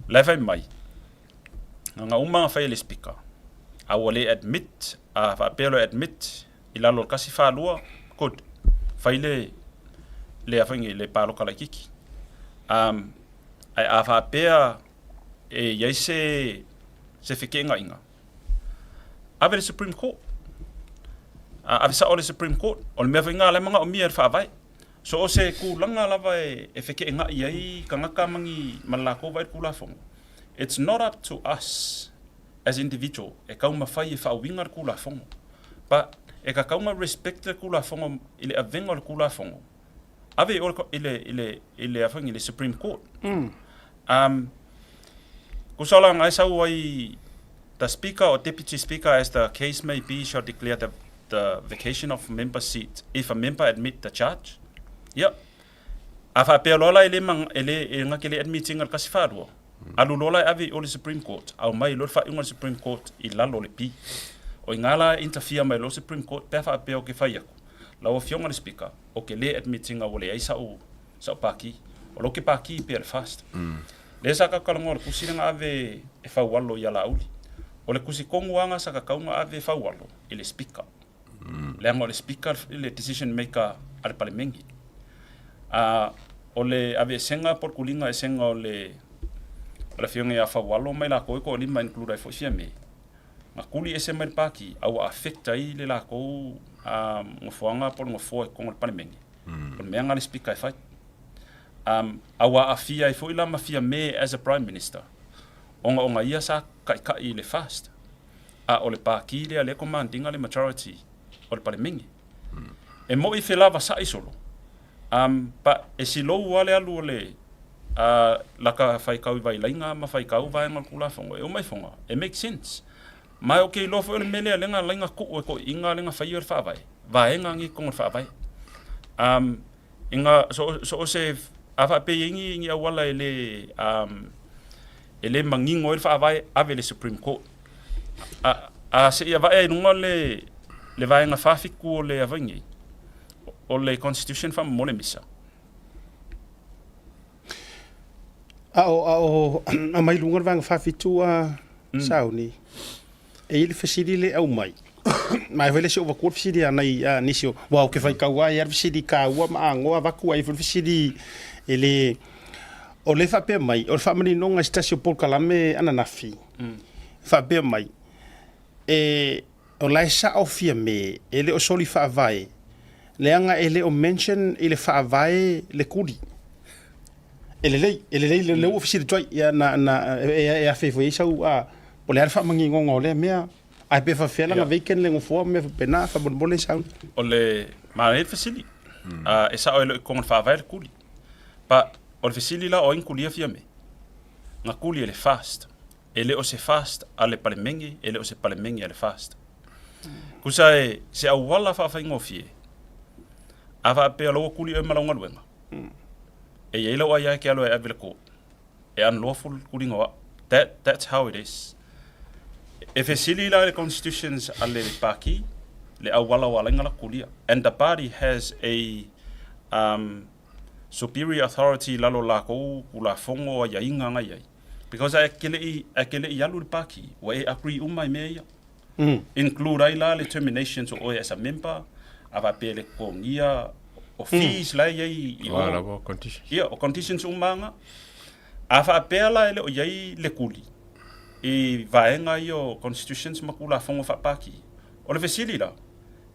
La e fai mai, na uma ona fai e le Speaker, a ua le admit, a faapea loa e admit i lalo o le 142, good. Fai le, le a foi nei, le palota laitiiti. Um, ae a faapea e i ai se, se feteenaiga, Ave le Supreme Court. Ave sao le Supreme Court. O le mea foi lena o lea e manaomia e le Faavae. So o se tulaga lava e fekeegai ai tagata ma ni ma le latou vaai i le Tulafono, it's not up to us as individual e taumafai e faauiga le Tulafono. But. E kakau ona respect le Tulafono i le avega o le Tulafono, ave i o i le, i le, i le, a foi i le Supreme Court. Um, tusa la na e sau ai, the Speaker or Deputy Speaker, as the case may be, shall declare the, the vacation of member seat if a member admit the charge. Ia. A faapea loa la e le, e le, e na ke le admit ina le kasi faalua, alu loa la e ave i o le Supreme Court, aumai loa le faaiuga a le Supreme Court i lalo o le P. O i ina la e interfere mai loa le Supreme Court pe a faapea ou ke fai atu, lau Afioga i le Speaker, ou ke le admit ina ua leai sa'u, sa'u pākī. O lou ke pākī pea le FAST. Lea sa tatou talanoa i le tusi lea na ave e Faualo ia Laauli. O le tusi tonu lava na sa tatau ona ave e Faualo i le Speaker. Leaga o le Speaker le decision maker a le Palemene. A o le aveesega po o le tuliga esega o le o le afioga ia Faualo ma i latou e toalima include ai foi Fiame, na tuli ese mai le Pati a ua affect ai le latou nofoaga po o le nofoa i totonu o le Palemene. O le mea lena a le Speaker e fai. A ua aafia ai foi la ma Fiame as a Prime Minister ona ona ia sa taitai i le FAST. A o le Pati lea lea e command ina le majority o le Palemene. E moi felavasa'i solo, but e silou lava le alu o le laka faitau i Vailaiga ma faitau vaega o le Tulafono e uma ifoga, e make sense. Ma ou te iloa foi o le mea lea lea na ala ai ona tuu e toeaiina lea na faia le Faavae, vaega nei i totonu o le Faavae. Ina so, so o se a faapea i ai ni, ni auala e le e le manino ai le Faavae, ave i le Supreme Court. A, a seia vae ai i luga le, le vaega 47 o le avai nei, o le Constitution faamolemole misa. A o, a o aumai i luga le vaega 47 a Sauni, E i ai le fesili lea e aumai, ma e fai le isi ou avatua le fesili a nai a nisi o, aua ou te faitau lava e i ai le fesili taua ma aanoa avatu ai foi le fesili e le, o lea e faapea mai, o le faamaninoga i se tasi o polokalame ananafi, e faapea mai, e, o la e sao Fiame, e le o soli faavae, leaga e le o mention i le faavae le tuli. E lelei, e lelei le lea ua fesili atu ai, ia na, na, e, e afe ifo i ai sau, a, o le a le faamaninoga o lea mea, ae pe faapefea la ona vacant le nofoa ma mea faapena, faamolemole sau. O le manaia le fesili, e sao e le o i totonu o le faavae le tuli. But o le fesili la o ai na tulia Fiame? Na tuli e le FAST. E le o se FAST a le Palemene, e le o se Palemene a le FAST. Tusa e se auala faafaigofie, a faapea o la ua tuli oe ma lau galuega, E i ai lau aia e ke alo e ave i le court e unlawful le tuliga o au. That, that's how it is. E fesili la i le constitutions a le Paki, le auala o alaiga la tulia. And the party has a um, superior authority i lalo o lakou Tulafono o aiaiga na i ai. Because a e ke le i, a e ke le i alu i le Paki, ua e agree uma i mea ia. Include ai la le terminations o oe as a member, a faapea le totogia o fees la e i ai i o. lava o conditions. Ia, o conditions uma lava. A faapea la e le o i ai le kuli i vaega ia o constitutions ma Tulafono faa-Pākī, o le fesili la,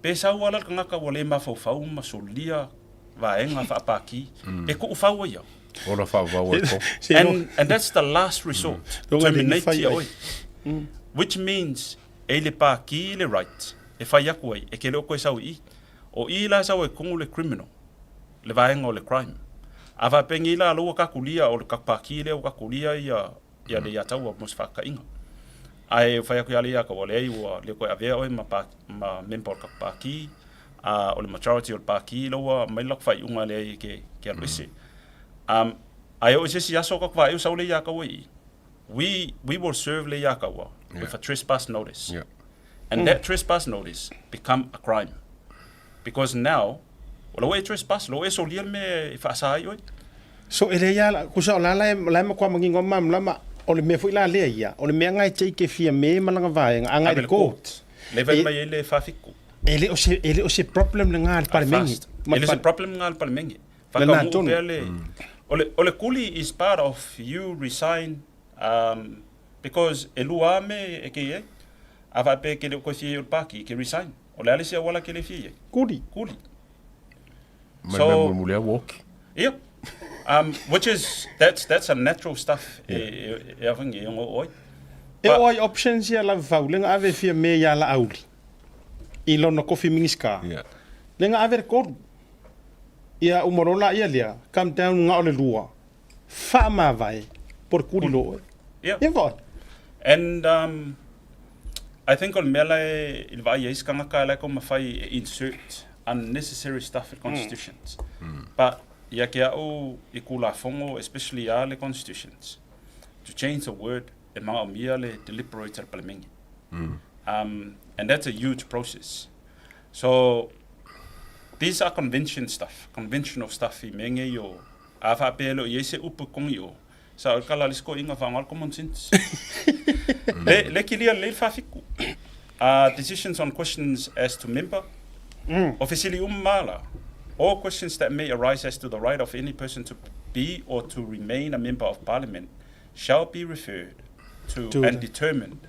pe sau lava la le tagata ua le mafaufau ma solia vaega faa-Pākī, e tuufau ai ia? Ola faavavau ai ko. And, and that's the last resort. Terminate ia oe. Which means, e i le pākī le right e fai atu ai, e ke le o koe sau i i. O i la e sau ai tonu le criminal, le vaega o le crime. A faapea la ua kakulia o le pākī lea ua kakulia ia ia le ia taua mo se faakaiga. Ae fai atu ia le ia kaua leai ua le koe avea oe ma, pa, ma member o le pākī, a o le majority o le pākī la ua mai le latou faaiuga lea ke, ke alu ese. Ae oo i se isi aso ka vaai o sau le ia kaua i i. We, we will serve le ia kaua with a trespass notice. And that trespass notice become a crime. Because now, o la ua e trespass, la ua e solia le mea e faasa ai oe. So e leai lava, tusa o la la e, la e matua manino lava ma malamalama, o le mea foi la lea ia, o le mea lena e take e Fiame ma lana vaega, agai i le court. Lea e fai mai ai le 47. E le o se, e le o se problem lena a le Palemene. E le o se problem lena a le Palemene. Whakamu'u pea le, o le, o le kuli is part of you resign um, because e lua a me e ke i ai. A faapea ke le o koe fia i o le pāki, ke resign. O le a le isi auala ke le fia i ai? Kuli. Kuli. Mai mea mulimuli lava ua oki. Ia. Which is, that's, that's a natural stuff e, e, e awangi, e ongo oi. E o ai options ia lava fau, lenga ave fia me ia la auli. I lona kofi Minisita. Lea na ave le tolu. Ia uma loa laia lea, come down na o le lua, faamavae po o le kuli loa oe. Ia. Ia foi. And um, I think o le mea la e i le vaai ai se tagata la e taumafai e insert unnecessary stuff i le constitutions. But ia te a'u i Tulafono especially a le constitutions, to change the word e manaomia le deliberate a le Palemene. Um, and that's a huge process. So, these are convention stuff, conventional stuff i mea nei o, a faapea e le o i ai se upu i kogi o, sa o le kala a le isi toeaina faaaoga le common sense. Le, le kilia lelei le faafitu. Uh, decisions on questions as to member, o fesili uma ma la, all questions that may arise as to the right of any person to be or to remain a member of parliament shall be referred to, To and the- determined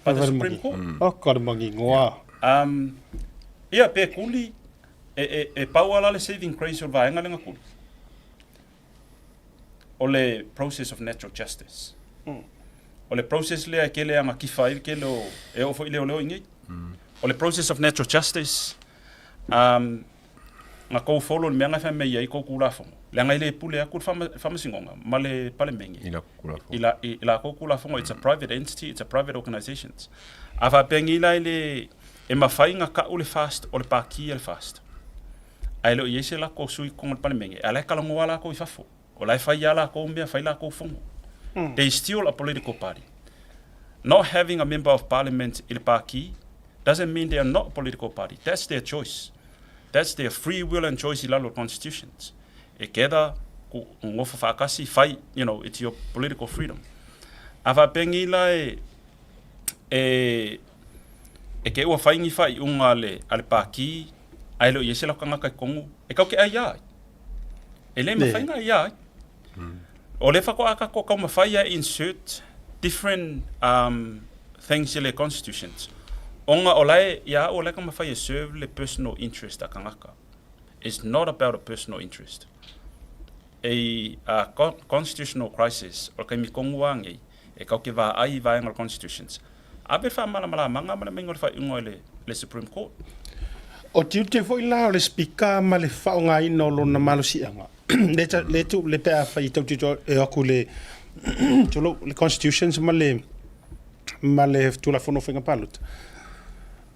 by the Supreme Court. O ka le magigoa. Um, ia, pe kuli, e, e, e pau ala le saving grace o le vaega lea na kuli. O le process of natural justice. O le process lea e kele ana kifa ai le kele o, e oo foi leoleo i nei. O le process of natural justice, um, na kou follow le mea na e fai mai ai kou Tulafono, leaga e le pule atu le Faamasinoga ma le Palemene I lakou Tulafono. I la, i lakou Tulafono. It's a private entity, it's a private organizations. A faapea nei la e le, e mafai na ka'u le FAST o le Pākī a le FAST, ae le o i ai se lako sui i totonu o le Palemene, a la e talanoa lakou i fafo. O la e fai a lakou mea, fai lakou fono. They still a political party. Not having a member of parliament i le Pākī doesn't mean they are not a political party. That's their choice. That's their free will and choice i lalo o le constitutions. E gather, ku nofo faatasi, fai, you know, it's your political freedom. A faapea la e, e, e ke ua fai ni faaiuga a le, a le Pākī, ae le o i ai se latou tagata i totonu, e kau ke ai ai. E le mafai ona ia ai. O lea faatoa tatou taumafai e insert different um, things i le constitutions. Ona o la e, ia au o la e taumafai e serve le personal interest a tagata. It's not about a personal interest. A, a constitutional crisis, o le taimi tonu lava nei, e kau ke vaai i vaega o le constitutions. Ave le faamalamalamaga ma le aumaiga o le faaiuga i le Supreme Court. O tiute foi la o le Speaker ma le faaaogaina o lona malosiaga, le le tu le pe afai e tau e o atu le tulou le constitutions ma le ma le Tulafono o Faiga Palota.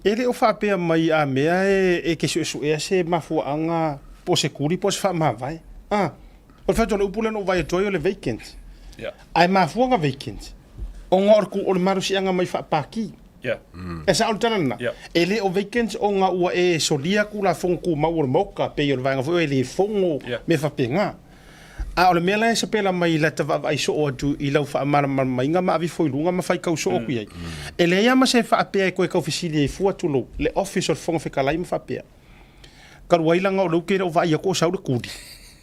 E le o faapea mai a mea e e te suesuea se mafuaaga po o se kuli po o se faamavae. A, o le fai atu o le upu lea na ou vaai atu ai o le vacant. Ae mafua ona vacant ona o le o le malosiaga mai faapaki. E sao le tala lena? E le o vacant ona ua e solia Tulafono Tumau o le Maota pei o le vaega foi o e le fono mea faapena. A o le mea la e sapela mai i lata vaavaai soo atu i lau faamalamalamaina ma ave ifo i luga ma faitau soo atu i ai, e leai lava ma se faapea e toe tau fesili ai fua tulou le Office o le Fofoga Fetalai ma faapea, Talu ai leaga o lea ou te le o vaai atu o sau le kuli,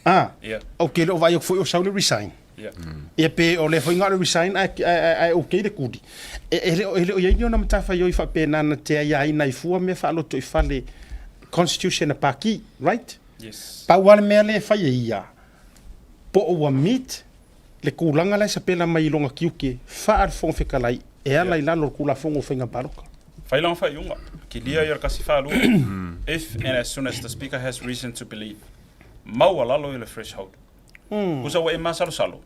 a, ou te le o vaai atu foi o sau le resign. Ia pe o lea foi na o le resign ae, ae, ae okay le kuli. E, e le o, e le o i ai ni ona matafaioi faapena na te aiaina ai fua mea faalotoifale Constitution a Paki, right? Yes. Pau lava le mea lea e fai e ia, po o ua meet le tulaga la e sapela mai i lona tiute faa le Fofoga Fetalai e ala i lalo o le Tulafono o Faiga Palota. Fai lana faaiuga, kilia ia le kasi faalua, if and as soon as the Speaker has reason to believe, maualalo i le threshold. Tusa ua e masalosalo,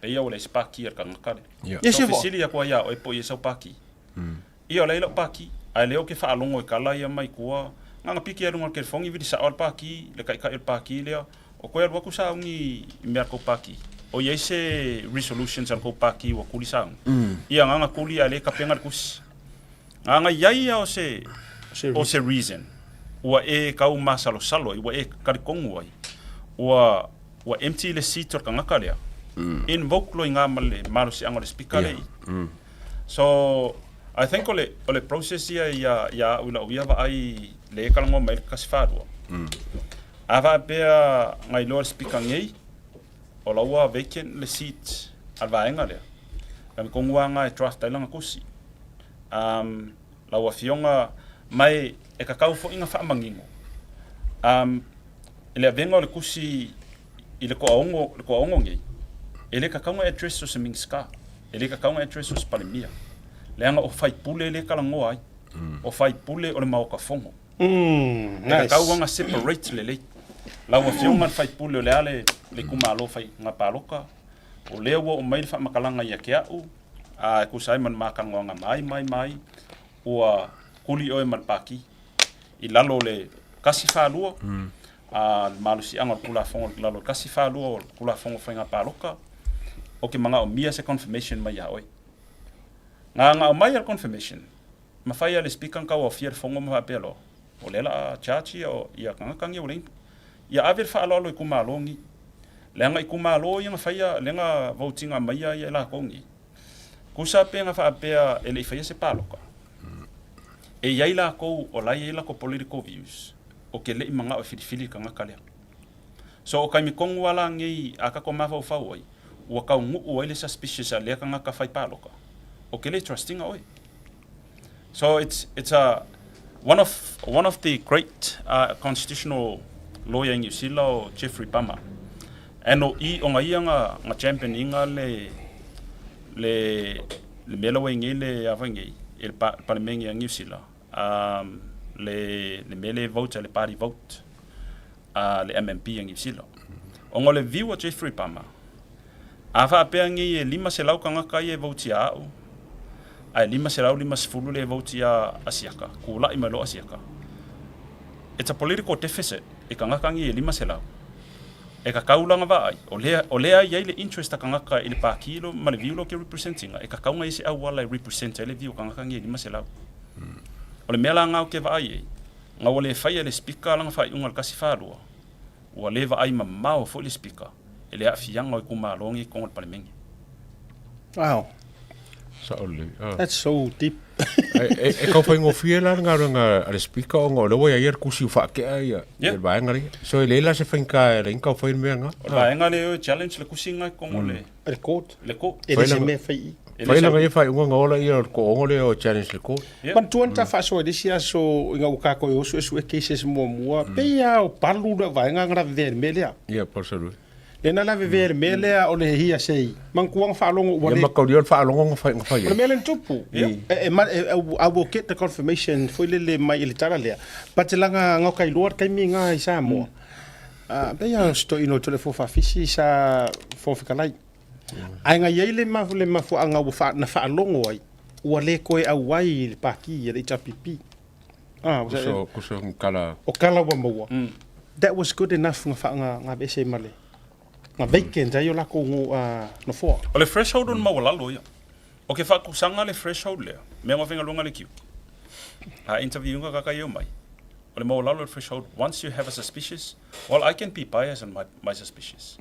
pei ua leai se paki a le tagata lea. Yes, So e voa. fesili aku ai ia oe po o i ai sau paki. Ia o lea i lau paki, ae lea ou te faalogo i kala ia mai tua, na ona piki ai luga o le telefoni vili sao a le paki, le taitai o le paki lea, o toe alu atu sauni i mea a le tou paki. O i ai se resolutions a le tou paki ua tuli sauni? Ia na ona tuli ae le tapena le tusi. Na ona i ai lava o se, o se reason ua e tau masalosalo ai, ua e talitonu ai, ua, ua empty le seat o le tagata lea, invoke loa i ina ma le malosiaga o le Speaker lea i i. So, I think o le, o le process ia ia, ia au i lau ia vaai le e talanoa mai le kasi faalua. A faapea na iloa le Speaker nei, o la ua vacant le seat a le vaega lea, na tonu lava na e draft ai lana tusi. Um, lau Afioga, ma e, e tatau foi na faamanino, um, i le avega o le tusi i le toaono, le toaono nei, e le tatau na address o se Minisita, e le tatau na address o se Palemia, leaga o faipule lea e talanoa ai. O faipule o le maoka fono. E tatau ona separate lelei. Lau Afioga i le faipule o le a le itumalo faiga palota, o lea ua oo mai le faamatalaga ia te au, a e tusa ai ma le ma talanoaga mai mai mai, ua tuli oe ma le Pati i lalo o le 142, a le malosiaga o le Tulafono i lalo o le 142 o le Tulafono o Faiga Palota, ou te manaomia se confirmation mai ia oe. Na ona aumai lava le confirmation, mafai lava e le Speaker ona tauaofia le fono ma faapea loa, o lea o le a charge ia tagata nei ua leai. Ia ave le faaaloalo i itumalo nei. Leaga itumalo ia na faia, lea na vote ina maia i latou nei, tusa pe na faapea e le i faia se palota, e i ai latou o la e i ai latou political views, ou te le i manao e filifili le tagata lea. So o taimi tonu lava la nei a tatou mafaufau ai, ua taunuu ai le suspicious a lea tagata fai palota, ou te le trust ina oe. So it's it's a one of one of the great uh, constitutional lawyer in New Zealand o Jeffrey Bama. And o i o ia nga nga champion inga le le le mea la ngi le ava ngi e le palemenge a New Zealand um, le le mea le vote le party vote a le MMP a New Zealand. Ona o le view a Jeffrey Bama A faapea nei e 500 tagata ia e vote ia au, ae 550 le vote ia Asiaka, kula'i mai loa Asiaka. It's a political deficit i tagata nei e 500. E kakau lana vaai, o lea, o lea i ai le interest a tagata i le pākī lo ma le view lo ke represent ina, e kakau ngai se auala e represent ai le view o tagata nei e 500. O le mea la nga o ke vaai ai, nga ua le faia e le Speaker lana faaiuga i le 142, Ua le vaai mamao foi le Speaker i le aafiaga o itumalo nei i totonu o le Palemene. Wow. Sao lelei. Ah. That's so deep. E, e kau whaingofie la le galuega a le speaker ona o lea ua ia ia le kusi ua faatea ia Yeah. le vaega lea. So e leai la se faigata e ala ai ona kau fai le mea lena. O le vaega lea e challenge le kusi lena i totonu o le Le court. le court. E le se mea fai i. E le Fai se lana ia faaiuga ona ola ia o le toaono lea o challenge le court. Yeah. Manatua na ta faasoa i le isi aso ina ua tatou o suesue cases muamua, pei lava o palu le vaega na lavevea i le mea lea. Ia, Paul Salui. Lea na lavevea i le mea lea o le hearsay. Manatua na faalogo ua Ia le ma taulia o le faalogo na fai na fai O le ai. mea lea na tupu. Yeah. E, e, ma, e, I will get the confirmation foi lele mai i le tala lea. But laga na kailoa le taimi na i Samoa. Ah, pei lava o se toeaina o Toleafoa Faafisi sa Fofoga Fetalai. Ae na i ai le le mafuaaga ua faa, na faalogo ai, ua le toe auai i le pākī a le HRPP. Ah, ua Kuso, kuso ni kala. O kala ua maua. That was good enough na faa, na, na aveese ai ma le, na vacant ai o lakou ngo, ah, nofoa. O le threshold o le maualalo ia. O ke faakusaga le threshold lea, mea ma faigaluega le queue. A interview ina kaka ia mai. O le maualalo le threshold, once you have a suspicious, well I can be biased on my, my suspicious.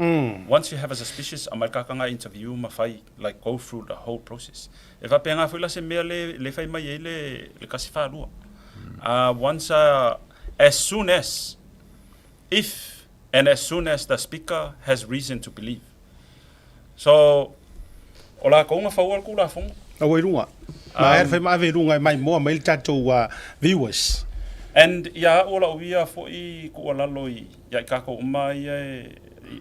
Once you have a suspicious, a mai kaka nga interview ma fai, like go through the whole process. E faapena foi la se mea le, le fai mai ai le, le kasi faalua. Once, as soon as, if and as soon as the speaker has reason to believe. So, o lakou na faua le Tulafono. Aua i luga. Ma ae fai ma ave i luga e maimoa mai le tatou viewers. And ia a'u o la'u ia fo'i tuualalo i ia i tatou uma ia e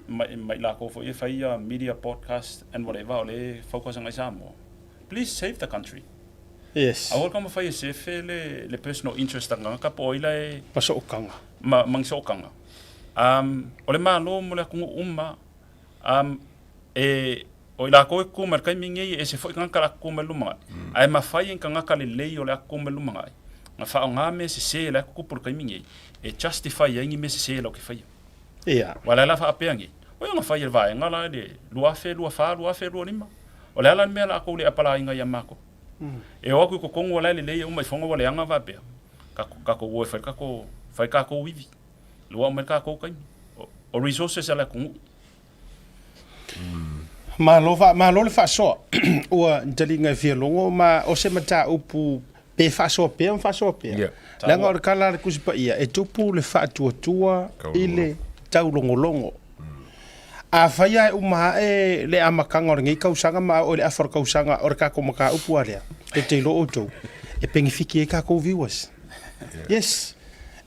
ma i lakou foi e fai ia media podcast and whatever o lea e focus agai Samoa, please save the country. Yes. Aua le taumafai e sefe le le personal interest a tagata po o ai la e Ma sookaga. Ma ma ni sookaga. Um o le Malo mo le atunuu uma Um, e, o i lakou e kuku mai i le taimi lenei, e ese foi tagata o le a kuku mai i le lumanai. Ae mafai e ni tagata lelei o le a kuku mai i le lumanai, na faaaoga mea sese la e tutupu i le taimi lenei, e justify ai ni mea sese latou te faia. Ia. Aua o le a la faapea nei, oi ona fai e le vaega la i le 2024, 2025. O le a la le mea o le a tou le apalaiina ia matou? E o atu i totonu o la e lelei e uma i fono ua leaga faapea, tatou o e fai le tatou, fai tatou ivi. Luau mai le tatou taimi. O resources a le atunuu. Malo, fa, malo le faasoa. Ua taliga e fia logo ma o se mataupu pe faasoa pea ma faasoa pea. Yeah. Leaga o le kala a le Tusi Paia, e tupu le faatuatua i le taulogologo. Afai lava e uma ae le amataga o lenei tausaga ma oo i le afa o le tausaga o le tatou mataupu lava lea, e te iloa outou, e penefiti ai tatou viewers. Yes.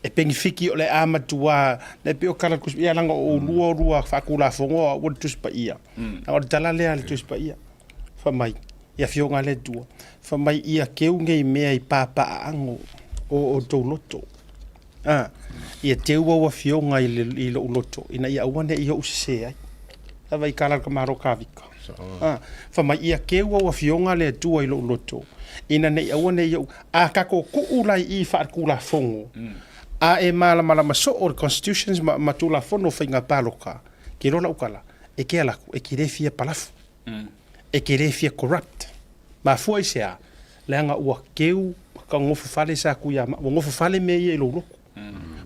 E penefiti o le a matua, e pei o tala a le Tusi Paia, leaga o oulua o lua faatulafono o au o le Tusi Paia. Leaga o le tala lea a le Tusi Paia, fai mai, I afioga a le Atua, fai mai ia keu nei mea i papaaano o outou loto. A, ia teu au afioga i, le, i lou loto, ina ia aua ne i ou sesē ai. Lava i kala ka malo kavika. A, fai mai ia keu au afioga a le Atua i lou loto, ina ne i aua ne i ou, a tatou tuu la i i faaletulafono, a e malamalama soo le constitutions ma, ma tulafono o faiga paloka, ke iloa lau tala, e ke ala atu, e te le fia palafu. E te le fia corrupt. Mafua i se a? Leaga ua keu ka gofo fale sa ku ia ua gofo fale mea ia i lou loto.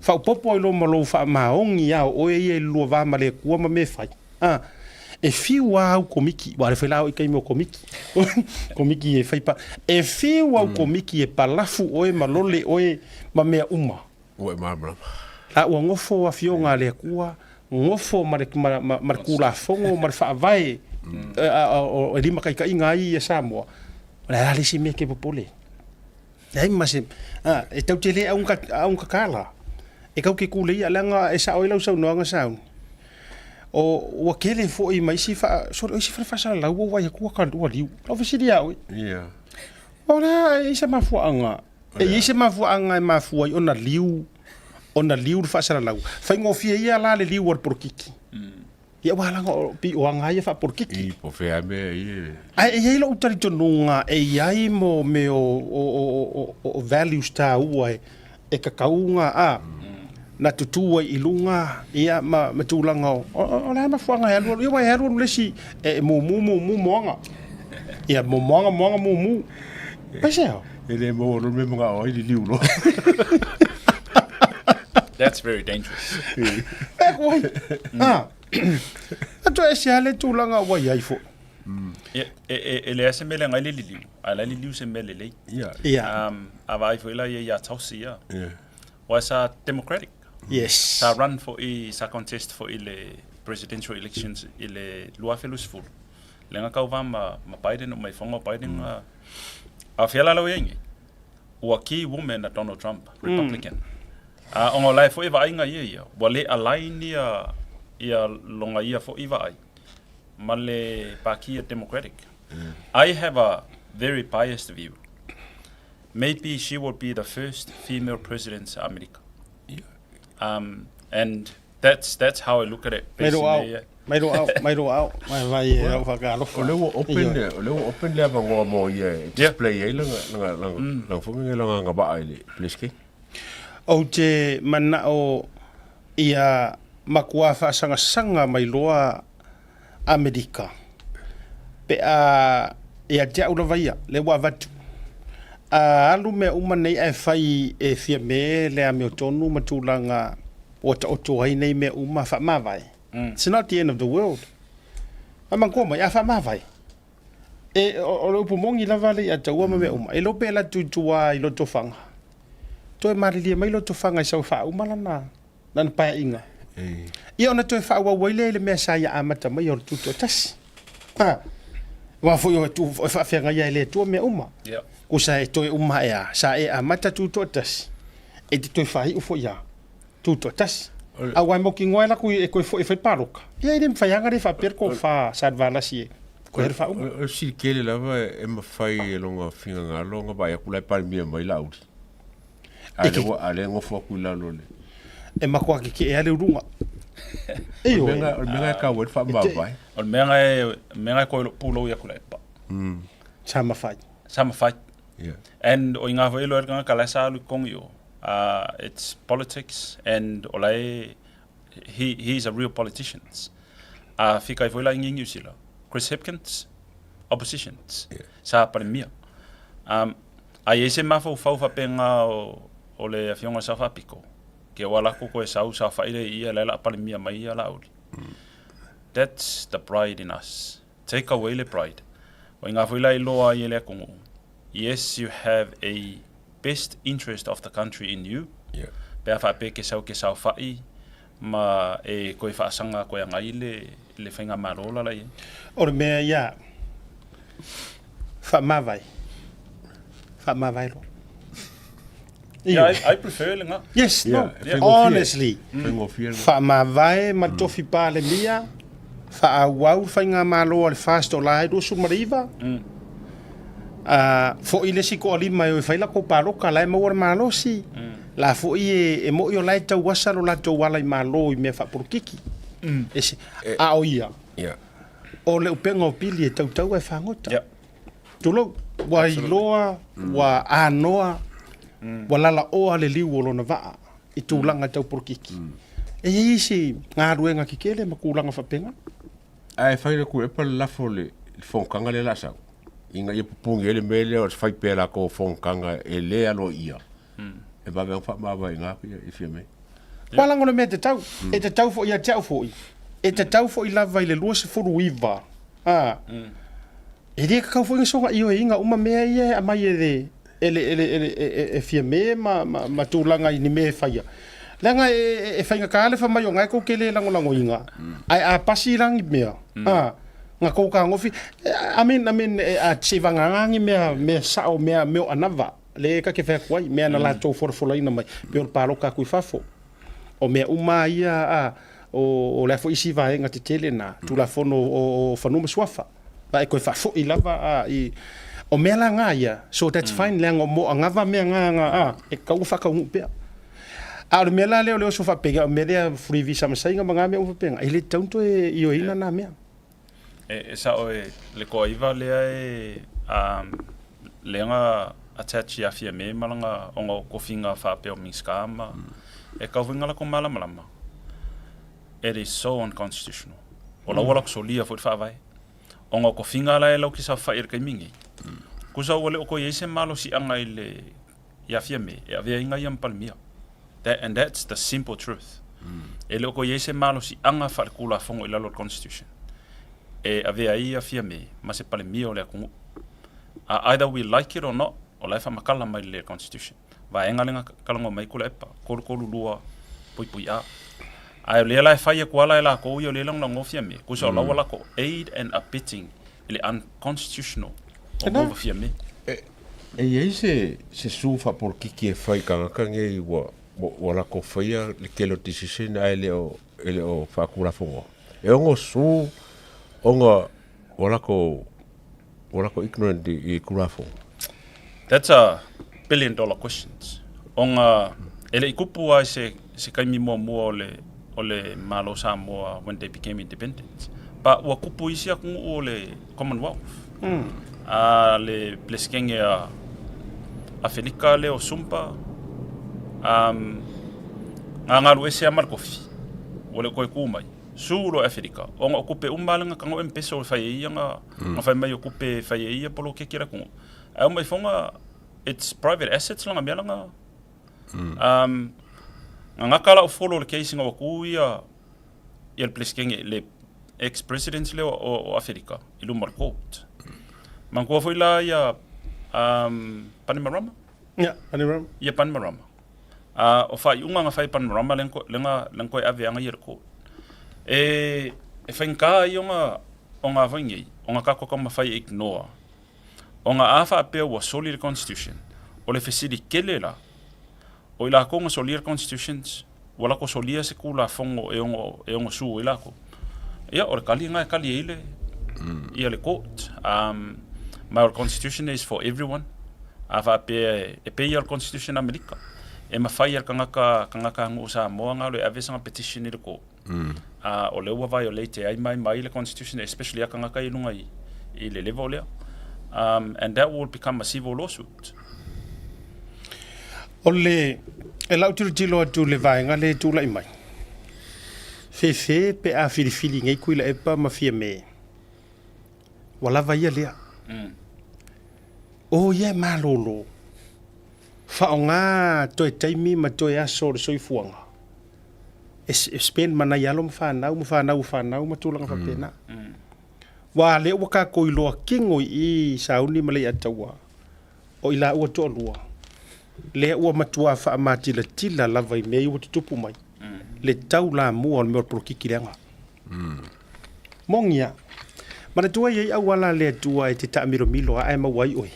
Faaopoopo ai loa ma lou faamaoni a o oe ia i le lua va ma le Atua ma mea e fai. A, e fiu lava au komiki, aua o lea foi la o i taimi o komiki, komiki e fai pa, e fiu au komiki e palafu oe ma lole oe ma mea uma. Ua e malamalama. A ua nofo afioga a le Atua, nofo ma le, ma, ma, ma le Tulafono ma le Faavae e limataitaiina ai ia Samoa, o le a le isi mea e te popole. Leai ma se, a, e tau te le augatatala, e tau te kuleia, leaga e sao ai lau saunoaga Sauni. O, ua tele foi ma isi faa, sole, o isi fale faasalalau ua vaai atu ua, ua liu. Lau fesili ia oe. Ia. O le a e i ai se mafuaaga E i ai se mafuaaga e mafua ai ona liu, ona liu le faasalalau. Faigofie ia la le liu o le polokiki. Ia aua leaga o pei o aga ia faapolokiki. I po fea mea ia. Ae e i ai lou talitonuga e i ai mo mea o, o, o, o, o values taua e, e tatau ona a, na tutū ai i luga ia ma, ma tulaga o, o, o le a mafuaaga e alualu, ia aua e alualu le isi e, e mumu mumu moaga. Ia mo moaga moaga mumu. Aisea? E le maua loa le mea manao ai liliu loa. That's very dangerous. E koe. Ah. Atu e se ale tulaga ua iai foi. E, e, e, e leai se mea leaga ai le liliu, a la e liliu se mea lelei. Ia. Ia. Um, a vaai foi la ia iā Tulsi ia. Ia. Aua sa Democratic. Yes. Sa run foi, sa contest foi i le presidential elections i le 2020. Leaga kauvā ma, ma Biden o mai foga o Biden mm. A fea la lau iai nei? Ua key woman a Donald Trump, Republican. Mm. A ona o la e foi vaaiga ia ia, ua le align ia ia longa ia foi vaai ma le Pātia Democratic. Mm. I have a very biased view. Maybe she will be the first female president of America. Yeah. Um, and that's that's how I look at it. Mai lou ao, mai lou ao, mai lou ao, mai vai e au whakaalofa. O lea ua open, o lea ua open le avanoa mo ia e display ai lana, lana, lana, lana foi mea lana agavaa i le Plesque. Ou te manao ia matua faasagasanga mai loa Amerika pe a ia te au lava ia, lea ua avatu. A alu mea uma nei ae fai e Fiame le amiotonu ma tulaga ua taoto ai nei mea uma faamavae. It's not the end of the world. A manatua mai, a faamavae, e, o, o le upu moni lava le ia taua ma mea uma, e iloa pe alu atu i tua i Lotofaga, toe malilie mai Lotofaga i sau faauma lana, lana paeaiga. Ia ona toe faaauau ai lea i le mea sa ia amata mai o le tutoatasi. Ha. Aua foi o tu e faafeagaia e le Atua mea uma. Yeah. Kusa e toe uma e a, sa e amata tutoatasi, e te toe faaiu foi ia tutoatasi. Aua e mautinoa e laku e koe foi e fai paloka. Ia e le mawhai anga le whaapea ko wha sa valasi e koe here whauma. O le fesili tele lava e mafai e lona finagalo ona vaai atu la e Palemia mai Laauli. A lea ua, a lea e nofo atu i lalo le. E matua kekeʻe lava le uluga. O le mea o le mea e taua ai le faamavae. O le mea e mea e koe pulou ia kula epa. Sa mafai. Sa mafai. Yeah. And o inga foi lo erga kala sa alu kongi o. It's politics and o la e he he's a real politician. A fika foi la ingi New Zealand. Chris Hipkins oppositions. Yeah. Sa palemia. Um, A i ai se mafaufau faapena o, o le Afioga i le Sao Faapito, ke ua lako koe sau saofai lea i ia, la e la palemia mai ia Laauli. That's the pride in us. Take away le pride. O inā foi la e iloa ai e le atunuu, yes you have a best interest of the country in you, Yeah. pe a faapea e ke sau ke saofai ma e koe faasaga koe agai le, le faigamalo la la i ai. O le mea ia, Faamavae. Faamavae loa. Yeah, I, I prefer le ngā. Yes, no. Yeah, Honestly. Faigofie. Faamavae ma tofi Palemia, faaauau le faigamalo a le FAST o la e 29. A foʻi le isi toalima e o e fai latou paloka, la e maua le malosi. La foʻi e, e moʻi o la e tauasa lo latou ala i malo i mea faapolokiki. E se, a o ia, o le upega o pili e tautau ae fagota. Tulou, ua iloa, ua anoa, ua lalaoa le liu o lona vaa i tulaga tau polokiki. E i ai isi galuega kekele ma tulaga faapena. Ae fai le Tuilaepa le lafo i le fonotaga lea o le a sau, ina ia pupuni ai le mea lea o le fai pea e latou o fonotaga e le aloaia, e vave ona faamavae atu i Fiamē. Ua lago le mea e tatau, e tatau foi ia te au foi, e tatau foi lava i le 29, a, e le tatau foi ona soona ioeina uma mea ia e aumai e le e le e le e le e Fiamē ma ma ma tulaga i ni mea e faia. Leaga e e faigata le fai mai o na e tou te le lagolagoina, ae a pasi la ni mea, a, na tou fetagofi, I mean, I mean, a seivagana ni mea mea sao mea mea o anava, lea ta te fai atu ai, mea na latou folafolaina mai, pei o le paloka atu i fafo. O mea uma lava ia, a, o le a foi isi vaega tetele na, Tulafono o Fanua ma Suafa. A e toe faafoi lava a i o mea la nga ia, so that's fine leaga mo anava mea nga nga a e tatau ona faataunuu pea. A o le mea la lea o le oso faapea o mea lea free visa ma saina ma nga mea uma faapena, e le tatau ona toe ioeina na mea. E sao e le toaiva lea e lea na attach ia Fiamē ma lana ona o tofiga faapea o Minisita ma e tatau foi ona latou malamalama. It is so unconstitutional. O la ua latou solia foi le faavae. Ona o tofiga la e latou te saofafai ai i le taimi lenei, tusa ua le o toe i ai se malosiaga i le ia Fiamē e avea ai ia ma Palemia. That, and that's the simple truth. E le o toe i ai se malosiaga faaletulafono i lalo o le Constitution e avea ai ia Fiamē ma se Palemia o le atunuu. Either we like it or not, o la e faamatala mai le Constitution. Vaega lea na talanoa mai ai Tuilaepa, 332 puipui A. Ae o lea la e fai atu lava la e latou ia o lea e lagolago Fiamē, tusa o la ua latou aid and abetting i le unconstitutional o move a Fiamē. E i ai se se sue faapolokiki e fai i tagata nei ua ua latou faia le tele o decision ae le o e le o faatulafonoa? E ono sue ona ua latou Ua latou ignorant i Tulafono. That's a billion dollar questions. Ona e le i kupu lava i se, se taimi muamua o le, o le Malo o Samoa when they became independent. But ua kupu i isi atunuu o le Commonwealth. Mm. A le Peresetene a Afelika lea o Sumba, um, nga galu ese lava ma le tofi, ua le o toe tu mai. Sue loa e Afelika, ona o tupe uma lava lea na tago M-Pesa e fai ai ia na, na fai mai o tupe e fai ai ia poloketi a le atunuu. Ae uma ifoga, it's private assets lana mea lana. Um, na gata lau follow le case ina ua tu ia, ia le Peresetene, le ex-president lea o, o, o Afelika i luma o le court. Manatua foi la ia um, Bainimarama? Ia, Bainimarama. Ia Bainimarama. Ā, o faaiuga na fai e Bainimarama lea na, lea na toe ave ana ia i le court. E, e faigata ai ona, ona foi nei, ona tatou taumafai e ignore. Ona a faapea ua soli le constitution, o le fesili tele la, o i latou na solia le constitutions, ua latou solia se Tulafono e ono, e ono sue ai latou. Ia, o le tali lena e tali ai le, ia le court. Um, ma o le constitution is for everyone. A faapea e pei lava o le constitution a Amerika, e mafai e le tagata, tagata aganuu Samoa ona alu e ave sana petition i le court. A o lea ua violate ai mai mai le constitution, especially a tagata i luga i, i le level lea. And that will become a civil lawsuit. O le, e lau tilotilo atu i le vaega lea e tulai mai, fefe pe a filifili nei Tuilaepa ma Fiamē, ua lava ia lea. O ia e malolo, faaaoga toe taimi ma toe aso o le soifuaga e spend ma nai alo ma fanau ma fanau o fanau ma tulaga faapena. Aua lea ua tatou iloa kino i i Sauni ma Leiataua, o i laua toalua, lea ua matua faamatilatila lava i mea ia ua tutupu mai, le taulamua o le mea o le polokiki leaga. Moni lava. Manatua e i ai auala a le Atua e te taamilomilo lava ae maua ai oe.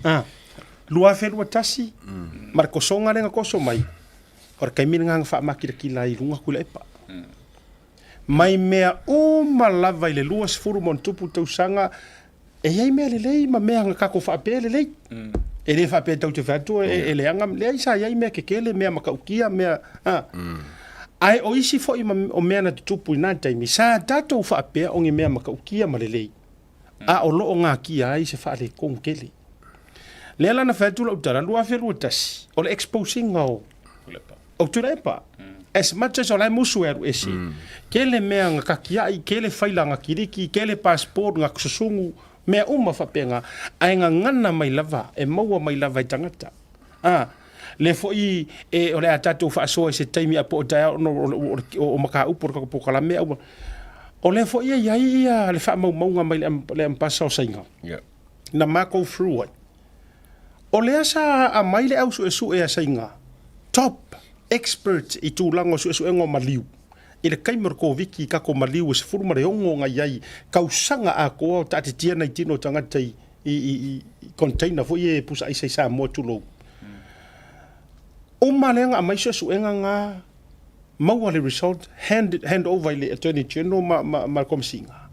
A, 2021, ma le tosoga lea na toso mai, o le taimi lena na faamatilatila ai i luga Tuilaepa. Mai mea uma lava i le 20 ma ona tupu tausaga, E i ai mea lelei ma mea na tatou faapea e lelei. E le faapea tatou te fai atu e leaga, leai sa i ai mea kekele, mea matautia, mea, a. Ae o isi foi o mea na tutupu i na taimi, sa tatou faapea o ni mea matautia ma lelei, a o lo o natia ai se faaletonu tele. Lea la na fai atu lau tala, 2021, o le expose ina o o Tuilaepa. As much as o la e musu e alu ese, tele mea na tatiai, tele faila na kiliki, tele passport na susunu, mea uma faapena, ae gagana mai lava, e maua mai lava e tagata. A, lea foi e, o le a tatou faasoa i se taimi a po o taeao ona o, o, o mataupu o le tatou polokalame, a ua, o lea foi e i ai ia le faamaumauga mai le, le ambasa o Saina, na matou through ai. O lea sa aumai le au suesue a Saina, top expert i tulaga o suesuega o maliu, i le taimi o le Koviti i tatou maliu e 16 na i ai tausaga atoa o taatitia nai tino o tagata i, i, i, i container foi ia e pusa aisa i Samoa tulou. Uma lea na aumai suesuega na, maua le result, hand, hand over i le Attorney General ma, ma, ma le Komesina.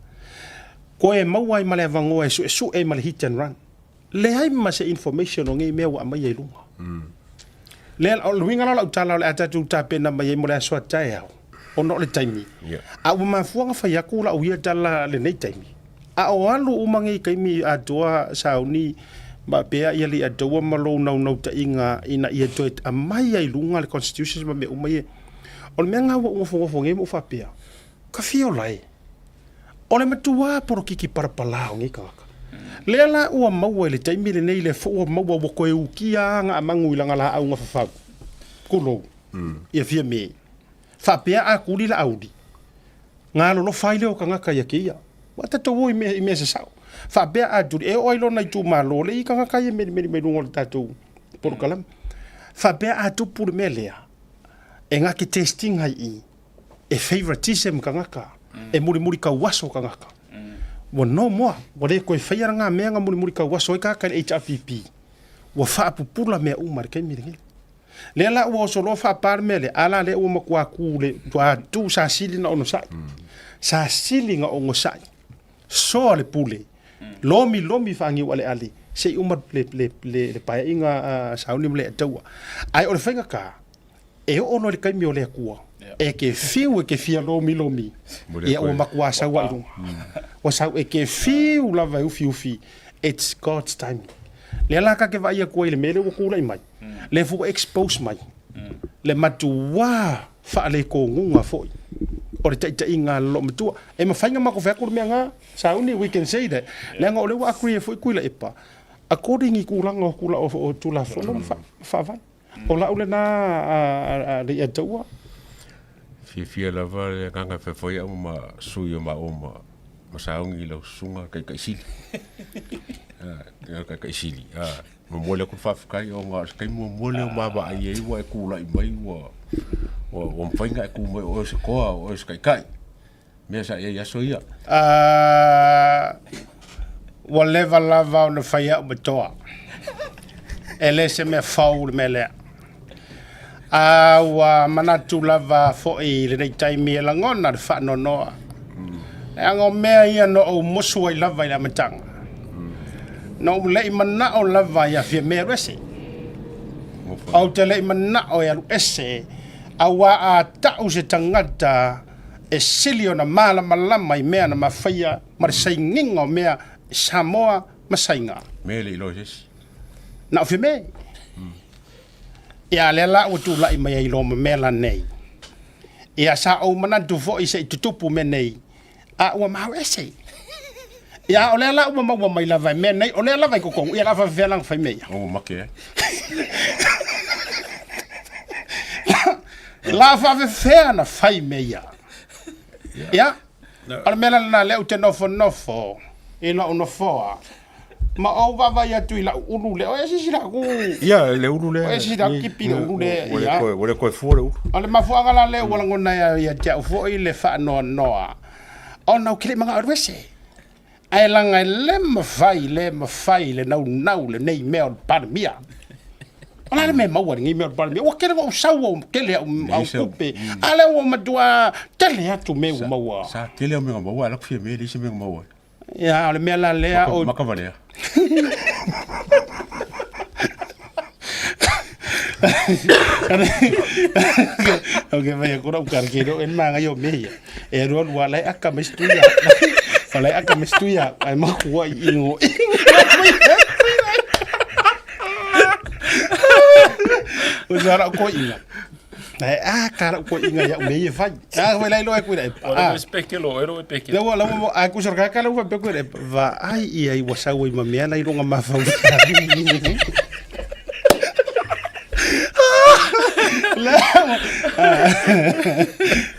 Koe maua ai ma le avanoa e suesue ai ma le hit and run. Leai ma se information o nei mea ua aumaia i luga. Lea, o le uiga la o lau tala o le a tatou tapena mai ai mo le aso a taeao, ona o le taimi. A ua mafua ona fai atu lau ia tala lenei taimi, a o alu uma nei taimi atoa sauni ma pea ia Leiataua ma lou naunautaiga ina ia toe aumai ai i luga le constitution ma mea uma ia. O le mea lena ua ou nofonofo nei ma ou faapea, ka fia ola e. O le matua polokiki palapala o nei tagata. Lea la ua maua i le taimi lenei lea foi ua maua ua toe ukia aga a magu i lana laau na fafau. Tulou. Ia fia me. Faapea a tuli la auli. Galolofa ai lea o tagata ia keia. Ua tatou o i mea, i mea sasao. Faapea a tuli, e oo ai lona itumalo le i tagata ia melimeli mai luga o le tatou polokalame. Faapea a tupu le mea lea, e na te testing ai i e favoritism tagata, e mulimuli tauaso tagata. Ua no more, ua le toe faia lena mea na mulimuli tauaso ai tagata i le HRPP. Ua faapupula mea uma i le taimi lenei. Lea la ua oso loa faapa le mea lea, a la lea ua matua tu le, matua tu sa sili na onosai. Sa sili na onosai. Soa le pule, lomi lomi faaniu aleale, se i uma le, le, le, le paeaiga a Sauni ma Leiataua. Ae o le faigata, E oo loa i le taimi o le Atua, e te fiu e te fia lomilomi, ia ua matua sau ai i luga. Ua sau e te fiu lava e ufiufi, it's God's timing. Lea la ta te vaai atu ai i le mea lea ua tulai mai, lea foi ua expose mai le matua faaletonuga foi o le taitaiga a le loomatua. E mafai ona matou fai atu le mea na, Sauni, we can say that, leaga o lea ua agree ai foi Tuilaepa, according i tulaga o Tulafono ma Faavae. O lau lena a Leiataua. Fiafia lava le agaga e faifai au ma sui o maua ma ma saogi i lau susuga taitai sili. Taitai sili. Momoli atu le faafetai ona o se taimi muamua lea ua ma vaai ai ua e tulai mai ua ua mafai ona e tu mai o oe o se toa o oe o se taitai. Mea sa i ai i aso ia. Ua leva lava ona fai au ma toa. E le se mea fou le mea lea. A ua manatu lava foi i lenei taimi e lagona le faanoanoa. Leaga o mea ia na ou musu ai lava i le amataga. Na ou le i manao lava ia Fiame e alu ese. Ou te le i manao e alu ese, aua a tau se tagata e sili ona malamalama i mea na mafaia ma le sainiga o mea i Samoa ma Saina. Mea e le iloa e se isi. Na o Fiame. Ia, lea la ua tulai mai ai loa ma mea la nei. Ia, sa ou manatu foi se i tutupu mea nei, a ua mau ese. Ia, o lea la ua maua mai lava e mea nei, o lea lava i totonu, ia la faafefea la ona fai mea ia. Ua make ai. La faafefea ona fai mea ia. Ia, o le mea la lena lea ou te nofonofo i lou nofoa ma ou vaavaai atu i lau ulu lea. O e silasila atu. Ia, le ulu lea. O e silasila atu tipi le ulu lea. Ua le, ua le toe fua le ulu. O le mafuaaga la lea ua lagona ai ia te au foi le faanoanoa, ona ou te le i manao e alu ese. Ae leaga e le mafai, le mafai le naunau lenei mea o le Palemia. O le a le mea e maua i lenei mea o le Palemia? Ua tele ona ou sau, ua tele au, au tupe, a lea ua matua tele atu mea ua maua. Sa tele au mea na maua, ae o la e fia mea e leai se mea na maua ai. Ia, o le mea la lea o... Maka valea. Ok, vai aku lau kar ke en manga yo me ia. E alu alu ala e aka me stuia. Ala e aka me stuia. Ai makua i ingo. O sa ko inga. Ai a kara ko inga ia me ia fai. A foi lai loa ku ira. O le speke lo, ero e peke. Lau lau a ku sor ka lau fa pe ku ira. Va ai ia i wasau i mamea lai longa mafau.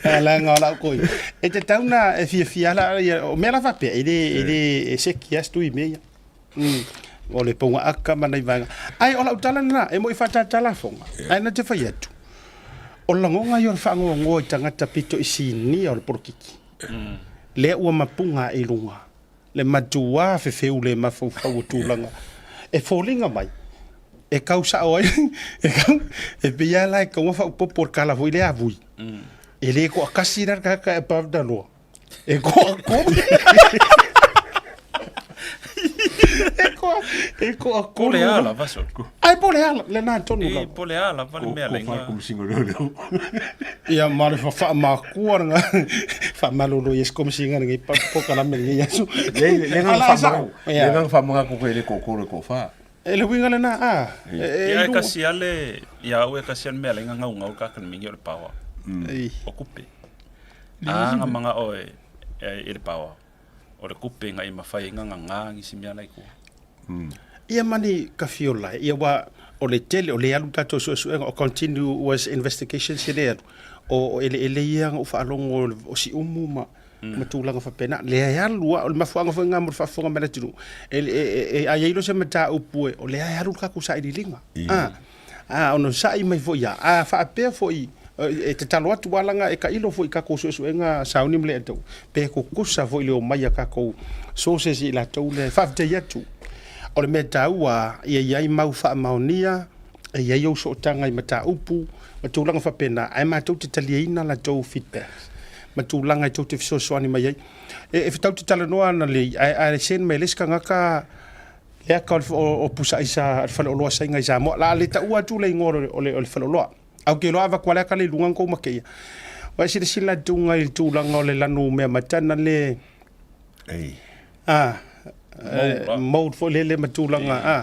La nga la ko. E te tauna e fia fia la ia o mea la fa pe e le e le e se kia stu i me ia. O le ponga aka ma nei vaega. Ai o lau tala lena e mo i whātātala fonga. Ai na te whai atu. O langonga i o le whaangoangoa i tangata pito i sinia o le porokiki. Lea ua mapunga i lunga. Le matua fefeu le mafaufau o tulaga. E foliga mai. E kau sao ai. E kau, e pei la e kaua whaupopo le kala foi le avui. E le ko akasi la kaka e pavda loa. E ko ko. E ko e ko a Po le ala vaso. Ai po le ala le na tonu E la. po le ala va le mea Ko le fa nga. komisiga o leoleo. Ia ma le fa makua nga fa malolo yes komisiga ngai pa po kala me ngai asu. Le le nga Ala fa sa. ma. Ia. Le nga fa ma ko ko le ko ko le ko fa. E le winga le na a. E Ia e kasi ale, ia au e kasi ale mea le nga ngau ngau ka kana mingi o le pawa. O kupe. A nga manga o e e le pawa. O le kupe nga i mawhai nga nga nga ngisi mea lai kua. Ia mani ka fiola ia wa o le tele o le alu tatou suesuega o continuous investigation se le alu o ele ele ia o whaalongo o si umu ma ma tulaga faapena lea e alu a o le mafuaaga foi ga mo le faafofoga mai le atunuu e e e ai lo se mataupu e o lea e alu le kakou sailiiliga a a ona sa'i mai foi ia a faapea foi e tatalo atu alaga e kailo foi kakou suesuega sauni ma le atau pe kukusa foi le omai a kakou sources i latou le faafetai atu o le mea taua ia iai mau faamaonia e iai ou sootaga i mataupu ma tulaga faapena ae matou te taliaina latou feedback ma tulaga e tou te fesoasoani mai ai e e fetau te talanoa ana lei ae ae send mai le isi tagata le aka o pusaʻi sa le faleoloa saiga i Samoa la le taua atu le igoa o le o le faleoloa au ke loa avaku ale aka le luga kou makeia wa silasila tunga i le tulaga o le lanu mea matana le Ei. a mold foi lele ma tulaga a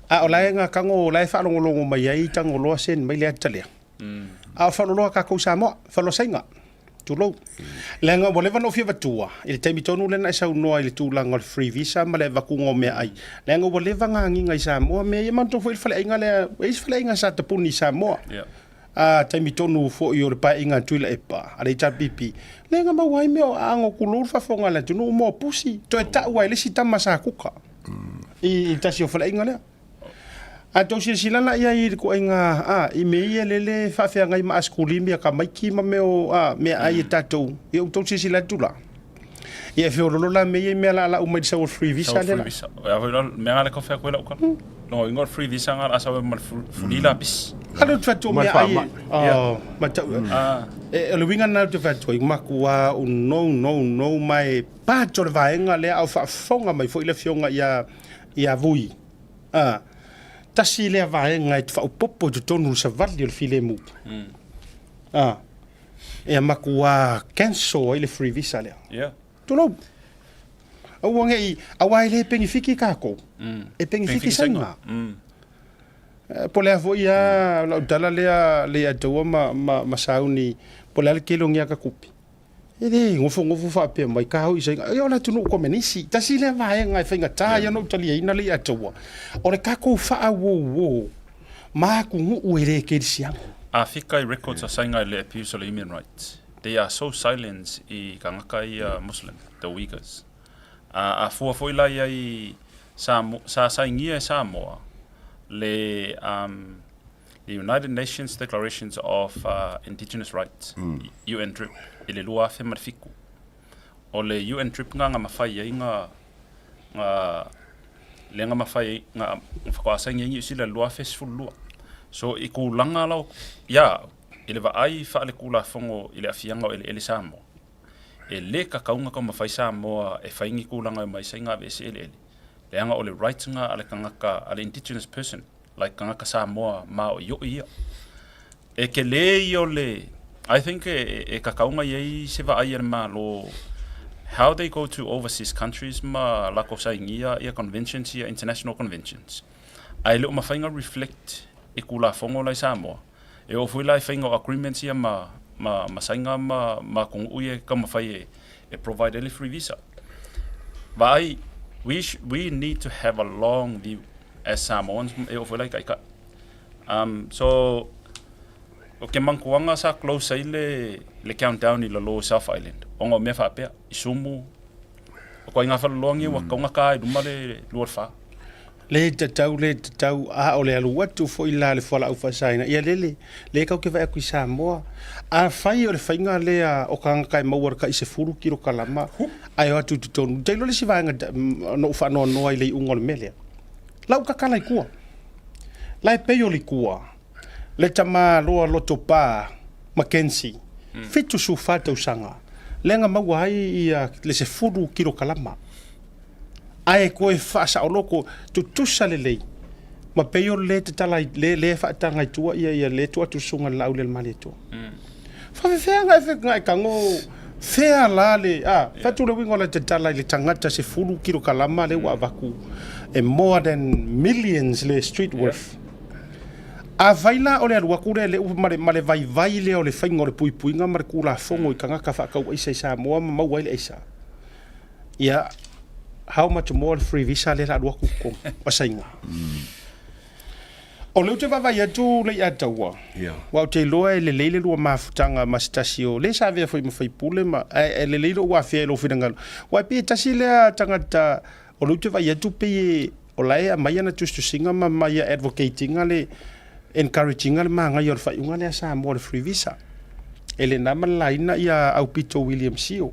a o lae nga kango o lae faalogologo mai ai tagoloa sen mai le ata lea a o faaloloa kakou Samoa falosaiga tulou leaga ua leva na ou fia vatua i le taimi tonu lena e saunoa i le tulaga o le free visa ma le avakuga o meaai leaga ua leva gagiga i Samoa mea ia manatua foi le faleaiga lea e isi faleaiga sa tapuni i Samoa a taimi tonu foi o le paeaiga a Tuila Epa a le HRPP leaga maua ai mea o aaga kulou le faafofoga a le atunuu mo pusi toe tau ai le isi tama sa kuka i tasi o faleaiga lea A tou silasila la ia i le kuaiga a i mea ia lele faafeagai ma askulimi a ka maiki ma mea o a mea ai e tatou ia tou silasila atu la. Ia e feololo la mea ia i mea laalau mai le sau o le free visa Sau lea free la. visa. O ia foi la mea nga le kofe koe lau kala. No ingo free visa nga la sau e ma le fuli la pis. Ale te whatua Ma mea le ai. faamai. Oh, ma tau. Ah, E o le winga na te whatua i makua o no no no mai pato le vaenga lea au faafofoga mai foi le fionga ia ia vui. A tasi lea vaenga e te whaupopo i totonu le savali o le filemu. A e a makua cancel ai le free visa lea. yeah. Tulou. Aua ngei, aua e le pengifiki kākou. E pengifiki sainga. Po lea foi a lau tala lea le ataua ma, ma, ma sauni po lea le kelo ngia ka kupi. E le ngofo ngofo whaapea mai ka hoi sainga. E o la tunu ko menisi. Tasi lea vaenga e whainga tā ia no utalia ina le ataua. O le kākou whaa wo wo. Ma ku ngu e le keri siango. A fika i records a sainga i le abuse of human rights. They are so silent i kangaka i Muslim, the Uyghurs. A fua foi la ia i sa, sa saingia e Samoa le the United Nations Declarations of Indigenous Rights, UN DRIP, i le lua afe ma le fiku. O le UN DRIP nga nga mawhai ai nga nga le nga mawhai ai nga whakasaingia ngi usila lua afe sefulu lua. So i kūlanga lau ia i le vaai whaale kūlafogo i le afiaga o eleele Samoa. E lē kakauga taumafai Samoa e fai ni tulaga e omai saiga aveese eleele, leaga o le right na a le tagata, a le indigenous person, like tagata Samoa maoioi ia. E telē ia o le, I think e kakauga i ai se vaai a le Malo how they go to overseas countries ma latou sainia ia conventions ia, international conventions, ae le o mafai ona reflect i Tulafono la i Samoa. E oo foi la i faiga o agreements ia ma ma ma Saina ma ma atunuu ia e taumafai e e provide ai le free visa. Vaai, we we need to have a long view as Samoans e oo foi la i Taitai. Um, so o ke mankuaga sa close ai le le countdown i lalo o South Island ona o mea faapea, i sumu, o koaiga falaloagi ua taugata i luma le 24. Le tatau, le tatau, a o le alu atu foi la le fualaau faasaina, ia lele, le kau ke vae atu i Samoa. Afai o le faiga lea o tagata e maua le tai 10 kilokalama ae o atu i totonu, tailo le isi vaega na ou faanoanoa i le iuga o le mea lea. Lau tatala i tua. La e pei o Likua, le tama loa loto pa Mackenzie, 74 tausaga, lea na maua ai ia le 10 kilokalama. Ae koe faasaoloko tutusa lelei ma pei o le tatala le le faataga i tua ia ia le tua atu susuga le laau le Malietoa. Faafefea e nga e tago fea la le a fatu le uiga o le tatala i le tagata 10 kilokalama le ua avatu e more than millions le street worth. Afai la o le alu atu lea le ma le ma le vaivai lea o le faiga o le puipuiga ma le Tulafono i tagata faatau aisa i Samoa ma maua ai le aisa. Ia, how much more le free visa lea la alu atu i totonu o Saina. O lea ou te vaavaai atu Leiataua, aua ou te iloa e lelei le lua mafutaga ma se tasi o le sa avea foi ma faipule ma ae lelei lou afea i lou finagalo. Aua e pei e tasi lea tagata o lea ou te vaai atu pei e o la e aumai ana tusitusiga ma ma ia advocate ina le encourage ina le manaia o le faaiuga lea a Samoa o le free visa. E le na ma le laina ia Aupito William Sio.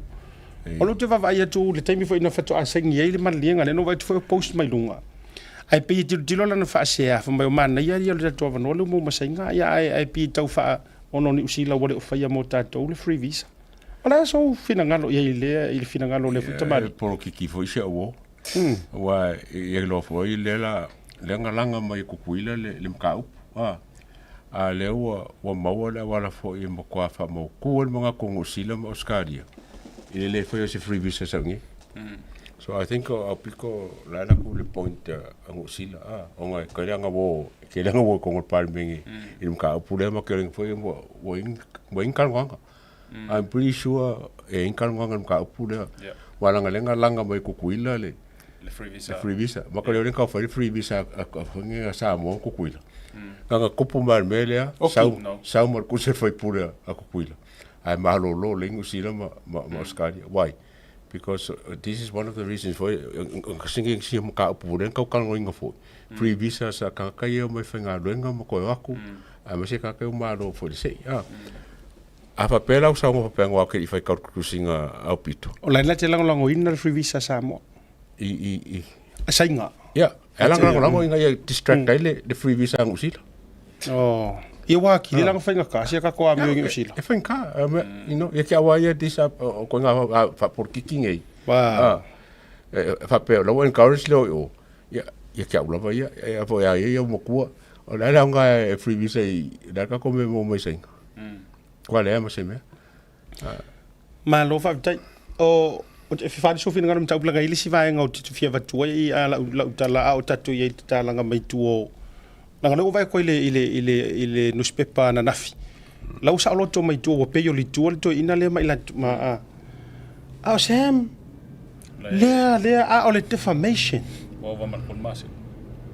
O lea ou te vaavaai atu i le taimi foi na faatoa saini ai le maliliega lea na ou vaai atu foi o post mai luga. Ae pei e tilotilo lana faasea, fai mai o manaia ia o le tatou avanoa lea ua maua ma Saina, ia ae, ae pei e tau faa ona o Niu Sila ua le o faia mo tatou le free visa. O le a sou finagalo i ai i lea, i le finagalo o lea foi tamalii? Ia, e polokiki foi si au uo. Aua e iloa foi lea la, lea na laga mai e Tutuila le, le mataupu. A, a lea ua, ua maua le auala foi e matua faamautu ai le manatu o Niu Sila ma Ausetalia i le le faia o se free visa sau nei. So I think o aupito la e alu atu le point a Niu Sila, a, ona e tele ana uo, e tele ana uo i totonu o le Palemene i le mataupu lea ma tele foi ua, ua i ai, ua i ai ni talanoaga. I'm pretty sure e i ai ni talanoaga i le mataupu lea. Aua leaga lea na laga mai e Tutuila le, Le free visa. Le free visa. Ma ka leo ka fai le free visa a a Samoa ma Tutuila. Na na tupu mai le mea lea, sau sau ma le kusi faipule a Tutuila. Ae malolo le Niu Sila ma ma, ma Australia. Why? Because this is one of the reasons foi singi sia mataupu lea na tau talanoaina foi. Free visa sa tagata ia omai faigaluega ma toe o atu. Aemaise tagata ia ua malo foi i le sei. A faapea la ua saunoa faapea aua ou te le i fai tautusiga aupito. O la e te lagolagoina le free visa Samoa. I, i, i. Saina. Ia, e ala lagolago ina ia distract ai le, le free visa a Niu Sila. Oh. Ia wā ki le langa whainga sia ka koa amio i Niu Sila. E whainga you know, ia kia wā ia disa, o koe ngā whaporokiki ngei. Wā. E whapea, la ua encourage leo i o. Ia, ia kia ula ia, e a ia ia makua. O la le aonga e free visa i, la ka ko me mo mai sainga. Kua lea ma se mea. Malo faafetai. O o te fale so finagalo mataupu laga i le isi vaega o te fia avatua ai a lau lau tala a o tatou i ai i le tatalaga mai tua o leaga lea ua vaai atu ai i le i le i le nusipepa ananafi la ua saoloto mai tua ua pei o Litua le toeaina lea ma i latou ma a a o Sam lea lea a o le defamation. Ua ova ma le 3 masina.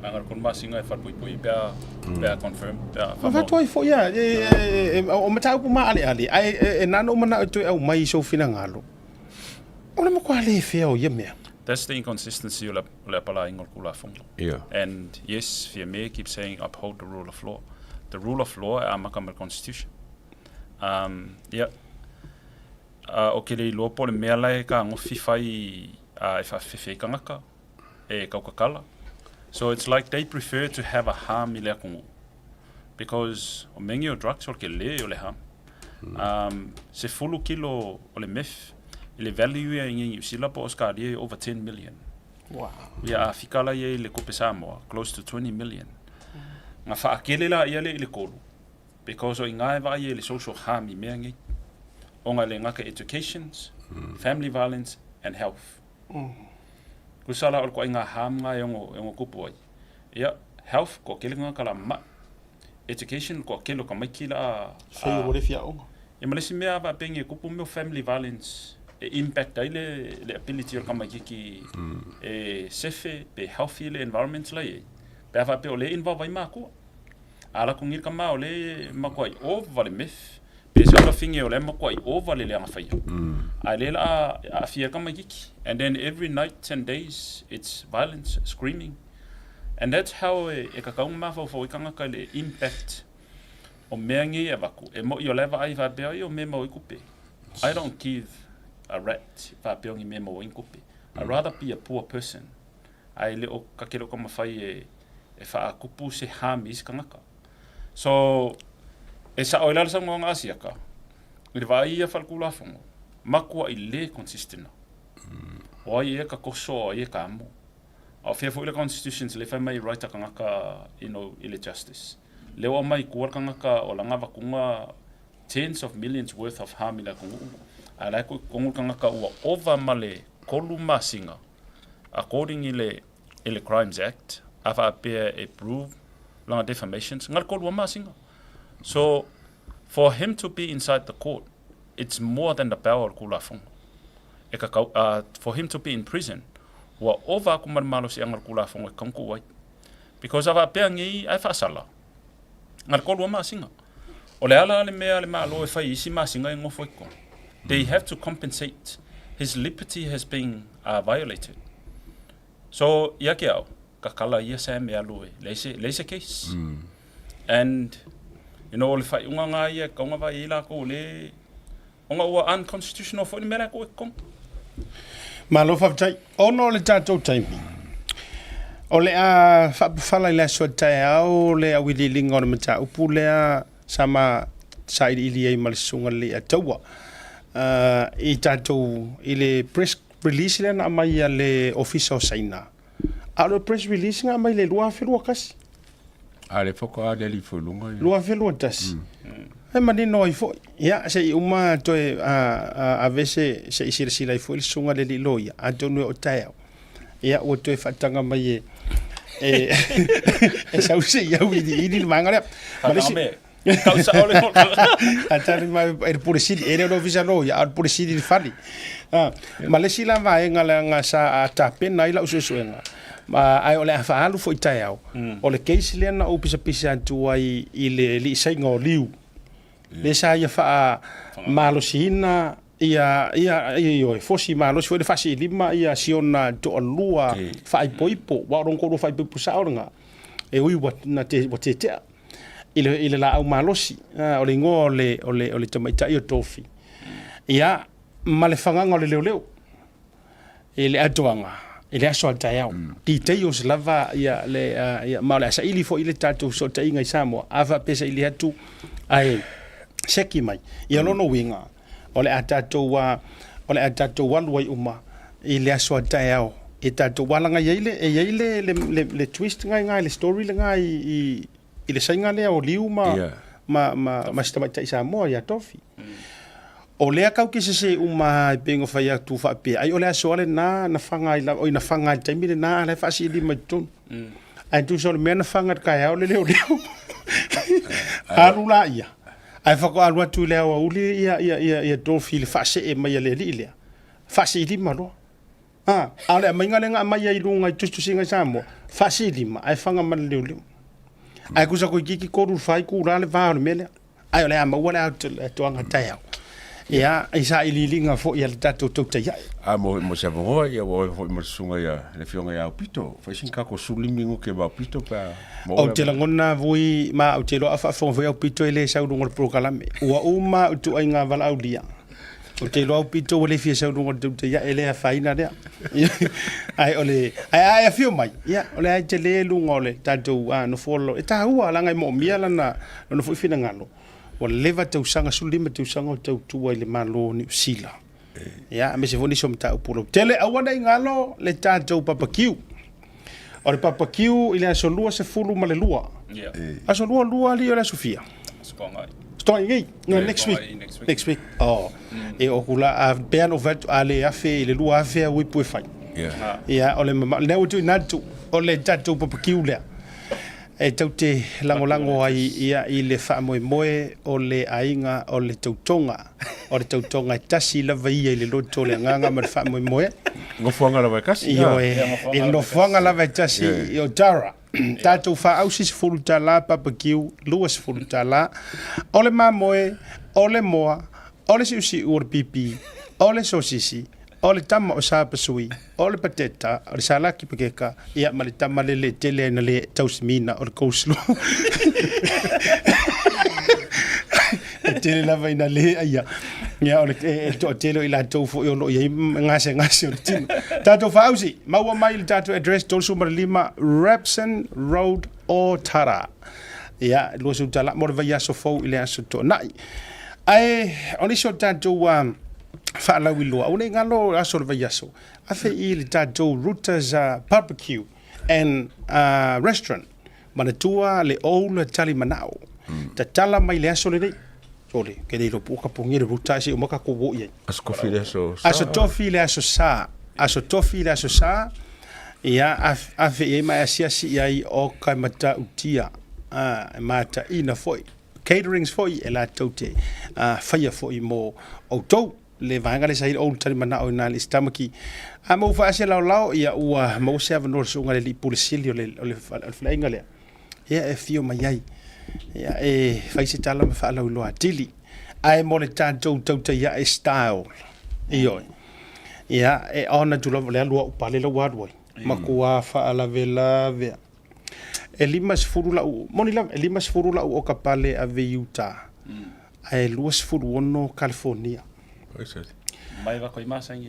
Leaga o le 3 masina e falepuipui pe a pe a confirm pe a faamaoni. Fatu ai foi a o mataupu maaleale ae e na ona ou manao e toe aumai i sou finagalo o le matua le fea o ia mea. That's the inconsistency o le o le apalaiga o le Tulafono. Yeah. And yes, Fiame keeps saying uphold the rule of law. The rule of law e amata ma le Constitution. Um, yeah. A ou te le iloa po o le mea la e kagofi fai a e faafefefe ai tagata e tautatala. So it's like they prefer to have a harm i le atunuu because o mea nei o drugs o le tele o le harm. Um, 10 kilo o le meth, I le value ia i Niu Sila po o Ausekalia e over 10 million. Wow. Ia a fika la ia i le kope Samoa, close to 20 million. Nga whaakele la ia le i le kolu, because o i ngā e vaai i le social harm i mea ngei. O ngā le ngaka educations, family violence and health. Kusa la o le koa i ngā harm ngā e ongo, e ongo kupu ai. Ia, health, ko kele ngā kala mai. Education, ko kele o ka maiki la a... Whai o le fiaonga. Ia ma le isi mea a pengi e kupu mea o family violence e impact ai le, le ability o le tamaititi e sefe pe healthy le environment la i ai. Pe a faapea o lea e involve ai makua. A lako ngi le tama o lea e makuai ova le meth, pe se lafine o lea e makuai ova le leaga faia. A lea la a aafia ai le tamaititi. And then every night and days it's violence, screaming. And that's how e, e kakau ona mafaufau ai tagata i le impact O mea nei e avatu, e moʻi o la e vaai faapea, ai o mea mau ai kupe. I don't give a rat faapea o ni mea mau ai ni kupe. I'd rather be a poor person ae le o ka kele o ka mawhai e, e whaakupu se harm i isi kangaka. So, e sao ai la le saunoaga a Siaka, i le vaai ia whalekulafono, makua i le consistent. O ai e ka koso, o ai e ka amo. A o fea foi le constitution se le fai mai right a kangaka, you know, i le justice. Lea ua aumai i tua le tagata o lana avatuga tens of millions worth of harm i le atunuu, a o la e toe totonu le tagata ua ova ma le 3 masina according i le i le Crimes Act a faapea e prove lana defamations na le 3 lava masina. So for him to be inside the court it's more than the power o le Tulafono e kakau for him to be in prison ua ova atu ma le malosiaga o le Tulafono e kakau ai. Because a faapea nei ae faasala, na le 3 masina. O le ala le mea a le Malo e fai i isi masina e nofo i totonu. They have to compensate. His liberty has been violated. So, ia ke au, ka kala ia Sam e alu e leai se, leai se case. And, you know, o le faaiuga nga ia e kaunga vai ai lakou le Ona ua unconstitutional foi le mea la e tuu i totonu. Malo faafetai. Ona o le tatou taimi, o le a faapafala i le aso a taeao le auiliiliga o le mataupu lea sa ma sailiili ai ma le Susuga i le Leiataua i tatou i le press release lea na aumai a le Ofisa o Saina. A o le press release na aumai i le 2021. A le faatoa aliali ifo i luga ia. 2021. E manino ai foi. Ia, se i uma toe ave se, se i silasila ai foi le susuga i le alii loia, atonu e oo taeao. Ia, ua toe faataga mai e, e, e sau se i auiliili le vaega lea. Ma le isi- Tau sao le Atari mai e le pule sili, e le o le ofisa loia, a o le pule sili i le fale. Ah, ma le isi la vaega leaga sa tapena ai lau suesuega, ma, ae o le a faaalu foi taeao, o le case lea na ou pisapisa atu ai i le liisaiga o Liu, lea sa ia faamalosiina ia, ia, ioe, fosi malosi foi le faasiilima ia siona toalua faaipoipo, aua o lona toalua faaipoipo sao lena, e ui ua, na te, ua tetea. I le, i le laau malosi, o le igoa o le, o le, o le tamaitai o Tofi. Ia, ma le fagaga o le leoleo i le atoaga i le aso a taeao. Details lava ia le, ia, ma o le a saili foi le tatou fesootaiga i Samoa, a faapea saili atu ae seki mai. Ia lona uiga, o le a tatou, o le a tatou alu ai uma i le aso a taeao e tatou alaga i ai le, e i ai le, le, le, le twist lena i ina i le story lena i, i, i le saiga lea o Liu ma, yeah. ma, ma, ma si tamaitai Samoa ia Tofi. O lea kau ke sese uma e pei ona fai atu faapea, ai o le aso lava lena na faga ai lava, oi na faga i le taimi lena a la e faasiili mai totonu. Ae tusa o le mea na faga i le taeao le leoleo. Alu laia, ae faatoa alu atu i le aoauli ia, ia, ia, ia Tofi i le faasee mai a le alii lea. Faasiilima loa. A, a o le aumaiga lea na aumai ai i luga i tusitusiga i Samoa, faasiilima ae faga ma le leoleo. Ae tusa toeitiiti 3 i le 4 itula le va o le mea lea. Ae o le a maua le atoaga taeao. Ia, i sailiiliga foi a le tatou tautai ae. A mo mo se avanoa ia ua oe foi ma le susuga ia le afioga ia Aupito. Fai sina tatou 15 minute ma Aupito pe a maua Ou te lagona vui ma ou te iloa a faafofoga foi Aupito e le sau i luga o le polokalame. Ua uma au ituaiga valaaulia. Ou te iloa Aupito ua le fia sau i luga o le tautai ae, e le afaina lea. Ae o le, ae a e afio mai, ia, o lea e tele luga o le tatou nofoa e taua leaga e moomia lana, lona foi finagalo. Ua leva tausaga, 15 tausaga o tautua i le Malo o Niu Sila. Ia, aemaise foi nisi o mataupu lautele. Aua ne i galo le tatou papakiu. O le papakiu i le aso 22. Aso 22 alii o le aso fia? Stoai nei. No, next week. Next week. Oh. E o kula a pe ana fai atu a le afe i le 2000 au ipu e fai. Ia, o le mama, lea ua tuuina atu o le tatou papakiu lea. E tou te lagolago ai ia i le faamoemoe o le aiga o le tautoga, o le tautoga e tasi lava ia i le loto o le agaga ma le faamoemoe. Nofoaga lava e tasi. Ioe, i le nofoaga lava e tasi i Otara. Tatou faaausi $10, barbecue $20. O le mamoe, o le moa, o le siusiu o le pipi, o le sosisi, o le tama o Sapasui, o le pateta, o le salaki pakeka, ia ma le tama lele e tele ai na le tausimina o le coleslaw. E tele lava ina le aia. Ia o le e toatele o i latou foi o lo o i ai gasegase o le tino. Tatou faaausi, maua mai le tatou address 35 Rapson Road, Otara. Ia, $20 mo le vaiaso fou i le aso Toonai. Ae o nisi o tatou faalauiloa, aua ne i galo aso o le vaiaso, afe i le tatou Ruta's Barbecue and Restaurant, manatua le old talimanao, tatala mai le aso lenei. Sole, ke le iloa po o ka pogia le Ruta se i uma tatou o i ai. Aso Tofi le aso Sa. Aso Tofi le aso Sa. Aso Tofi le aso Sa. Ia, afe i ai ma e asiasi i ai o ka matautia, e mataina foi. Caterings foi e latou te faia foi mo outou. Le vaega lea sa i ai le old talimanao i na le Tamaki. A ma ua faaasia laolao, ia ua maua se avanoa o le susuga i le alii pule sili o le faleaiga lea. Ia e afio mai ai. Ia e fai se tala ma faalauiloa atili. Ae mo le tatou tautaiae style. Ioe. Ia e on atu lava le alu au pale la ua alu ai. Matua faalavelave. E 50 lau, moni lava, e 50 lau oka pale e ave i uta, ae 26 California.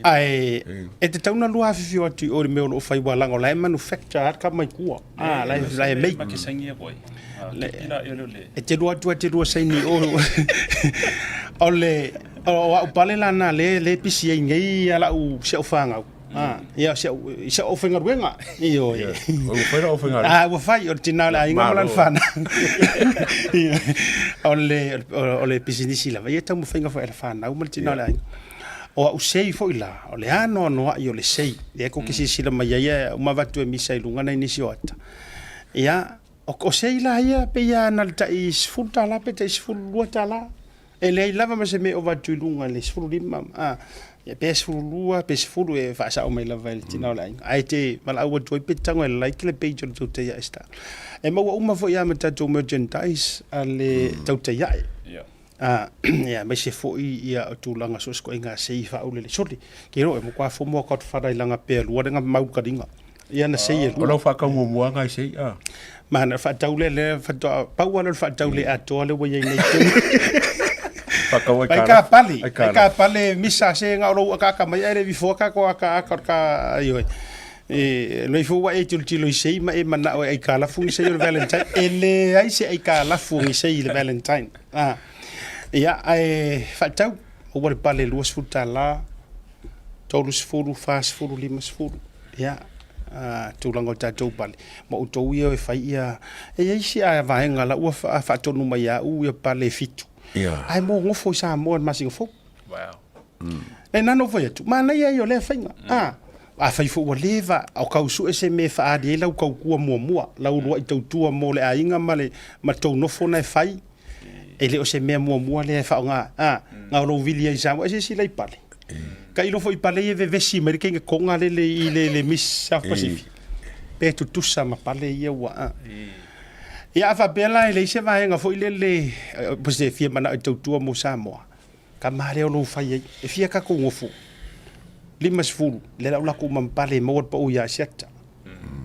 Ae e tatau ona lua afifio atu i o i le mea o lo o fai ua leaga o la e manufacture lava le kama i tua. Ah, la e, la e make. E te lua atu e te lua saini i o. O le, o au pale la na le, le pisi ai nei a lau si au whāngau. Ah, ia si au, i si au aufaigaluega. Ioe. Ua fai lau aufaigaluega. Ah, ua fai, o le tina o le aiga ma lana fanau. O le, o le pisinisi lava, ia taumafaiga foi a le fanau ma le tina o le aiga. O au sei foi la, o le anoanoai o le sei, lea kou te silasila mai ai, e uma avatu e misa i luga nai nisi o ata. Ia, o sei la ia, pei lava na o le tai $10 pe tai $12. E leai lava ma se mea e ova atu i luga i le 15, a, ia pe 12 pe 10 e faasao mai lava e le tina o le aiga. Ae te valaau atu ai pe te tago e like le page o le Tautai Ae Star. E maua uma foi lava ma tatou merchandise a le Tautai Ae. A, ia, aemaise foi ia o tulaga so o se ituaiga sei faaulele. Sole, ke iloa e matua fomo a Godfather i lana pea lua le na mau kaliga. Ia na sei e lua. O lau faatau muamua na i sei, a. Mana, faatau lea, lea faatoa, pau lava lea o le faatau le atoa lea ua i ai nei tonu. Faatau ai Ai ka pale, ai ka pale misa se nga o lou akaaka mai ai le before ka ko akaaka o ka ioe. E loi fo wa e tilotilo i sei ma e manao e ai ka lafu i sei o le Valentine. E leai se ai ka lafu i sei i le Valentine. Ah. Ia, ae faatau, ua le pale $20. 30, 40, 50, ia, tulaga o tatou pale, ma outou ia e fai ia, e i ai si a vaega la ua faatonu mai ia au ia pale e fitu. Yeah. Ae mo gofo i Samoa i le masina fou. Wow. E nana ou fai atu, manaia ia o lea faiga. A, afai foi ua leva, o kau sue se mea e faaali ai lau tautua muamua, lau uluai tautua mo le aiga ma le ma le tou nofo na e fai, e le o se mea muamua lea e faaaoga, a, na o lou vili ai i Samoa, e silasila i pale. Tailo foi i pale ia e vevesi mai le keinga konga lele i le, le Miss South Pacific. Pe tutusa ma pale ia ua a. Ia a faapea la e leai se vaega foi lele, po se fia manao e tautua mo Samoa, ka ma lea o lou fai ai. E fia tatou nofo? 50, lea la ua latou uma ma pale e maua le pau ia Asiata.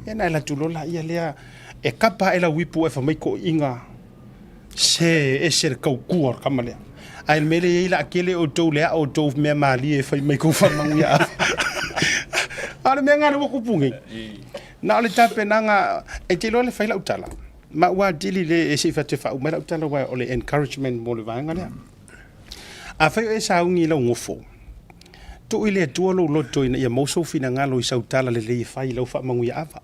Ia na alu atu loa laia lea e kapa ae lau ipu ae fai mai toeaiina se ese le tautua o le tama lea. Ae le mea lea e i ai la tele outou le ao outou mea malie e fai mai kou faamanuia. A o le mea lena lea ua tupu nei. Na o le tapenaga, e te iloa le fai lau tala, ma ua atili le e se i fai atu e faauma ai lau tala aua o le encouragement mo le vaega lea. Afai o e sauni i lau nofo, Tuu i le Atua lou loto ina ia maua sou finagalo i sau tala lelei e fai i lau faamanuiaava.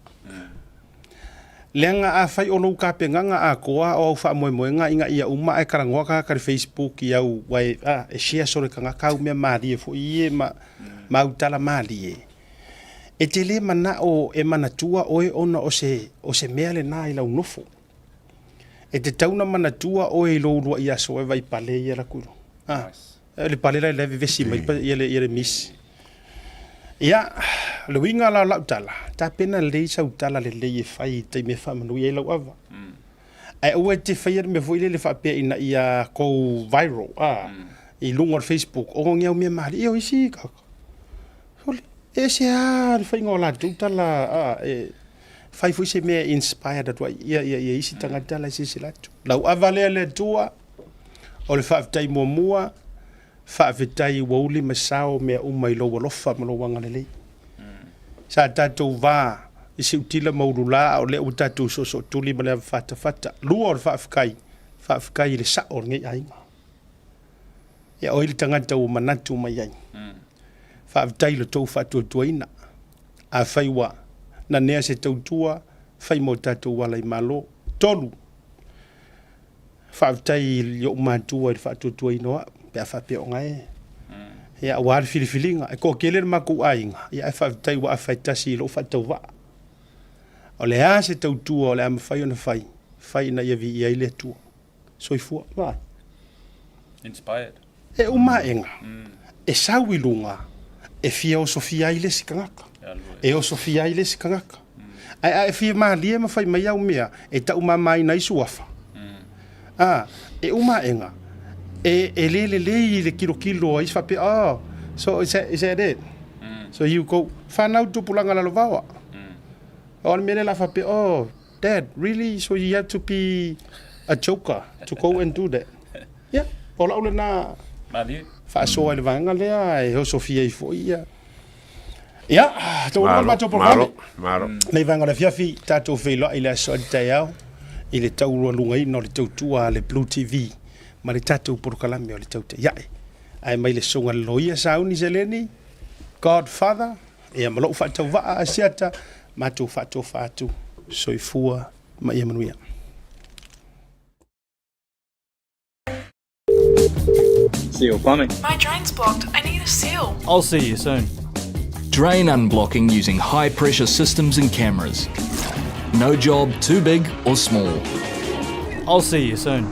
Leaga afai o lou tapenaga atoa o au faamoemoega ina ia uma ae talanoa tagata i le Facebook i au ua e, a, e share solo e tagata au mea malie foi ie ma, ma au tala malie. E te le manao e manatua oe ona o se, o se mea lena i lau nofo. E tatau ona manatua oe i lou uluai aso e vai pale ia laku i A, le pale la e vevesi mai ia le, ia le misi. Ia, o le uiga la o lau tala, tapena lelei sau tala lelei e fai i taimi e faamanuia ai lau ava. Ae aua e te faia le mea foi lele faapea ina ia go viral, a, i luga o le Facebook, ona ni au mea malie. Ia o isi tagata, sole, e ese lava le faiga o latou tala, a, e fai foi se mea e inspired atu ai ia, ia, ia isi tagata la e silasila atu. Lau ava lea le Atua, o le faafetai muamua, Faafetai ua uli ma sao mea uma i lou alofa ma lou agalelei. Sa tatou va i siutila ma ulula a o lea ua tatou soosootuli ma le ava fatafata. Lua o le faafetai, faafetai i le sao o lenei aiga. Ia o ai le tagata ua manatu mai ai. Faafetai i lo tou faatuatuaina. Afai ua nanea se tautua, fai mo tatou ala i Malo. Tolu, Faafetai i ou matua i le faatuatuaina o au, pe a faapea o gae. Ia, aua le filifiliga. E toatele le matou aiga, ia ae faafetai ua afa e tasi i lou faatauvaa. O le a se tautua o le a mafai ona fai, fai ina ia viia ai le Atua. Soifua. Vaai. Inspired. E uma aʻega, e sau i luga e fia osofia ai le isi tagata, e osofia ai le isi tagata. Ae a e fia malie ma fai mai au mea e taumamaina ai suafa, a, e uma aʻega, e, e le lelei i le kilokilo a isi faapea, oh, so is that, is that it? So you go, whanau tupulaga lalovaoa. O le mea lea la faapea, oh, Dad, really? So you have to be a joker to go and do that? Yeah, o lau lena faasoa i le vaega lea e osofia ai foi ia. Ia, tau alofa le matou polokalame. Malo, malo. Nei vaega o le afiafi, tatou feiloai i le aso a le taeao i le taualugaina o le tautua a le Blue TV ma le tatou polokalame o le Tautai Ae. Ae mai le susuga i le Loia Sauni Seleni, Godfather, Ia ma lou faatauvaa Asiata, matou faatofa atu. Soifua ma ia manuia. Seal plumbing. My drain's blocked. I need a seal. I'll see you soon. Drain unblocking using high pressure systems and cameras. No job too big or small. I'll see you soon.